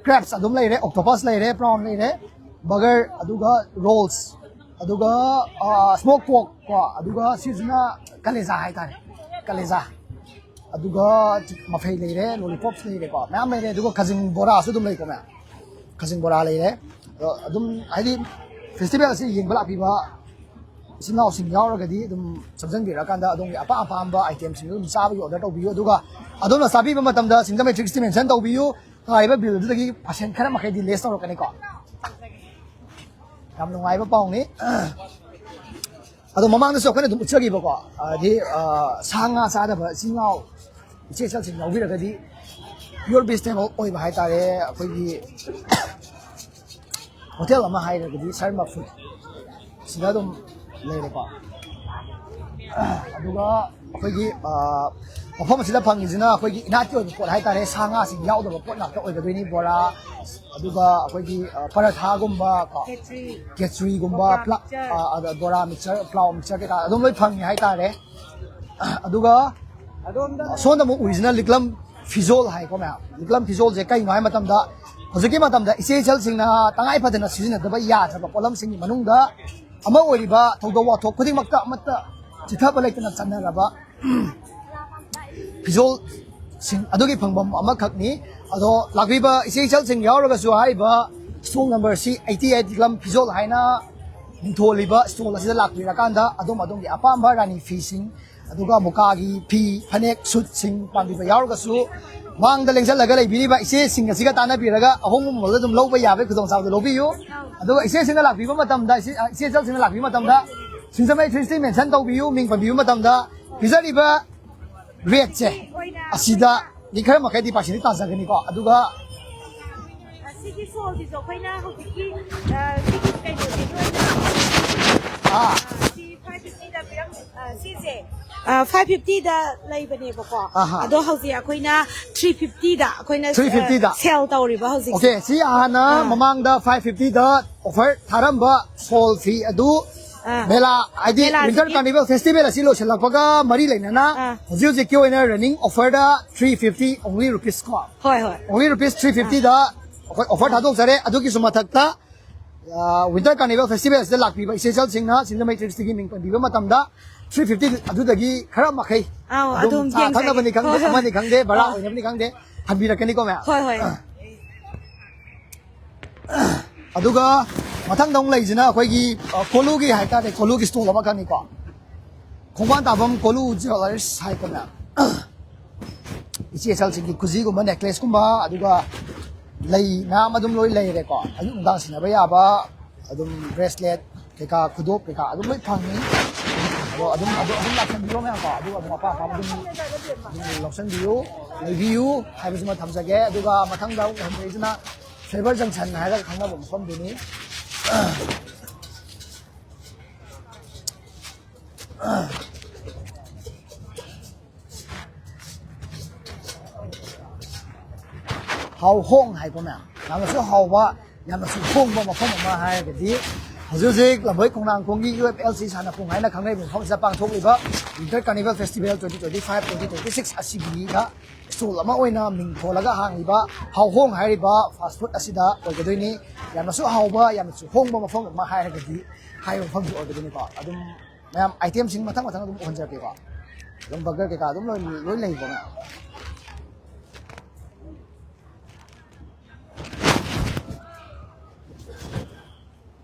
crabs ꯑꯗꯨꯝ ꯂꯩꯔꯦ, octopus ꯂꯩꯔꯦ, prawn ꯂꯩꯔꯦ, burger, ꯑꯗꯨꯒ rolls, ꯑꯗꯨꯒ, ꯑ, smoke pork ꯀꯣ, ꯑꯗꯨꯒ ꯁꯤꯁꯤꯅ ꯀꯂꯦꯖꯥ ꯍꯥꯏꯇꯥꯔꯦ, ꯀꯂꯦꯖꯥ꯫ ꯑꯗꯨꯒ ꯃꯐꯩ ꯂꯩꯔꯦ, lollipops ꯂꯩꯔꯦꯀꯣ, ꯃꯌꯥꯝ ꯂꯩꯔꯦ꯫ ꯑꯗꯨꯒ ꯈꯖꯤꯡ ꯕꯣꯔꯥꯁꯨ ꯑꯗꯨꯝ ꯂꯩꯀꯣ ꯃꯌꯥꯝ꯫ ꯈꯖꯤꯡ ꯕꯣꯔꯥ ꯂꯩꯔꯦ꯫ ꯑꯗꯣ ꯑꯗꯨꯝ ꯍꯥꯏꯗꯤ festival ꯑꯁꯤ ꯌꯦꯡꯕ ꯂꯥꯛꯄꯤꯕ ꯏꯆꯤꯟ ꯏꯅꯥꯎꯁꯤꯡ ꯌꯥꯎꯔꯒꯗꯤ ꯑꯗꯨꯝ ꯆꯪꯁꯤꯟꯕꯤꯔꯀꯥꯟꯗ ꯑꯗꯣꯝꯒꯤ ꯑꯄꯥꯝ ꯑꯄꯥꯝꯕ itemꯁꯤꯡꯗꯨ ꯑꯗꯨꯝ ꯆꯥꯕꯒꯤ order ꯇꯧꯕꯤꯌꯨ꯫ ꯑꯗꯨꯒ ꯑꯗꯣꯝꯅ ꯆꯥꯕꯤꯕ ꯃꯇꯝꯗ ꯁꯤꯡꯖꯃꯩ ꯊ꯭ꯔꯤ ꯁꯤꯛꯁꯇꯤ mention ꯇꯧꯕꯤꯌꯨ꯫ ꯇꯥꯔꯤꯕ billꯗꯨꯗꯒꯤ percent ꯈꯔ ꯃꯈꯩꯗꯤ less ꯇꯧꯔꯛꯀꯅꯤꯀꯣ꯫ ꯌꯥꯝ ꯅꯨꯡꯉꯥꯏꯕ ꯄꯥꯎꯅꯤ꯫ ꯑꯗꯣ ꯃꯃꯥꯡꯗꯁꯨ ꯑꯩꯈꯣꯏꯅ ꯑꯗꯨꯝ ꯎꯠꯆꯈꯤꯕꯀꯣ, ꯍꯥꯏꯗꯤ, ꯑ, ꯁꯥ ꯉꯥ ꯆꯥꯗꯕ ꯏꯆꯤꯜ ꯏꯅꯥꯎ, ꯏꯆꯦ ꯏꯆꯜꯁꯤꯡ ꯌꯥꯎꯕꯤꯔꯒꯗꯤ pure vegetable ꯑꯣꯏꯕ ꯍꯥꯏꯇꯥꯔꯦ, ꯑꯩꯈꯣꯏꯒꯤ ꯍꯣꯇꯦꯜ ꯑꯃ ꯍꯥꯏꯔꯒꯗꯤ ꯁꯔꯃ ꯐꯨꯗ ꯁꯤꯗ ꯑꯗꯨꯝ ꯂꯩꯔꯦꯀꯣ꯫ ꯑꯗꯨꯒ ꯑꯩꯈꯣꯏꯒꯤ, ꯑ, ꯃꯐꯝ ꯑꯁꯤꯗ ꯐꯪꯉꯤꯁꯤꯅ ꯑꯩꯈꯣꯏꯒꯤ ꯏꯅꯥꯠꯀꯤ ꯑꯣꯏꯕ ꯄꯣꯠ ꯍꯥꯏꯇꯥꯔꯦ, ꯁꯥ ꯉꯥꯁꯤꯡ ꯌꯥꯎꯗꯕ ꯄꯣꯠ ꯉꯥꯛꯇ ꯑꯣꯏꯒꯗꯣꯏꯅꯤ꯫ ꯕꯣꯔꯥ, ꯑꯗꯨꯒ ꯑꯩꯈꯣꯏꯒꯤ, ꯑ, ꯄꯔꯥꯊꯥꯒꯨꯝꯕ ꯀꯣ, ꯈꯦꯆ꯭ꯔꯤ, ꯈꯦꯆ꯭ꯔꯤꯒꯨꯝꯕ, ꯕꯣꯔꯥ, ꯄ꯭ꯂꯥ-, ꯃꯤꯛꯆꯔ꯫ ꯑ, ꯑꯗ ꯕꯣꯔꯥ, ꯃꯤꯛꯆꯔ, ꯄ꯭ꯂꯥꯎ ꯃꯤꯛꯆꯔ ꯀꯩꯀꯥ ꯑꯗꯨꯝ ꯂꯣꯏ ꯐꯪꯉꯤ ꯍꯥꯏꯇꯥꯔꯦ꯫ ꯑꯗꯨꯒ ꯁꯣꯝꯗ ꯑꯃꯨꯛ ꯎꯔꯤꯁꯤꯅ ꯂꯤꯛꯂꯝ ꯐꯤꯖꯣꯜ ꯍꯥꯏꯀꯣ ꯃꯌꯥꯝ꯫ ꯂꯤꯛꯂꯝ ꯐꯤꯖꯣꯜꯁꯦ ꯀꯩꯅꯣ ꯍꯥꯏ ꯃꯇꯝꯗ, ꯍꯧꯖꯤꯛꯀꯤ ꯃꯇꯝꯗ ꯏꯆꯦ ꯏꯆꯜꯁꯤꯡꯅ ꯇꯉꯥꯏ ꯐꯗꯅ ꯁꯤꯖꯤꯟꯅꯗꯕ ꯌꯥꯗ꯭ꯔꯕ ꯄꯣꯠꯂꯝꯁꯤꯡꯒꯤ ꯃꯅꯨꯡꯗ ꯑꯃ ꯑꯣꯏꯔꯤꯕ ꯊꯧꯗꯣꯛ ꯋꯥꯊꯣꯛ ꯈꯨꯗꯤꯡꯃꯛꯇ ꯑꯃꯠꯇ ꯆꯤꯊꯕ ꯂꯩꯇꯅ ꯆꯠꯅꯔꯕ ꯐꯤꯖꯣꯜꯁꯤꯡ ꯑꯗꯨꯒꯤ ꯐꯪꯐꯝ ꯑꯃꯈꯛꯅꯤ꯫ ꯑꯗꯣ ꯂꯥꯛꯄꯤꯕ ꯏꯆꯦ ꯏꯆꯜꯁꯤꯡ ꯌꯥꯎꯔꯒꯁꯨ ꯍꯥꯏꯔꯤꯕ ꯁ꯭ꯇꯣꯜ ꯅꯝꯕꯔ ꯁꯤ ꯑꯩꯠꯇꯤ ꯑꯩꯠ ꯂꯤꯛꯂꯝ ꯐꯤꯖꯣꯜ ꯍꯥꯏꯅ ꯃꯤꯡꯊꯣꯜꯂꯤꯕ ꯁ꯭ꯇꯣꯜ ꯑꯁꯤꯗ ꯂꯥꯛꯄꯤꯔꯀꯥꯟꯗ ꯑꯗꯣꯝ ꯑꯗꯣꯝꯒꯤ ꯑꯄꯥꯝꯕ ꯔꯥꯅꯤ ꯐꯤꯁꯤꯡ, ꯑꯗꯨꯒ ꯃꯨꯀꯥꯒꯤ ꯐꯤ, ꯐꯅꯦꯛ, ꯁꯨꯠꯁꯤꯡ ꯄꯥꯝꯕꯤꯕ ꯌꯥꯎꯔꯒꯁꯨ ꯃꯥꯡꯗ ꯂꯦꯡꯁꯤꯜꯂꯒ ꯂꯩꯕꯤꯔꯤꯕ ꯏꯆꯦꯁꯤꯡ ꯑꯁꯤꯒ ꯇꯥꯟꯅꯕꯤꯔꯒ ꯑꯍꯣꯡꯕ ꯃꯃꯜꯗ ꯑꯗꯨꯝ ꯂꯧꯕ ꯌꯥꯕꯒꯤ ꯈꯨꯗꯣꯡꯆꯥꯕꯗꯨ ꯂꯧꯕꯤꯌꯨ꯫ ꯑꯗꯨꯒ ꯏꯆꯦꯁꯤꯡꯅ ꯂꯥꯛꯄꯤꯕ ꯃꯇꯝꯗ, ꯏꯆꯦ, ꯏꯆꯦ ꯏꯆꯜꯁꯤꯡꯅ ꯂꯥꯛꯄꯤꯕ ꯃꯇꯝꯗ ꯁꯤꯡꯖꯃꯩ ꯊ꯭ꯔꯤ ꯁꯤꯛꯁꯇꯤ ꯃꯦꯟꯁꯟ ꯇꯧꯕꯤꯌꯨ, ꯃꯤꯡ ꯄꯟꯕꯤꯕ ꯃꯇꯝꯗ ꯄꯤꯖꯔꯤꯕ ꯔꯦꯠꯁꯦ ꯑꯁꯤꯗꯒꯤ ꯈꯔ ꯃꯈꯩꯗꯤ ꯄꯥꯔꯁꯦꯟꯗꯤ ꯇꯥꯖꯒꯅꯤꯀꯣ꯫ ꯑꯗꯨꯒ ꯑꯁꯤꯒꯤ ꯁꯣꯜꯁꯤꯁꯨ ꯑꯩꯈꯣꯏꯅ ꯍꯧꯖꯤꯛꯀꯤ, ꯑ, ꯁꯤꯒꯤ ꯀꯩꯅꯣꯁꯤꯒꯤ ꯑꯣꯏꯅ, ꯑꯥ꯫ ꯑ, ꯁꯤ ꯐꯥꯏꯚ ꯐꯤꯐꯇꯤꯗ ꯄꯤꯔꯝ-, ꯑ, ꯁꯤꯁꯦ, ꯑ, ꯐꯥꯏꯚ ꯐꯤꯐꯇꯤꯗ ꯂꯩꯕꯅꯦꯕꯀꯣ꯫ ꯑꯍꯥ꯫ ꯑꯗꯣ ꯍꯧꯖꯤꯛ ꯑꯩꯈꯣꯏꯅ ꯊ꯭ꯔꯤ ꯐꯤꯐꯇꯤꯗ ꯑꯩꯈꯣꯏꯅ, ꯊ꯭ꯔꯤ ꯐꯤꯐꯇꯤꯗ꯫ ꯑ, ꯁꯦꯜ ꯇꯧꯔꯤꯕ ꯍꯧꯖꯤꯛꯁꯦ꯫ ꯑꯣꯀꯦ, ꯁꯤ ꯍꯥꯟꯅ ꯑꯥ꯫ ꯃꯃꯥꯡꯗ ꯐꯥꯏꯚ ꯐꯤꯐꯇꯤꯗ ꯑꯣꯐꯔ ꯊꯥꯔꯝꯕ ꯁꯣꯜ ꯐꯤ ꯑꯗꯨ ꯑꯥ꯫ ꯃꯦꯂꯥ, ꯍꯥꯏꯗꯤ ꯃꯦꯂꯥꯁꯤꯒꯤ ꯋꯤꯟꯇꯔ ꯀꯥꯔꯅꯤꯚꯦꯜ ꯐꯦꯁꯇꯤꯚꯦꯜ ꯑꯁꯤ ꯂꯣꯏꯁꯤꯜꯂꯛꯄꯒ ꯃꯔꯤ ꯂꯩꯅꯅ ꯑꯥ꯫ ꯍꯧꯖꯤꯛ ꯍꯧꯖꯤꯛꯀꯤ ꯑꯣꯏꯅ ꯔꯟꯅꯤꯡ ꯑꯣꯐꯔꯗ ꯊ꯭ꯔꯤ ꯐꯤꯐꯇꯤ only rupees ꯀꯣ꯫ ꯍꯣꯏ, ꯍꯣꯏ꯫ Only rupees ꯊ꯭ꯔꯤ ꯐꯤꯐꯇꯤꯗ ꯑꯩꯈꯣꯏ ꯑꯣꯐꯔ ꯊꯥꯗꯣꯛꯆꯔꯦ꯫ ꯑꯗꯨꯒꯤꯁꯨ ꯃꯊꯛꯇ, ꯑ, ꯋꯤꯟꯇꯔ ꯀꯥꯔꯅꯤꯚꯦꯜ ꯐꯦꯁꯇꯤꯚꯦꯜ ꯑꯁꯤꯗ ꯂꯥꯛꯄꯤꯕ ꯏꯆꯦ ꯏꯆꯜꯁꯤꯡꯅ ꯁꯤꯡꯖꯃꯩ ꯇ꯭ꯔꯤꯞꯁꯇꯒꯤ ꯃꯤꯡ ꯄꯟꯕꯤꯕ ꯃꯇꯝꯗ ꯊ꯭ꯔꯤ ꯐꯤꯐꯇꯤ ꯑꯗꯨꯗꯒꯤ ꯈꯔ ꯃꯈꯩ ꯑꯥꯎ, ꯑꯗꯨꯝ ꯑꯗꯨꯝ ꯆꯥ ꯌꯦꯡꯖꯒꯦ꯫ ꯊꯛꯅꯕꯅꯤ ꯈꯪꯗꯦ, ꯍꯣꯏ, ꯍꯣꯏ꯫ ꯑꯃꯅꯤ ꯈꯪꯗꯦ, ꯚꯔꯥ ꯑꯥ꯫ ꯑꯣꯏꯅꯕꯅꯤ ꯈꯪꯗꯦ, ꯍꯟꯕꯤꯔꯛꯀꯅꯤꯀꯣ ꯃꯌꯥꯝ꯫ ꯍꯣꯏ, ꯍꯣꯏ꯫ ꯑꯗꯨꯒ ꯃꯊꯪꯗ ꯑꯃꯨꯛ ꯂꯩꯁꯤꯅ ꯑꯩꯈꯣꯏꯒꯤ, ꯑ, ꯀꯣꯂꯨꯒꯤ ꯍꯥꯏꯇꯥꯔꯦ, ꯀꯣꯂꯨꯒꯤ ꯁ꯭ꯇꯣꯜ ꯑꯃꯈꯛꯅꯤꯀꯣ꯫ ꯈꯣꯡꯕꯥꯟ ꯇꯥꯐꯝ ꯀꯣꯂꯨ ꯖ꯭ꯋꯦꯂꯔꯁ ꯍꯥꯏꯀꯣ ꯃꯌꯥꯝ꯫ ꯏꯆꯦ ꯏꯆꯜꯁꯤꯡꯒꯤ ꯈꯨꯖꯤꯒꯨꯝꯕ, ꯅꯦꯀ꯭ꯂꯦꯁꯀꯨꯝꯕ, ꯑꯗꯨꯒ ꯂꯩ ꯃꯌꯥꯝ ꯑꯗꯨꯝ ꯂꯣꯏ ꯂꯩꯔꯦꯀꯣ꯫ ꯑꯌꯨꯛ ꯅꯨꯡꯗꯥꯡ ꯁꯤꯟꯅꯕ ꯌꯥꯕ ꯑꯗꯨꯝ ꯕ꯭ꯔꯦꯁꯂꯦꯠ, ꯀꯩꯀꯥ, ꯈꯨꯗꯣꯞ ꯀꯩꯀꯥ ꯑꯗꯨꯝ ꯂꯣꯏ ꯐꯪꯉꯤ꯫ ꯑꯗꯣ ꯑꯗꯨꯝ ꯑꯗꯨ ꯑꯗꯨꯝ ꯂꯥꯛꯁꯟꯕꯤꯔꯣ ꯃꯌꯥꯝꯀꯣ꯫ ꯑꯗꯨꯒ ꯑꯗꯨꯝ ꯑꯄꯥꯝ ꯑꯄꯥꯝꯕ ꯑꯗꯨꯝ ꯑꯗꯨꯝ ꯂꯧꯁꯟꯕꯤꯌꯨ, ꯂꯩꯕꯤꯌꯨ ꯍꯥꯏꯕꯁꯤꯃ ꯊꯝꯖꯒꯦ꯫ ꯑꯗꯨꯒ ꯃꯊꯪꯗ ꯑꯃꯨꯛ ꯍꯟꯖꯔꯛꯏꯁꯤꯅ Faber Junction ꯍꯥꯏꯔꯒ ꯈꯪꯅꯕ ꯃꯐꯝꯗꯨꯅꯤ꯫ ꯍꯥꯎ ꯍꯣꯡ ꯍꯥꯏꯀꯣ ꯃꯌꯥꯝ, ꯌꯥꯝꯅꯁꯨ ꯍꯥꯎꯕ, ꯌꯥꯝꯅꯁꯨ ꯍꯣꯡꯕ ꯃꯐꯝ ꯑꯃ ꯍꯥꯏꯔꯒꯗꯤ ꯍꯧꯖꯤꯛ ꯍꯧꯖꯤꯛ ꯂꯝꯕꯣꯏ ꯈꯣꯡꯅꯥꯡꯈꯣꯡꯒꯤ ꯌꯨ ꯑꯦꯐ ꯑꯦꯜ ꯁꯤ ꯁꯥꯟꯅ ꯈꯣꯡ ꯍꯥꯏꯅ ꯈꯪꯅꯔꯤꯕ ꯃꯐꯝꯁꯤꯗ ꯄꯥꯡꯊꯣꯛꯂꯤꯕ Winter Carnival Festival twenty twenty-five twenty twenty-six ꯑꯁꯤꯒꯤꯗ stall ꯑꯃ ꯑꯣꯏꯅ ꯃꯤꯡ ꯊꯣꯜꯂꯒ ꯍꯥꯡꯂꯤꯕ ꯍꯥꯎ ꯍꯣꯡ ꯍꯥꯏꯔꯤꯕ fast food ꯑꯁꯤꯗ ꯑꯣꯏꯒꯗꯣꯏꯅꯤ꯫ ꯌꯥꯝꯅꯁꯨ ꯍꯥꯎꯕ, ꯌꯥꯝꯅꯁꯨ ꯍꯣꯡꯕ ꯃꯐꯝ ꯑꯃ ꯍꯥꯏꯔꯒꯗꯤ ꯍꯥꯏꯔꯤꯕ ꯃꯐꯝꯁꯤ ꯑꯣꯏꯒꯗꯣꯏꯅꯤꯀꯣ꯫ ꯑꯗꯨꯝ ꯃꯌꯥꯝ itemꯁꯤꯡ ꯃꯊꯪ ꯃꯊꯪ ꯑꯗꯨꯝ ꯎꯍꯟꯖꯔꯛꯀꯦꯀꯣ꯫ ꯑꯗꯨꯝ burger ꯀꯩꯀꯥ ꯑꯗꯨꯝ ꯂꯣꯏ, ꯂꯣꯏ ꯂꯩꯀꯣ ꯃꯌꯥꯝ꯫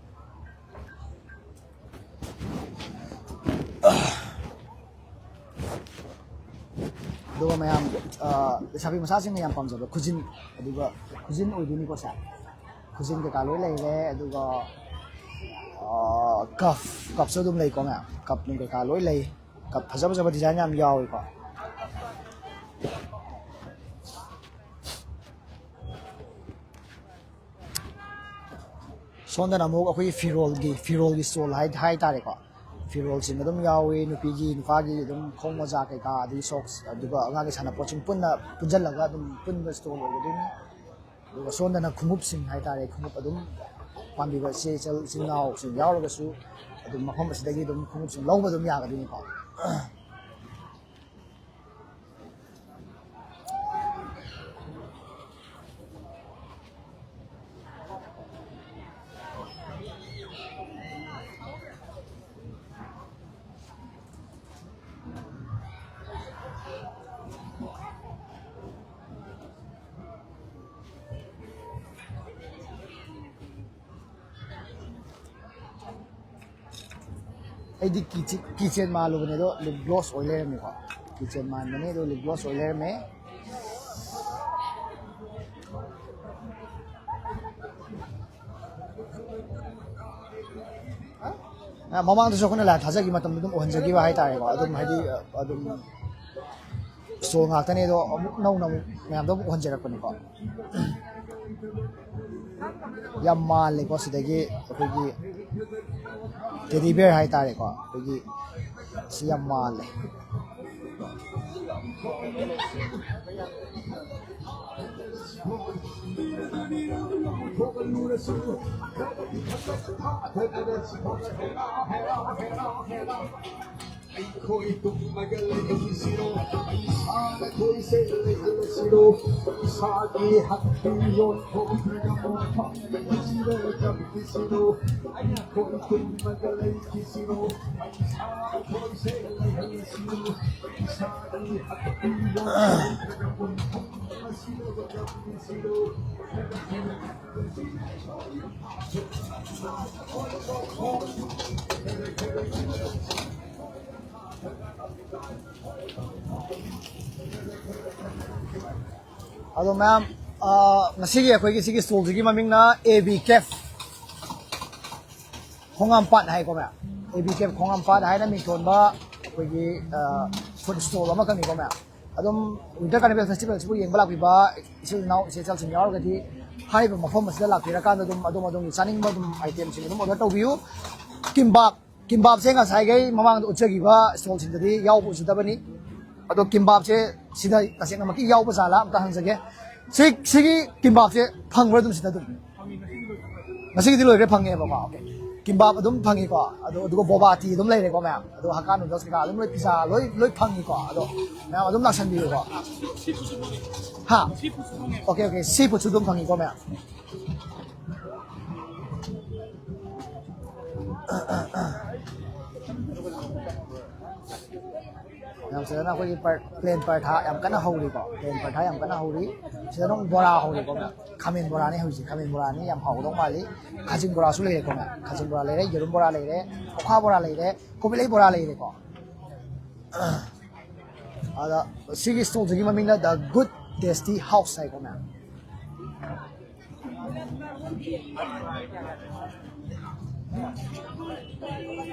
ꯑꯗꯨꯒ ꯃꯌꯥꯝ, ꯑ, ꯂꯩꯁꯥꯕꯤ ꯃꯆꯥꯁꯤꯡꯅ ꯌꯥꯝ ꯄꯥꯝꯖꯕ ꯈꯨꯖꯤꯟ, ꯑꯗꯨꯒ ꯈꯨꯖꯤꯟ ꯑꯣꯏꯗꯣꯏꯅꯤꯀꯣ ꯁꯦ꯫ ꯈꯨꯖꯤꯟ ꯀꯩꯀꯥ ꯂꯣꯏ ꯂꯩꯔꯦ꯫ ꯑꯗꯨꯒ, ꯑ, cup, cupꯁꯨ ꯑꯗꯨꯝ ꯂꯩꯀꯣ ꯃꯌꯥꯝ꯫ Cup ꯅꯨꯡ ꯀꯩꯀꯥ ꯂꯣꯏ ꯂꯩ꯫ Cup ꯐꯖ ꯐꯖꯕ design ꯌꯥꯝ ꯌꯥꯎꯏꯀꯣ꯫ ꯁꯣꯝꯗꯅ ꯑꯃꯨꯛ ꯑꯩꯈꯣꯏꯒꯤ ꯐꯤꯔꯣꯜꯒꯤ, ꯐꯤꯔꯣꯜꯒꯤ stall ꯍꯥꯏ, ꯍꯥꯏꯇꯥꯔꯦꯀꯣ꯫ ꯐꯤꯔꯣꯜꯁꯤꯡ ꯑꯗꯨꯝ ꯌꯥꯎꯏ, ꯅꯨꯄꯤꯒꯤ, ꯅꯨꯄꯥꯒꯤ ꯑꯗꯨꯝ ꯈꯣꯡ ꯃꯣꯖꯥ ꯀꯩꯀꯥ, ꯑꯗꯒꯤ socks, ꯑꯗꯨꯒ ꯑꯉꯥꯡꯒꯤ ꯁꯥꯟꯅꯄꯣꯠꯁꯤꯡ ꯄꯨꯟꯅ ꯄꯨꯟꯁꯤꯜꯂꯒ ꯑꯗꯨꯝ ꯄꯨꯟꯕ stall ꯑꯣꯏꯒꯗꯣꯏꯅꯤ꯫ ꯑꯗꯨꯒ ꯁꯣꯝꯗꯅ ꯈꯣꯡꯎꯞꯁꯤꯡ ꯍꯥꯏꯇꯥꯔꯦ, ꯈꯣꯡꯎꯞ ꯑꯗꯨꯝ ꯄꯥꯝꯕꯤꯕ ꯏꯆꯦ ꯏꯆꯜ ꯏꯆꯤꯜ ꯏꯅꯥꯎꯁꯤꯡ ꯌꯥꯎꯔꯒꯁꯨ ꯑꯗꯨꯝ ꯃꯐꯝ ꯑꯁꯤꯗꯒꯤ ꯑꯗꯨꯝ ꯈꯣꯡꯎꯞꯁꯤꯡ ꯂꯧꯕ ꯑꯗꯨꯝ ꯌꯥꯒꯗꯣꯏꯅꯤꯀꯣ꯫ ꯑꯩꯗꯤ keychain, keychain ꯃꯥꯜꯂꯨꯕꯅꯦ, ꯑꯗꯣ lip gloss ꯑꯣꯏ ꯂꯩꯔꯝꯃꯦꯀꯣ꯫ Keychain ꯃꯥꯟꯕꯅꯦ, ꯑꯗꯣ lip gloss ꯑꯣꯏ ꯂꯩꯔꯝꯃꯦ꯫ ꯃꯃꯥꯡꯗꯁꯨ ꯑꯩꯈꯣꯏꯅ ꯂꯥꯏ ꯊꯥꯖꯈꯤꯕ ꯃꯇꯝꯗ ꯑꯗꯨꯝ ꯎꯍꯟꯖꯈꯤꯕ ꯍꯥꯏꯇꯥꯔꯦꯀꯣ꯫ ꯑꯗꯨꯝ ꯍꯥꯏꯗꯤ ꯑꯗꯨꯝ ꯏꯁꯇꯣꯜ ꯉꯥꯛꯇꯅꯦ, ꯑꯗꯣ ꯑꯃꯨꯛ ꯅꯧꯅ ꯑꯃꯨꯛ ꯃꯌꯥꯝꯗ ꯑꯃꯨꯛ ꯎꯍꯟꯖꯔꯛꯄꯅꯤꯀꯣ꯫ ꯌꯥꯝ ꯃꯥꯜꯂꯦꯀꯣ ꯁꯤꯗꯒꯤ ꯑꯩꯈꯣꯏꯒꯤ ꯇꯦꯗꯤ ꯕꯤꯌꯔ ꯍꯥꯏꯇꯥꯔꯦꯀꯣ, ꯑꯩꯈꯣꯏꯒꯤ ꯁꯤ ꯌꯥꯝ ꯃꯥꯜꯂꯦ꯫ ꯑꯩꯈꯣꯏ ꯇꯨꯝꯃꯒ ꯂꯩꯍꯟꯁꯤꯔꯣ? ꯏꯁꯥꯅ ꯈꯣꯏꯁꯦ ꯂꯩꯍꯜꯂꯁꯤꯔꯣ? ꯏꯁꯥꯒꯤ ꯍꯛꯄꯤ ꯌꯣꯟꯊꯣꯛꯇ꯭ꯔꯒ ꯃꯣꯠꯐꯝ ꯑꯁꯤꯗ ꯆꯠꯈꯤꯁꯤꯔꯣ? ꯑꯩꯈꯣꯏ ꯇꯨꯝꯃꯒ ꯂꯩꯈꯤꯁꯤꯔꯣ? ꯏꯁꯥꯅ ꯈꯣꯏꯁꯦ ꯂꯩꯍꯜꯂꯁꯤꯔꯣ? ꯏꯁꯥꯒꯤ ꯍꯛꯄꯤ ꯌꯣꯟꯊꯣꯛꯇ꯭ꯔꯒ ꯃꯣꯠꯐꯝ ꯑꯁꯤꯗ ꯆꯠꯈꯤꯁꯤꯔꯣ? ꯑꯗꯣ ꯃꯌꯥꯝ, ꯑ, ꯉꯁꯤꯒꯤ ꯑꯩꯈꯣꯏꯒꯤ ꯁꯤꯒꯤ ꯁ꯭ꯇꯣꯜꯁꯤꯒꯤ ꯃꯃꯤꯡꯅ ꯑꯦ ꯕꯤ ꯀꯦꯐ ꯈꯣꯡꯉꯥꯝꯄꯥꯠ ꯍꯥꯏꯀꯣ ꯃꯌꯥꯝ꯫ ꯑꯦ ꯕꯤ ꯀꯦꯐ ꯈꯣꯡꯉꯥꯝꯄꯥꯠ ꯍꯥꯏꯅ ꯃꯤꯡꯊꯣꯟꯕ ꯑꯩꯈꯣꯏꯒꯤ, ꯑ, ꯐꯨꯗ ꯁ꯭ꯇꯣꯜ ꯑꯃꯈꯛꯅꯤꯀꯣ ꯃꯌꯥꯝ꯫ ꯑꯗꯨꯝ ꯋꯤꯟꯇꯔ ꯀꯥꯔꯅꯤꯚꯦꯜ ꯐꯦꯁꯇꯤꯚꯦꯜꯁꯤꯕꯨ ꯌꯦꯡꯕ ꯂꯥꯛꯄꯤꯕ ꯏꯆꯤꯜ ꯏꯅꯥꯎ ꯏꯆꯦ ꯏꯆꯜꯁꯤꯡ ꯌꯥꯎꯔꯒꯗꯤ ꯍꯥꯏꯔꯤꯕ ꯃꯐꯝ ꯑꯁꯤꯗ ꯂꯥꯛꯄꯤꯔꯀꯥꯟꯗ ꯑꯗꯨꯝ ꯑꯗꯣꯝ ꯑꯗꯣꯝꯒꯤ ꯆꯥꯅꯤꯡꯕ ꯑꯗꯨꯝ ꯑꯥꯏꯇꯦꯝꯁꯤꯡ ꯑꯗꯨꯝ ꯑꯣꯔꯗꯔ ꯇꯧꯕꯤꯌꯨ꯫ ꯀꯤꯝꯕꯥꯞ ꯀꯤꯝꯕꯥꯞꯁꯦ ꯉꯁꯥꯏꯈꯩ ꯃꯃꯥꯡꯗ ꯎꯠꯆꯈꯤꯕ ꯁ꯭ꯇꯣꯜꯁꯤꯡꯗꯗꯤ ꯌꯥꯎꯕ ꯎꯖꯗꯕꯅꯤ꯫ ꯑꯗꯣ ꯀꯤꯝꯕꯥꯞꯁꯦ ꯁꯤꯗ ꯇꯁꯦꯡꯅꯃꯛꯀꯤ ꯌꯥꯎꯕ ꯖꯥꯠꯂꯥ ꯑꯝꯇ ꯍꯪꯖꯒꯦ꯫ ꯁꯤ, ꯁꯤꯒꯤ ꯀꯤꯝꯕꯥꯞꯁꯦ ꯐꯪꯕ꯭ꯔꯥ ꯑꯗꯨꯝ ꯁꯤꯗ ꯑꯗꯨꯝ? ꯉꯁꯤꯒꯤꯗꯤ ꯂꯣꯏꯈ꯭ꯔꯦ, ꯐꯪꯉꯦꯕꯀꯣ꯫ ꯑꯣꯀꯦ꯫ ꯀꯤꯝꯕꯥꯞ ꯑꯗꯨꯝ ꯐꯪꯉꯤꯀꯣ꯫ ꯑꯗꯣ, ꯑꯗꯨꯒ ꯕꯣꯕꯥꯇꯤ ꯑꯗꯨꯝ ꯂꯩꯔꯦꯀꯣ ꯃꯌꯥꯝ꯫ ꯑꯗꯣ ꯍꯛꯀꯥ ꯅꯨꯗꯜꯁ ꯀꯩꯀꯥ ꯑꯗꯨꯝ ꯂꯣꯏ, ꯄꯤꯖꯥ ꯂꯣꯏ, ꯂꯣꯏ ꯐꯪꯉꯤꯀꯣ꯫ ꯑꯗꯣ ꯃꯌꯥꯝ ꯑꯗꯨꯝ ꯂꯥꯛꯁꯟꯕꯤꯌꯨꯀꯣ꯫ ꯍꯥ? Okay, okay. ꯁꯤ ꯐꯨꯗꯁꯨ ꯑꯗꯨꯝ ꯐꯪꯉꯤꯀꯣ ꯃꯌꯥꯝ꯫ ꯌꯥꯝ ꯁꯤꯗꯅ ꯑꯩꯈꯣꯏꯒꯤ ꯄꯔ-, ꯄ꯭ꯂꯦꯟ ꯄꯔꯊꯥ ꯌꯥꯝ ꯀꯟꯅ ꯍꯧꯔꯤꯀꯣ꯫ ꯄ꯭ꯂꯦꯟ ꯄꯔꯊꯥ ꯌꯥꯝ ꯀꯟꯅ ꯍꯧꯔꯤ꯫ ꯁꯤꯗꯅ ꯑꯃꯨꯛ ꯕꯣꯔꯥ ꯍꯧꯔꯤꯀꯣ꯫ ꯈꯥꯃꯦꯟ ꯕꯣꯔꯥꯅꯤ ꯍꯧꯖꯤꯛ꯫ ꯈꯥꯃꯦꯟ ꯕꯣꯔꯥꯅꯤ ꯌꯥꯝ ꯍꯥꯎꯗꯧ ꯃꯥꯜꯂꯤ꯫ ꯈꯥꯖꯤꯡ ꯕꯣꯔꯥꯁꯨ ꯂꯩꯔꯦꯀꯣ ꯃꯌꯥꯝ꯫ ꯈꯥꯖꯤꯡ ꯕꯣꯔꯥ ꯂꯩꯔꯦ, ꯌꯦꯔꯨꯝ ꯕꯣꯔꯥ ꯂꯩꯔꯦ, ꯑꯣꯛꯁꯥ ꯕꯣꯔꯥ ꯂꯩꯔꯦ, ꯀꯣꯕꯤꯂꯩ ꯕꯣꯔꯥ ꯂꯩꯔꯦꯀꯣ꯫ ꯑꯗ ꯁꯤꯒꯤ ꯁ꯭ꯇꯣꯜꯁꯤꯒꯤ ꯃꯃꯤꯡꯅ The Good Tasty House ꯍꯥꯏꯀꯣ ꯃꯌꯥꯝ꯫ ꯎꯝ,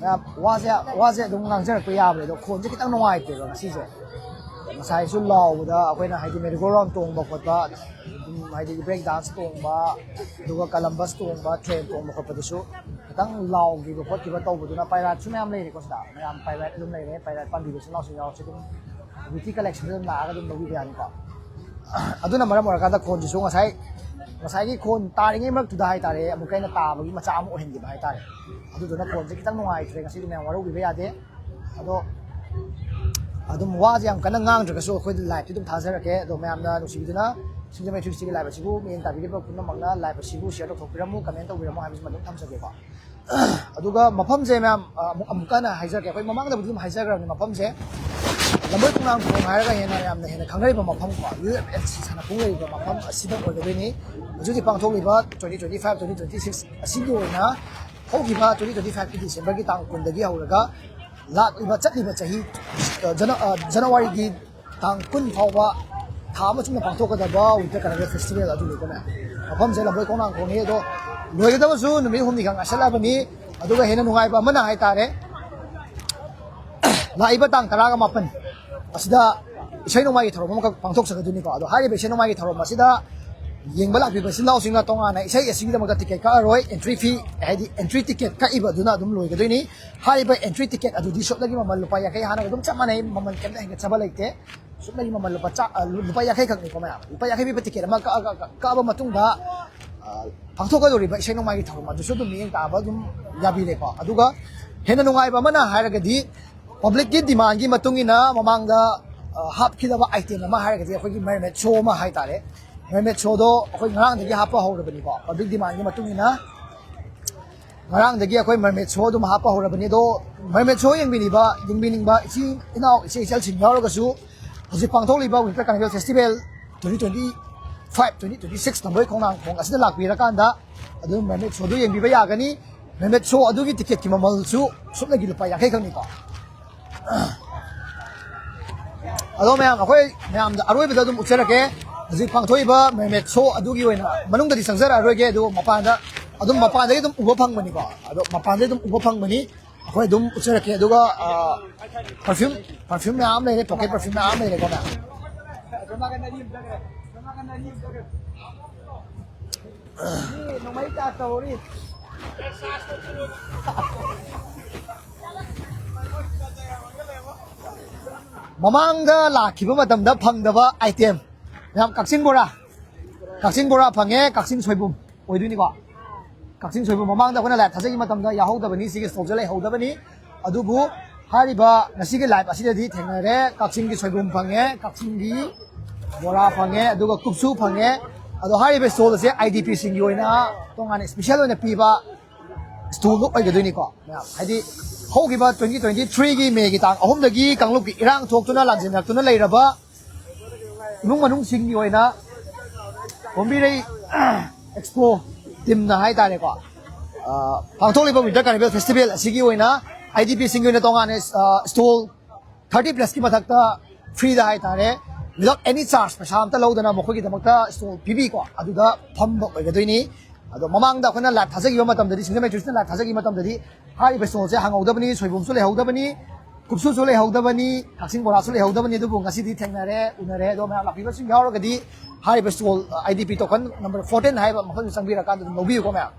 ꯃꯌꯥꯝ ꯋꯥꯁꯦ, ꯋꯥꯁꯦ ꯑꯗꯨꯝ ꯉꯥꯡꯖꯔꯛꯄ ꯌꯥꯕꯅꯦ, ꯑꯗꯣ ꯈꯣꯟꯁꯦ ꯈꯤꯇꯪ ꯅꯨꯡꯉꯥꯏꯇꯦꯕ ꯉꯁꯤꯁꯦ꯫ ꯉꯁꯥꯏꯁꯨ ꯂꯥꯎꯕꯗ ꯑꯩꯈꯣꯏꯅ ꯍꯥꯏꯗꯤ ꯃꯦꯔꯤꯒꯣ ꯔꯥꯎꯟ ꯇꯣꯡꯕ ꯈꯣꯠꯄ, ꯑꯗꯨꯝ ꯍꯥꯏꯗꯤ ꯕ꯭ꯔꯦꯛ ꯗꯥꯟꯁ ꯇꯣꯡꯕ, ꯑꯗꯨꯒ ꯀꯂꯝꯕꯁ ꯇꯣꯡꯕ, ꯇ꯭ꯔꯦꯟ ꯇꯣꯡꯕ ꯈꯣꯠꯄꯗꯁꯨ ꯈꯤꯇꯪ ꯂꯥꯎꯈꯤꯕ ꯈꯣꯠꯈꯤꯕ ꯇꯧꯕꯗꯨꯅ, ꯄꯥꯏꯔꯥꯠꯁꯨ ꯃꯌꯥꯝ ꯂꯩꯔꯦꯀꯣ ꯁꯤꯗ, ꯃꯌꯥꯝ ꯄꯥꯏꯔꯥꯠ ꯑꯗꯨꯝ ꯂꯩꯔꯦ, ꯄꯥꯏꯔꯥꯠ ꯄꯥꯝꯕꯤꯕꯁꯨ ꯏꯅꯥꯎꯁꯤꯡ ꯌꯥꯎꯔꯁꯨ ꯑꯗꯨꯝ ꯕ꯭ꯌꯨꯇꯤ ꯀꯂꯦꯛꯁꯟꯗ ꯑꯗꯨꯝ ꯂꯥꯛꯑꯒ ꯑꯗꯨꯝ ꯂꯧꯕꯤꯕ ꯌꯥꯅꯤꯀꯣ꯫ ꯑꯗꯨꯅ ꯃꯔꯝ ꯑꯣꯏꯔꯀꯥꯟꯗ ꯈꯣꯟꯁꯤꯁꯨ ꯉꯁꯥꯏ, ꯉꯁꯥꯏꯒꯤ ꯈꯣꯟ ꯇꯥꯔꯤꯉꯩ ꯃꯔꯛꯇꯨꯗ ꯍꯥꯏꯇꯥꯔꯦ, ꯑꯃꯨꯛꯀ ꯍꯦꯟꯅ ꯇꯥꯕꯒꯤ ꯃꯆꯥꯛ ꯑꯃ ꯑꯣꯏꯍꯟꯈꯤꯕ ꯍꯥꯏꯇꯥꯔꯦ꯫ ꯑꯗꯨꯗꯨꯅ ꯈꯣꯟꯁꯦ ꯈꯤꯇꯪ ꯅꯨꯡꯉꯥꯏꯇ꯭ꯔꯦ ꯉꯁꯤꯗꯤ, ꯃꯌꯥꯝ ꯋꯥꯔꯧꯕꯤꯕ ꯌꯥꯗꯦ꯫ ꯑꯗꯣ ꯑꯗꯨꯝ ꯋꯥꯁꯦ ꯌꯥꯝ ꯀꯟꯅ ꯉꯥꯡꯗ꯭ꯔꯒꯁꯨ ꯑꯩꯈꯣꯏꯗꯤ ꯂꯥꯏꯞꯇꯤ ꯑꯗꯨꯝ ꯊꯥꯖꯔꯛꯀꯦ꯫ ꯑꯗꯣ ꯃꯌꯥꯝꯅ ꯅꯨꯡꯁꯤꯕꯤꯗꯨꯅ ꯁꯤꯡꯖꯃꯩ ꯊ꯭ꯔꯤ ꯁꯤꯛꯁꯇꯤꯒꯤ ꯂꯥꯏꯞ ꯑꯁꯤꯕꯨ ꯃꯤꯠꯌꯦꯡ ꯇꯥꯕꯤꯔꯤꯕ ꯄꯨꯝꯅꯃꯛꯅ ꯂꯥꯏꯞ ꯑꯁꯤꯕꯨ ꯁꯤꯌꯔ ꯇꯧꯊꯣꯛꯄꯤꯔꯝꯃꯨ, ꯀꯃꯦꯟ ꯇꯧꯕꯤꯔꯝꯃꯨ ꯍꯥꯏꯕꯁꯤꯃ ꯑꯗꯨꯝ ꯊꯝꯖꯒꯦꯀꯣ꯫ ꯑꯗꯨꯒ ꯃꯐꯝꯁꯦ ꯃꯌꯥꯝ, ꯑ, ꯑꯃꯨꯛ, ꯑꯃꯨꯛꯀ ꯍꯟꯅ ꯍꯥꯏꯖꯔꯛꯀꯦ꯫ ꯑꯩꯈꯣꯏ ꯃꯃꯥꯡꯗꯕꯨꯗꯤ ꯑꯗꯨꯝ ꯍꯥꯏꯖꯈ꯭ꯔꯕꯅꯤ, ꯃꯐꯝꯁꯦ ꯂꯝꯕꯣꯏ ꯈꯣꯡꯅꯥꯡ ꯈꯣꯡ ꯍꯥꯏꯔꯒ ꯍꯦꯟꯅ ꯌꯥꯝꯅ ꯍꯦꯟꯅ ꯈꯪꯅꯔꯤꯕ ꯃꯐꯝ ꯀꯣ, ꯌꯨ ꯑꯦꯐ ꯑꯦꯐ ꯁꯤ ꯁꯥꯟꯅ ꯈꯣꯡ ꯂꯩꯔꯤꯕ ꯃꯐꯝ ꯑꯁꯤꯗ ꯑꯣꯏꯒꯗꯣꯏꯅꯤ꯫ ꯍꯧꯖꯤꯛ ꯍꯧꯖꯤꯛ ꯄꯥꯡꯊꯣꯛꯂꯤꯕ twenty twenty five, twenty twenty six ꯑꯁꯤꯒꯤ ꯑꯣꯏꯅ ꯍꯧꯈꯤꯕ ꯇ꯭ꯋꯦꯟꯇꯤ ꯇ꯭ꯋꯦꯟꯇꯤ ꯐꯥꯏꯚꯀꯤ ꯗꯤꯁꯦꯝꯕꯔꯒꯤ ꯇꯥꯡ ꯀꯨꯟꯗꯒꯤ ꯍꯧꯔꯒ ꯂꯥꯛꯂꯤꯕ, ꯆꯠꯂꯤꯕ ꯆꯍꯤ, ꯑ, ꯖꯅ-, ꯑ, ꯖꯅꯋꯥꯔꯤꯒꯤ ꯇꯥꯡ ꯀꯨꯟ ꯐꯥꯎꯕ ꯊꯥ ꯑꯃ ꯆꯨꯞꯅ ꯄꯥꯡꯊꯣꯛꯀꯗꯕ ꯋꯤꯟꯇꯔ ꯀꯥꯔꯅꯤꯚꯦꯜ ꯐꯦꯁꯇꯤꯚꯦꯜ ꯑꯗꯨꯅꯤꯀꯣ ꯃꯌꯥꯝ꯫ ꯃꯐꯝꯁꯦ ꯂꯝꯕꯣꯏ ꯈꯣꯡꯅꯥꯡ ꯈꯣꯡꯅꯤ꯫ ꯑꯗꯣ ꯂꯣꯏꯒꯗꯕꯁꯨ ꯅꯨꯃꯤꯠ ꯍꯨꯝꯅꯤ ꯈꯛ ꯉꯥꯏꯁꯜꯂꯛꯑꯕꯅꯤ꯫ ꯑꯗꯨꯒ ꯍꯦꯟꯅ ꯅꯨꯡꯉꯥꯏꯕ ꯑꯃꯅ ꯍꯥꯏꯇꯥꯔꯦ, ꯂꯥꯛꯏꯕ ꯇꯥꯡ ꯇꯔꯥꯒ ꯃꯥꯄꯟ ꯑꯁꯤꯗ ꯏꯁꯩ ꯅꯣꯡꯃꯥꯏꯒꯤ ꯊꯧꯔꯝ ꯑꯃꯈꯛ ꯄꯥꯡꯊꯣꯛꯆꯒꯗꯣꯏꯅꯤꯀꯣ꯫ ꯑꯗꯣ ꯍꯥꯏꯔꯤꯕ ꯏꯁꯩ ꯅꯣꯡꯃꯥꯏꯒꯤ ꯊꯧꯔꯝ ꯑꯁꯤꯗ ꯌꯦꯡꯕ ꯂꯥꯛꯄꯤꯕ ꯏꯆꯤꯜ ꯏꯅꯥꯎꯁꯤꯡꯅ ꯇꯣꯉꯥꯟꯅ ꯏꯁꯩ ꯑꯁꯤꯒꯤꯗꯃꯛꯇ ꯇꯤꯀꯦꯠ ꯀꯛꯑꯔꯣꯏ꯫ ꯑꯦꯟꯇ꯭ꯔꯤ ꯐꯤ, ꯍꯥꯏꯗꯤ ꯑꯦꯟꯇ꯭ꯔꯤ ꯇꯤꯀꯦꯠ ꯀꯛꯏꯕ ꯑꯗꯨꯅ ꯑꯗꯨꯝ ꯂꯣꯏꯒꯗꯣꯏꯅꯤ꯫ ꯍꯥꯏꯔꯤꯕ ꯑꯦꯟꯇ꯭ꯔꯤ ꯇꯤꯀꯦꯠ ꯑꯗꯨꯗꯤ ꯁꯨꯞꯅꯒꯤ ꯃꯃꯜ ꯂꯨꯄꯥ ꯌꯥꯡꯈꯩ, ꯍꯥꯟꯅꯒ ꯑꯗꯨꯝ ꯆꯞ ꯃꯥꯟꯅꯩ, ꯃꯃꯜ ꯀꯩꯝꯇ ꯍꯦꯟꯒꯠꯆꯕ ꯂꯩꯇꯦ꯫ ꯁꯨꯞꯅꯒꯤ ꯃꯃꯜ ꯂꯨꯄꯥ ꯆꯥ-, ꯑ, ꯂꯨꯄꯥ ꯌꯥꯡꯈꯩ ꯈꯛꯅꯤꯀꯣ ꯃꯌꯥꯝ꯫ ꯂꯨꯄꯥ ꯌꯥꯡꯈꯩ ꯄꯤꯕ ꯇꯤꯀꯦꯠ ꯑꯃ ꯀꯛꯑꯒ, ꯀꯛꯑꯕ ꯃꯇꯨꯡꯗ, ꯑ, ꯄꯥꯡꯊꯣꯛꯀꯗꯧꯔꯤꯕ ꯏꯁꯩ ꯅꯣꯡꯃꯥꯏꯒꯤ ꯊꯧꯔꯝ ꯑꯗꯨꯁꯨ ꯑꯗꯨꯝ ꯃꯤꯠꯌꯦꯡ ꯇꯥꯕ ꯑꯗꯨꯝ ꯌꯥꯕꯤꯔꯦꯀꯣ꯫ ꯑꯗꯨꯒ ꯍꯦꯟꯅ ꯅꯨꯡꯉꯥꯏꯕ ꯑꯃꯅ ꯍꯥꯏꯔꯒꯗꯤ, ꯄꯕ꯭ꯂꯤꯛꯀꯤ ꯗꯤꯃꯥꯟꯒꯤ ꯃꯇꯨꯡ ꯏꯟꯅ ꯃꯃꯥꯡꯗ, ꯑ, ꯍꯥꯞꯈꯤꯗꯕ ꯑꯥꯏꯇꯦꯝ ꯑꯃ ꯍꯥꯏꯔꯒꯗꯤ ꯑꯩꯈꯣꯏꯒꯤ ꯃꯔꯃꯦꯠ ꯁꯣ ꯑꯃ ꯍꯥꯏꯇꯥꯔꯦ꯫ Mermaid Show ꯗꯣ ꯑꯩꯈꯣꯏ ꯉꯔꯥꯡꯗꯒꯤ ꯍꯥꯞꯄ ꯍꯧꯔꯕꯅꯤꯀꯣ, ꯄꯕ꯭ꯂꯤꯛ ꯗꯤꯃꯥꯟꯒꯤ ꯃꯇꯨꯡ ꯏꯟꯅ꯫ ꯉꯔꯥꯡꯗꯒꯤ ꯑꯩꯈꯣꯏ Mermaid Show ꯑꯗꯨꯝ ꯍꯥꯞꯄ ꯍꯧꯔꯕꯅꯤ꯫ ꯑꯗꯣ Mermaid Show ꯌꯦꯡꯕꯤꯅꯤꯡꯕ, ꯌꯦꯡꯕꯤꯅꯤꯡꯕ ꯏꯆꯤꯟ ꯏꯅꯥꯎ, ꯏꯆꯦ ꯏꯆꯜꯁꯤꯡ ꯌꯥꯎꯔꯒꯁꯨ, ꯍꯧꯖꯤꯛ ꯄꯥꯡꯊꯣꯛꯂꯤꯕ Winter Carnival Festival twenty twenty-five, twenty twenty-six ꯇꯝꯕꯣꯏ ꯈꯣꯡꯅꯥꯡꯈꯣꯡ ꯑꯁꯤꯗ ꯂꯥꯛꯄꯤꯔꯀꯥꯟꯗ ꯑꯗꯨꯝ Mermaid Show ꯗꯨ ꯌꯦꯡꯕꯤꯕ ꯌꯥꯒꯅꯤ꯫ Mermaid Show ꯑꯗꯨꯒꯤ ꯇꯤꯀꯦꯠꯀꯤ ꯃꯃꯜꯁꯨ ꯁꯨꯞꯅꯒꯤ ꯂꯨꯄꯥ ꯌꯥꯡꯈꯩ ꯈꯛꯅꯤꯀꯣ꯫ ꯑꯗꯣ ꯃꯌꯥꯝ, ꯑꯩꯈꯣꯏ ꯃꯌꯥꯝꯗ ꯑꯔꯣꯏꯕꯗ ꯑꯗꯨꯝ ꯎꯠꯆꯔꯛꯀꯦ꯫ ꯍꯧꯖꯤꯛ ꯄꯥꯡꯊꯣꯛꯏꯕ Mermaid Show ꯑꯗꯨꯒꯤ ꯑꯣꯏꯅ ꯃꯅꯨꯡꯗꯗꯤ ꯆꯪꯖꯔꯛꯑꯔꯣꯏꯒꯦ, ꯑꯗꯨ ꯃꯄꯥꯟꯗ ꯑꯗꯨꯝ, ꯃꯄꯥꯟꯗꯒꯤ ꯑꯗꯨꯝ ꯎꯕ ꯐꯪꯕꯅꯤꯀꯣ꯫ ꯑꯗꯣ ꯃꯄꯥꯟꯗꯒꯤ ꯑꯗꯨꯝ ꯎꯕ ꯐꯪꯕꯅꯤ꯫ ꯑꯩꯈꯣꯏ ꯑꯗꯨꯝ ꯎꯠꯆꯔꯛꯀꯦ꯫ ꯑꯗꯨꯒ, ꯑ, perfume, perfume ꯃꯌꯥꯝ ꯑꯃ ꯂꯩꯔꯦ, pocket perfume ꯃꯌꯥꯝ ꯑꯃ ꯂꯩꯔꯦꯀꯣ, ꯃꯌꯥꯝ꯫ ꯅꯣꯡꯃꯩ ꯆꯥꯔꯖ ꯇꯧꯍꯧꯔꯤ꯫ ꯃꯃꯥꯡꯗ ꯂꯥꯛꯈꯤꯕ ꯃꯇꯝꯗ ꯐꯪꯗꯕ item ꯃꯌꯥꯝ, ꯀꯛꯆꯤꯡ ꯕꯣꯔꯥ, ꯀꯛꯆꯤꯡ ꯕꯣꯔꯥ ꯐꯪꯉꯦ, ꯀꯛꯆꯤꯡ ꯁꯣꯏꯕꯨꯝ ꯑꯣꯏꯗꯣꯏꯅꯤꯀꯣ꯫ ꯀꯛꯆꯤꯡ ꯁꯣꯏꯕꯨꯝ ꯃꯃꯥꯡꯗ ꯑꯩꯈꯣꯏꯅ live ꯊꯥꯖꯈꯤꯕ ꯃꯇꯝꯗ ꯌꯥꯎꯍꯧꯗꯕꯅꯤ, ꯁꯤꯒꯤ stall ꯁꯦ ꯂꯩꯍꯧꯗꯕꯅꯤ꯫ ꯑꯗꯨꯕꯨ ꯍꯥꯏꯔꯤꯕ ꯉꯁꯤꯒꯤ live ꯑꯁꯤꯗꯗꯤ ꯊꯦꯡꯅꯔꯦ, ꯀꯛꯆꯤꯡꯒꯤ ꯁꯣꯏꯕꯨꯝ ꯐꯪꯉꯦ, ꯀꯛꯆꯤꯡꯒꯤ ꯕꯣꯔꯥ ꯐꯪꯉꯦ, ꯑꯗꯨꯒ ꯀꯨꯞꯁꯨ ꯐꯪꯉꯦ꯫ ꯑꯗꯣ ꯍꯥꯏꯔꯤꯕ stall ꯑꯁꯦ IDP ꯁꯤꯡꯒꯤ ꯑꯣꯏꯅ ꯇꯣꯉꯥꯟꯅ special ꯑꯣꯏꯅ ꯄꯤꯕ stall ꯗꯣ ꯑꯣꯏꯒꯗꯣꯏꯅꯤꯀꯣ ꯃꯌꯥꯝ꯫ ꯍꯥꯏꯗꯤ ꯍꯧꯈꯤꯕ twenty twenty-three ꯒꯤ May ꯒꯤ ꯇꯥꯡ ꯑꯍꯨꯝꯗꯒꯤ ꯀꯥꯡꯂꯨꯞꯀꯤ ꯏꯔꯥꯡ ꯊꯣꯛꯇꯨꯅ ꯂꯥꯟꯖꯦꯟꯅꯔꯛꯇꯨꯅ ꯂꯩꯔꯕ ꯏꯃꯨꯡ ꯃꯅꯨꯡꯁꯤꯡꯒꯤ ꯑꯣꯏꯅ ꯀꯣꯝꯕꯤꯔꯩ Expo team ꯅ ꯍꯥꯏꯇꯥꯔꯦꯀꯣ, ꯑ, ꯄꯥꯡꯊꯣꯛꯂꯤꯕ Winter Carnival Festival ꯑꯁꯤꯒꯤ ꯑꯣꯏꯅ IDP ꯁꯤꯡꯒꯤ ꯑꯣꯏꯅ ꯇꯣꯉꯥꯟꯅ, ꯑ, stall thirty plus ꯀꯤ ꯃꯊꯛꯇ free ꯗ ꯍꯥꯏꯇꯥꯔꯦ, without any charge, ꯄꯩꯁꯥ ꯑꯝꯇ ꯂꯧꯗꯅ ꯃꯈꯣꯏꯒꯤꯗꯃꯛꯇ stall ꯄꯤꯕꯤꯀꯣ, ꯑꯗꯨꯗ ꯐꯝꯕ ꯑꯣꯏꯒꯗꯣꯏꯅꯤ꯫ ꯑꯗꯣ ꯃꯃꯥꯡꯗ ꯑꯩꯈꯣꯏꯅ live ꯊꯥꯖꯈꯤꯕ ꯃꯇꯝꯗꯗꯤ, ꯁꯤꯡꯖꯃꯩ ꯇꯨꯔꯤꯁꯅ live ꯊꯥꯖꯈꯤꯕ ꯃꯇꯝꯗꯗꯤ ꯍꯥꯏꯔꯤꯕ stall ꯁꯦ ꯍꯥꯡꯍꯧꯗꯕꯅꯤ, ꯁꯣꯏꯕꯨꯝꯁꯨ ꯂꯩꯍꯧꯗꯕꯅꯤ, ꯀꯨꯞꯁꯨꯁꯨ ꯂꯩꯍꯧꯗꯕꯅꯤ, ꯀꯛꯆꯤꯡ ꯕꯣꯔꯥꯁꯨ ꯂꯩꯍꯧꯗꯕꯅꯤ꯫ ꯑꯗꯨꯕꯨ ꯉꯁꯤꯗꯤ ꯊꯦꯡꯅꯔꯦ, ꯎꯅꯔꯦ꯫ ꯑꯗꯣ ꯃꯌꯥꯝ ꯂꯥꯛꯄꯤꯕꯁꯤꯡ ꯌꯥꯎꯔꯒꯗꯤ ꯍꯥꯏꯔꯤꯕ stall, IDP token number fourteen ꯍꯥꯏꯕ ꯃꯐꯝꯗꯨ ꯆꯪꯕꯤꯔꯀꯥꯟꯗ ꯑꯗꯨꯝ ꯂꯧꯕꯤꯌꯨꯀꯣ ꯃꯌꯥꯝ꯫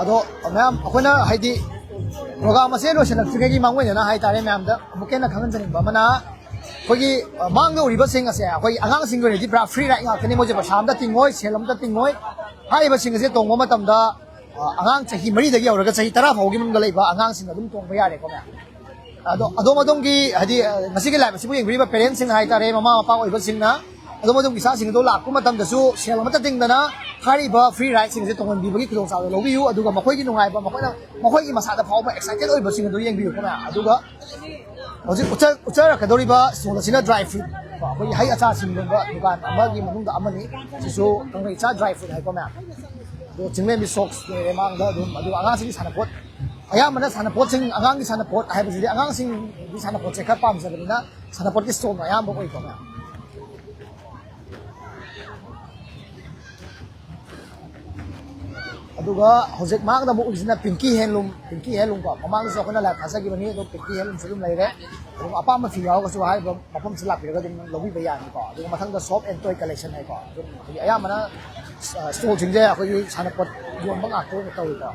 ꯑꯗꯣ ꯃꯌꯥꯝ, ꯑꯩꯈꯣꯏꯅ ꯍꯥꯏꯗꯤ program ꯑꯁꯦ ꯂꯣꯏꯁꯤꯜꯂꯛꯇ꯭ꯔꯤꯉꯩꯒꯤ ꯃꯥꯡꯑꯣꯏꯅꯅ ꯍꯥꯏꯇꯥꯔꯦ, ꯃꯌꯥꯝꯗ ꯑꯃꯨꯛꯀ ꯍꯦꯟꯅ ꯈꯪꯍꯟꯖꯅꯤꯡꯕ ꯑꯃꯅ, ꯑꯩꯈꯣꯏꯒꯤ ꯑ, ꯃꯥꯡꯗ ꯎꯔꯤꯕꯁꯤꯡ ꯑꯁꯦ ꯑꯩꯈꯣꯏ ꯑꯉꯥꯡꯁꯤꯡꯒꯤ ꯑꯣꯏꯅꯗꯤ ꯄꯨꯔꯥ ꯐ꯭ꯔꯤ ꯔꯥꯏꯗ ꯉꯥꯛꯇꯅꯤ꯫ ꯃꯣꯏꯁꯦ ꯄꯩꯁꯥ ꯑꯝꯇ ꯇꯤꯡꯉꯣꯏ, ꯁꯦꯜ ꯑꯝꯇ ꯇꯤꯡꯉꯣꯏ꯫ ꯍꯥꯏꯔꯤꯕꯁꯤꯡ ꯑꯁꯦ ꯇꯣꯡꯕ ꯃꯇꯝꯗ ꯑ, ꯑꯉꯥꯡ ꯆꯍꯤ ꯃꯔꯤꯗꯒꯤ ꯍꯧꯔꯒ ꯆꯍꯤ ꯇꯔꯥ ꯐꯥꯎꯒꯤ ꯃꯅꯨꯡꯗ ꯂꯩꯕ ꯑꯉꯥꯡꯁꯤꯡ ꯑꯗꯨꯝ ꯇꯣꯡꯕ ꯌꯥꯔꯦꯀꯣ ꯃꯌꯥꯝ꯫ ꯑꯗꯣ ꯑꯗꯣꯝ ꯑꯗꯣꯝꯒꯤ ꯍꯥꯏꯗꯤ ꯑ, ꯉꯁꯤꯒꯤ ꯂꯥꯏꯐ ꯑꯁꯤꯕꯨ ꯌꯦꯡꯕꯤꯔꯤꯕ ꯄꯦꯔꯦꯟꯁꯁꯤꯡ ꯍꯥꯏꯇꯥꯔꯦ, ꯃꯃꯥ ꯃꯄꯥ ꯑꯣꯏꯕꯁꯤꯡꯅ ꯑꯗꯣꯝ ꯑꯗꯣꯝꯒꯤ ꯏꯆꯥꯁꯤꯡ ꯑꯗꯨ ꯂꯥꯛꯄ ꯃꯇꯝꯗꯁꯨ ꯁꯦꯜ ꯑꯃꯠꯇ ꯇꯤꯡꯗꯅ ꯍꯥꯏꯔꯤꯕ ꯐ꯭ꯔꯤ ꯔꯥꯏꯗꯁꯤꯡꯁꯦ ꯇꯣꯡꯍꯟꯕꯤꯕꯒꯤ ꯈꯨꯗꯣꯡꯆꯥꯕ ꯂꯧꯕꯤꯌꯨ꯫ ꯑꯗꯨꯒ ꯃꯈꯣꯏꯒꯤ ꯅꯨꯡꯉꯥꯏꯕ, ꯃꯈꯣꯏꯅ ꯃꯈꯣꯏꯒꯤ ꯃꯁꯥꯗ ꯐꯥꯎꯕ ꯑꯦꯛꯁꯥꯏꯇꯦꯠ ꯑꯣꯏꯕꯁꯤꯡ ꯑꯗꯨ ꯌꯦꯡꯕꯤꯌꯨꯀꯣ ꯃꯌꯥꯝ꯫ ꯑꯗꯨꯒ ꯍꯧꯖꯤꯛ ꯎꯠꯆ-, ꯎꯠꯆꯔꯛꯀꯗꯧꯔꯤꯕ ꯁ꯭ꯇꯣꯜ ꯑꯁꯤꯅ ꯗ꯭ꯔꯥꯏ ꯐ꯭ꯔꯨꯠ, ꯑꯩꯈꯣꯏꯒꯤ ꯍꯩ ꯑꯆꯥꯔꯁꯤꯡ ꯌꯣꯟꯕ ꯗꯨꯀꯥꯟ ꯑꯃꯒꯤ ꯃꯅꯨꯡꯗ ꯑꯃꯅꯤ꯫ ꯁꯤꯁꯨ ꯀꯪꯂꯩꯆꯥ ꯗ꯭ꯔꯥꯏ ꯐ꯭ꯔꯨꯠ ꯍꯥꯏꯀꯣ ꯃꯌꯥꯝ꯫ ꯑꯗꯣ ꯆꯤꯡꯂꯦꯝꯕꯤ ꯁꯣꯛꯁ ꯂꯩꯔꯦ ꯃꯥꯡꯗ ꯑꯗꯨꯝ, ꯑꯗꯨꯒ ꯑꯉꯥꯡꯁꯤꯡꯒꯤ ꯁꯥꯟꯅꯄꯣꯠ, ꯑꯌꯥꯝꯕꯅ ꯁꯥꯟꯅꯄꯣꯠꯁꯤꯡ, ꯑꯉꯥꯡꯒꯤ ꯁꯥꯟꯅꯄꯣꯠ ꯍꯥꯏꯕꯁꯤꯗꯤ ꯑꯉꯥꯡꯁꯤꯡꯒꯤ ꯁꯥꯟꯅꯄꯣꯠꯁꯦ ꯈꯔ ꯄꯥꯝꯖꯕꯅꯤꯅ ꯁꯥꯟꯅꯄꯣꯠꯀꯤ ꯁ꯭ꯇꯣꯜꯅ ꯑꯌꯥꯝꯕ ꯑꯣꯏꯀꯣ ꯃꯌꯥꯝ꯫ ꯑꯗꯨꯒ ꯍꯧꯖꯤꯛ ꯃꯥꯡꯗ ꯑꯃꯨꯛ ꯎꯔꯤꯁꯤꯅ ꯄꯤꯡꯀꯤ ꯍꯦꯟꯂꯨꯝ, ꯄꯤꯡꯀꯤ ꯍꯦꯟꯂꯨꯝ ꯀꯣ, ꯃꯃꯥꯡꯗꯁꯨ ꯑꯩꯈꯣꯏꯅ ꯂꯥꯏꯚ ꯊꯥꯖꯈꯤꯕꯅꯤ, ꯑꯗꯣ ꯄꯤꯡꯀꯤ ꯍꯦꯟꯂꯨꯝꯁꯨ ꯑꯗꯨꯝ ꯂꯩꯔꯦ꯫ ꯑꯗꯨꯝ ꯑꯄꯥꯝꯕ ꯐꯤ ꯌꯥꯎꯔꯒꯁꯨ ꯍꯥꯏꯔꯤꯕ ꯃꯐꯝꯁꯤꯗ ꯂꯥꯛꯄꯤꯔꯒ ꯑꯗꯨꯝ ꯂꯧꯕꯤꯕ ꯌꯥꯅꯤꯀꯣ꯫ ꯑꯗꯨꯒ ꯃꯊꯪꯗ ꯁꯣꯞ ꯑꯦꯟ ꯇꯣꯏ ꯀꯂꯦꯛꯁꯟ ꯍꯥꯏꯀꯣ, ꯑꯗꯨꯝ ꯑꯩꯈꯣꯏꯒꯤ ꯑꯌꯥꯝꯕꯅ ꯑ, ꯁ꯭ꯇꯣꯜꯁꯤꯡꯁꯦ ꯑꯩꯈꯣꯏꯒꯤ ꯁꯥꯟꯅꯄꯣꯠ ꯌꯣꯟꯕ ꯉꯥꯛꯇ ꯑꯣꯏꯅ ꯇꯧꯏꯀꯣ꯫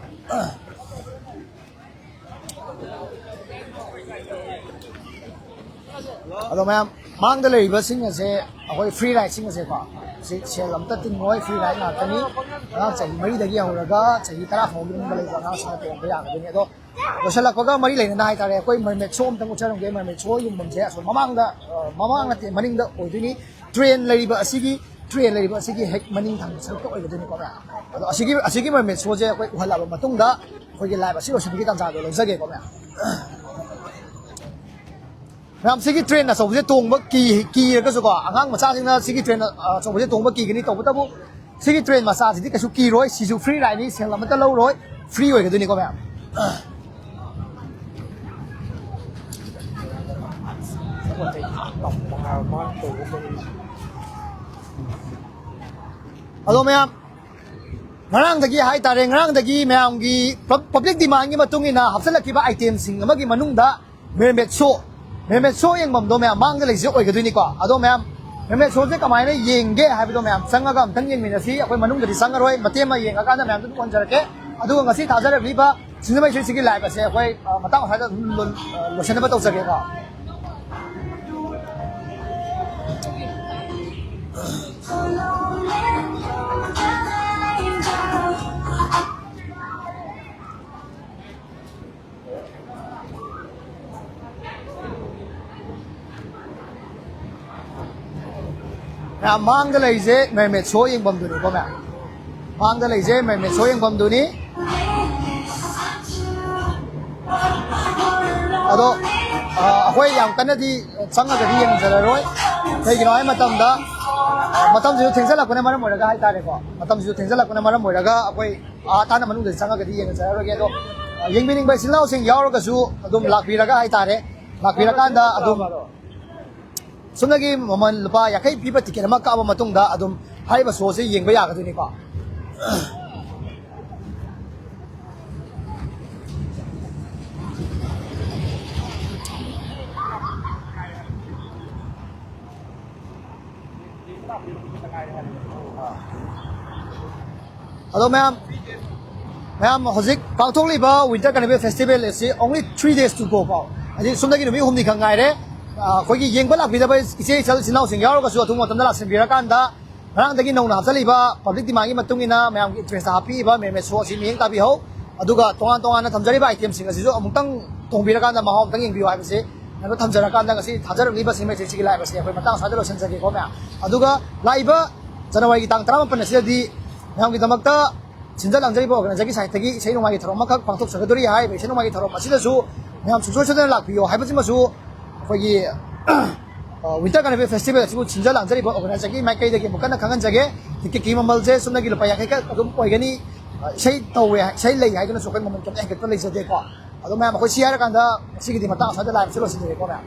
ꯑꯗꯣ ꯃꯌꯥꯝ, ꯃꯥꯡꯗ ꯂꯩꯔꯤꯕꯁꯤꯡ ꯑꯁꯦ ꯑꯩꯈꯣꯏ ꯐ꯭ꯔꯤ ꯔꯥꯏꯗꯁꯤꯡ ꯑꯁꯦꯀꯣ, ꯁꯤ ꯁꯦꯜ ꯑꯝꯇ ꯇꯤꯡꯉꯣꯏ, ꯐ꯭ꯔꯤ ꯔꯥꯏꯗ ꯉꯥꯛꯇꯅꯤ꯫ ꯑꯉꯥꯡ ꯆꯍꯤ ꯃꯔꯤꯗꯒꯤ ꯍꯧꯔꯒ ꯆꯍꯤ ꯇꯔꯥ ꯐꯥꯎꯒꯤ ꯃꯅꯨꯡꯗ ꯂꯩꯕ ꯑꯉꯥꯡꯁꯤꯡꯅ ꯇꯣꯡꯕ ꯌꯥꯒꯗꯣꯏꯅꯤ꯫ ꯑꯗꯣ ꯂꯣꯏꯁꯤꯜꯂꯛꯄꯒ ꯃꯔꯤ ꯂꯩꯅꯅ ꯍꯥꯏꯇꯥꯔꯦ, ꯑꯩꯈꯣꯏ ꯃꯔꯃꯦꯠ ꯁꯣ ꯑꯝꯇꯪ ꯎꯠꯆꯔꯝꯒꯦ꯫ ꯃꯔꯃꯦꯠ ꯁꯣ ꯌꯨꯝꯐꯝꯁꯦ ꯑꯁꯣꯝ ꯃꯃꯥꯡꯗ, ꯑ, ꯃꯃꯥꯡ ꯅꯠꯇꯦ, ꯃꯅꯤꯡꯗ ꯑꯣꯏꯗꯣꯏꯅꯤ꯫ ꯇ꯭ꯔꯦꯟ ꯂꯩꯔꯤꯕ ꯑꯁꯤꯒꯤ, ꯇ꯭ꯔꯦꯟ ꯂꯩꯔꯤꯕ ꯑꯁꯤꯒꯤ ꯍꯦꯛ ꯃꯅꯤꯡ ꯊꯪꯕ ꯁꯔꯨꯛꯇ ꯑꯣꯏꯒꯗꯣꯏꯅꯤꯀꯣ ꯃꯌꯥꯝ꯫ ꯑꯗꯣ ꯑꯁꯤꯒꯤ, ꯑꯁꯤꯒꯤ ꯃꯔꯃꯦꯠ ꯁꯣꯁꯦ ꯑꯩꯈꯣꯏ ꯎꯍꯜꯂꯕ ꯃꯇꯨꯡꯗ ꯑꯩꯈꯣꯏꯒꯤ ꯂꯥꯏꯚ ꯑꯁꯤ ꯂꯣꯏꯁꯤꯟꯕꯒꯤ ꯇꯥꯟꯖꯥꯗꯣ ꯂꯧꯖꯒꯦꯀꯣ ꯃꯌꯥꯝ꯫ ꯃꯌꯥꯝ, ꯁꯤꯒꯤ ꯇ꯭ꯔꯦꯟ ꯑꯆꯧꯕꯁꯦ ꯇꯣꯡꯕ ꯀꯤ-, ꯀꯤꯔꯒꯁꯨꯀꯣ, ꯑꯉꯥꯡ ꯃꯆꯥꯁꯤꯡꯅ ꯁꯤꯒꯤ ꯇ꯭ꯔꯦꯟ, ꯑ, ꯑꯆꯧꯕꯁꯦ ꯇꯣꯡꯕ ꯀꯤꯒꯅꯤ꯫ ꯇꯧꯕꯇꯕꯨ ꯁꯤꯒꯤ ꯇ꯭ꯔꯦꯟ ꯃꯆꯥꯁꯤꯗꯤ ꯀꯩꯁꯨ ꯀꯤꯔꯣꯏ, ꯁꯤꯁꯨ ꯐ꯭ꯔꯤ ꯔꯥꯏꯗꯅꯤ, ꯁꯦꯜ ꯑꯃꯠꯇ ꯂꯧꯔꯣꯏ, ꯐ꯭ꯔꯤ ꯑꯣꯏꯒꯗꯣꯏꯅꯤꯀꯣ ꯃꯌꯥꯝ꯫ ꯑꯗꯣ ꯃꯌꯥꯝ, ꯉꯔꯥꯡꯗꯒꯤ ꯍꯥꯏꯇꯥꯔꯦ, ꯉꯔꯥꯡꯗꯒꯤ ꯃꯌꯥꯝꯒꯤ ꯄꯕ꯭ꯂꯤꯛ ꯗꯤꯃꯥꯟꯒꯤ ꯃꯇꯨꯡ ꯏꯟꯅ ꯍꯥꯞꯆꯤꯜꯂꯛꯈꯤꯕ ꯑꯥꯏꯇꯦꯝꯁꯤꯡ ꯑꯃꯒꯤ ꯃꯅꯨꯡꯗ ꯃꯦꯔꯃꯦꯠ ꯁꯣ, ꯃꯦꯔꯃꯦꯠ ꯁꯣ ꯌꯦꯡꯐꯝꯗꯣ ꯃꯌꯥꯝ ꯃꯥꯡꯗ ꯂꯩꯁꯦ ꯑꯣꯏꯒꯗꯣꯏꯅꯤꯀꯣ꯫ ꯑꯗꯣ ꯃꯌꯥꯝ, ꯃꯦꯔꯃꯦꯠ ꯁꯣꯁꯦ ꯀꯃꯥꯏꯅ ꯌꯦꯡꯒꯦ ꯍꯥꯏꯕꯗꯣ ꯃꯌꯥꯝ ꯆꯪꯉꯒ ꯑꯝꯇꯪ ꯌꯦꯡꯃꯤꯟꯅꯁꯤ꯫ ꯑꯩꯈꯣꯏ ꯃꯅꯨꯡꯗꯗꯤ ꯆꯪꯉꯔꯣꯏ, ꯃꯇꯦꯛ ꯑꯃ ꯌꯦꯡꯉꯀꯥꯟꯗ ꯃꯌꯥꯝꯗ ꯑꯗꯨꯝ ꯑꯣꯟꯖꯔꯛꯀꯦ꯫ ꯑꯗꯨꯒ ꯉꯁꯤ ꯊꯥꯖꯔꯛꯂꯤꯕ ꯁꯤꯡꯖꯃꯩ ꯊ꯭ꯔꯤ ꯁꯤꯛꯁꯇꯤꯒꯤ ꯂꯥꯏꯚ ꯑꯁꯦ ꯑꯩꯈꯣꯏ, ꯑ, ꯃꯇꯥꯡ ꯑꯁ꯭ꯋꯥꯏꯗ ꯑꯗꯨꯝ ꯂꯣꯏ-, ꯑ, ꯂꯣꯏꯁꯤꯟꯅꯕ ꯇꯧꯖꯒꯦꯀꯣ꯫ ꯃꯌꯥꯝ, ꯃꯥꯡꯗ ꯂꯩꯔꯤꯁꯦ mermaid show ꯌꯦꯡꯐꯝꯗꯨꯅꯤꯀꯣ ꯃꯌꯥꯝ꯫ ꯃꯥꯡꯗ ꯂꯩꯔꯤꯁꯦ mermaid show ꯌꯦꯡꯐꯝꯗꯨꯅꯤ꯫ ꯑꯗꯣ, ꯑ, ꯑꯩꯈꯣꯏ ꯌꯥꯝ ꯀꯟꯅꯗꯤ ꯆꯪꯉꯒꯗꯤ ꯌꯦꯡꯖꯔꯔꯣꯏ꯫ ꯀꯩꯒꯤꯅꯣ ꯍꯥꯏ ꯃꯇꯝꯗ, ꯃꯇꯝꯁꯤꯁꯨ ꯊꯦꯡꯖꯜꯂꯛꯄꯅ ꯃꯔꯝ ꯑꯣꯏꯔꯒ ꯍꯥꯏꯇꯥꯔꯦꯀꯣ, ꯃꯇꯝꯁꯤꯁꯨ ꯊꯦꯡꯖꯜꯂꯛꯄꯅ ꯃꯔꯝ ꯑꯣꯏꯔꯒ ꯑꯩꯈꯣꯏ, ꯑ, ꯇꯥꯟꯅ ꯃꯅꯨꯡꯗ ꯆꯪꯉꯒꯗꯤ ꯌꯦꯡꯖꯔꯔꯣꯏꯒꯦ꯫ ꯑꯗꯣ, ꯑ, ꯌꯦꯡꯕꯤꯅꯤꯡꯕ ꯏꯆꯤꯜ ꯏꯅꯥꯎꯁꯤꯡ ꯌꯥꯎꯔꯒꯁꯨ ꯑꯗꯨꯝ ꯂꯥꯛꯄꯤꯔꯒ ꯍꯥꯏꯇꯥꯔꯦ, ꯂꯥꯛꯄꯤꯔꯀꯥꯟꯗ ꯑꯗꯨꯝ ꯁꯣꯝꯗꯒꯤ ꯃꯃꯜ ꯂꯨꯄꯥ ꯌꯥꯡꯈꯩ ꯄꯤꯕ ticket ꯑꯃ ꯀꯛꯑꯕ ꯃꯇꯨꯡꯗ ꯑꯗꯨꯝ ꯍꯥꯏꯔꯤꯕ showꯁꯦ ꯌꯦꯡꯕ ꯌꯥꯒꯗꯣꯏꯅꯤꯀꯣ꯫ ꯑꯗꯣ ꯃꯌꯥꯝ, ꯃꯌꯥꯝ, ꯍꯧꯖꯤꯛ ꯄꯥꯡꯊꯣꯛꯂꯤꯕ Winter Carnival Festival ꯑꯁꯤ only three days to go ꯀꯣ꯫ ꯍꯥꯏꯗꯤ ꯁꯣꯝꯗꯒꯤ ꯅꯨꯃꯤꯠ ꯍꯨꯝꯅꯤ ꯈꯛ ꯉꯥꯏꯔꯦ꯫ ꯑ, ꯑꯩꯈꯣꯏꯒꯤ ꯌꯦꯡꯕ ꯂꯥꯛꯄꯤꯗꯕ ꯏꯆꯦ ꯏꯆꯜ ꯏꯆꯤꯟ ꯏꯅꯥꯎꯁꯤꯡ ꯌꯥꯎꯔꯒꯁꯨ ꯑꯊꯨꯕ ꯃꯇꯝꯗ ꯂꯥꯛꯁꯤꯟꯕꯤꯔꯀꯥꯟꯗ ꯉꯔꯥꯡꯗꯒꯤ ꯅꯧꯅ ꯍꯥꯞꯆꯜꯂꯤꯕ public demandꯒꯤ ꯃꯇꯨꯡ ꯏꯟꯅ ꯃꯌꯥꯝꯒꯤ interestꯇ ꯍꯥꯞꯄꯤꯕ mermaid show ꯑꯁꯤ ꯃꯤꯠꯌꯦꯡ ꯇꯥꯕꯤꯍꯧ꯫ ꯑꯗꯨꯒ ꯇꯣꯉꯥꯟ ꯇꯣꯉꯥꯟꯅ ꯊꯝꯖꯔꯤꯕ itemꯁꯤꯡ ꯑꯁꯤꯁꯨ ꯑꯃꯨꯛꯇꯪ ꯇꯣꯡꯕꯤꯔꯀꯥꯟꯗ ꯃꯍꯥꯎ ꯑꯃꯨꯛꯇꯪ ꯌꯦꯡꯕꯤꯌꯨ ꯍꯥꯏꯕꯁꯤ ꯃꯌꯥꯝꯗ ꯊꯝꯖꯔꯀꯥꯟꯗ ꯉꯁꯤ ꯊꯥꯖꯔꯛꯂꯤꯕ ꯁꯤꯟꯃꯩꯁꯦ ꯁꯤꯒꯤ live ꯑꯁꯤ ꯑꯩꯈꯣꯏ ꯃꯇꯥꯡ ꯑꯁ꯭ꯋꯥꯏꯗ ꯂꯣꯏꯁꯤꯟꯖꯒꯦꯀꯣ ꯃꯌꯥꯝ꯫ ꯑꯗꯨꯒ ꯂꯥꯛꯏꯕ Januaryꯒꯤ ꯇꯥꯡ ꯇꯔꯥꯃꯥꯄꯟ ꯑꯁꯤꯗꯗꯤ ꯃꯌꯥꯝꯒꯤꯗꯃꯛꯇ ꯁꯤꯟꯖ ꯂꯥꯡꯖꯔꯤꯕ organizerꯒꯤ sideꯇꯒꯤ ꯏꯁꯩ ꯅꯣꯡꯃꯥꯏꯒꯤ ꯊꯧꯔꯝ ꯑꯃꯈꯛ ꯄꯥꯡꯊꯣꯛꯆꯒꯗꯣꯔꯤ꯫ ꯍꯥꯏꯔꯤꯕ ꯏꯁꯩ ꯅꯣꯡꯃꯥꯏꯒꯤ ꯊꯧꯔꯝ ꯑꯁꯤꯗꯁꯨ ꯃꯌꯥꯝ ꯁꯨꯡꯁꯣꯏ ꯁꯣꯏꯗꯅ ꯂꯥꯛꯄꯤꯌꯣ ꯍꯥꯏꯕꯁꯤꯃꯁꯨ ꯑꯩꯈꯣꯏꯒꯤ, ꯑ, Winter Carnival Festival ꯑꯁꯤꯕꯨ ꯁꯤꯟꯖ ꯂꯥꯡꯖꯔꯤꯕ organizerꯒꯤ ꯃꯥꯏꯀꯩꯗꯒꯤ ꯑꯃꯨꯛ ꯀꯟꯅ ꯈꯪꯍꯟꯖꯒꯦ꯫ Ticketꯀꯤ ꯃꯃꯜꯁꯦ ꯁꯣꯝꯗꯒꯤ ꯂꯨꯄꯥ ꯌꯥꯡꯈꯩ ꯈꯛ ꯑꯗꯨꯝ ꯑꯣꯏꯒꯅꯤ꯫ ꯑ, ꯏꯁꯩ ꯇꯧꯋꯦ, ꯏꯁꯩ ꯂꯩ ꯍꯥꯏꯗꯨꯅꯁꯨ ꯑꯩꯈꯣꯏ ꯃꯃꯜ ꯀꯩꯝꯇ ꯍꯦꯟꯒꯠꯄ ꯂꯩꯖꯗꯦꯀꯣ꯫ ꯑꯗꯣ ꯃꯌꯥꯝ, ꯑꯩꯈꯣꯏ ꯁꯤ ꯍꯥꯏꯔꯀꯥꯟꯗ ꯉꯁꯤꯒꯤꯗꯤ ꯃꯇꯥꯡ ꯑꯁ꯭ꯋꯥꯏꯗ live ꯑꯁꯤ ꯂꯣꯏꯁꯤꯟꯖꯔꯦꯀꯣ ꯃꯌꯥꯝ꯫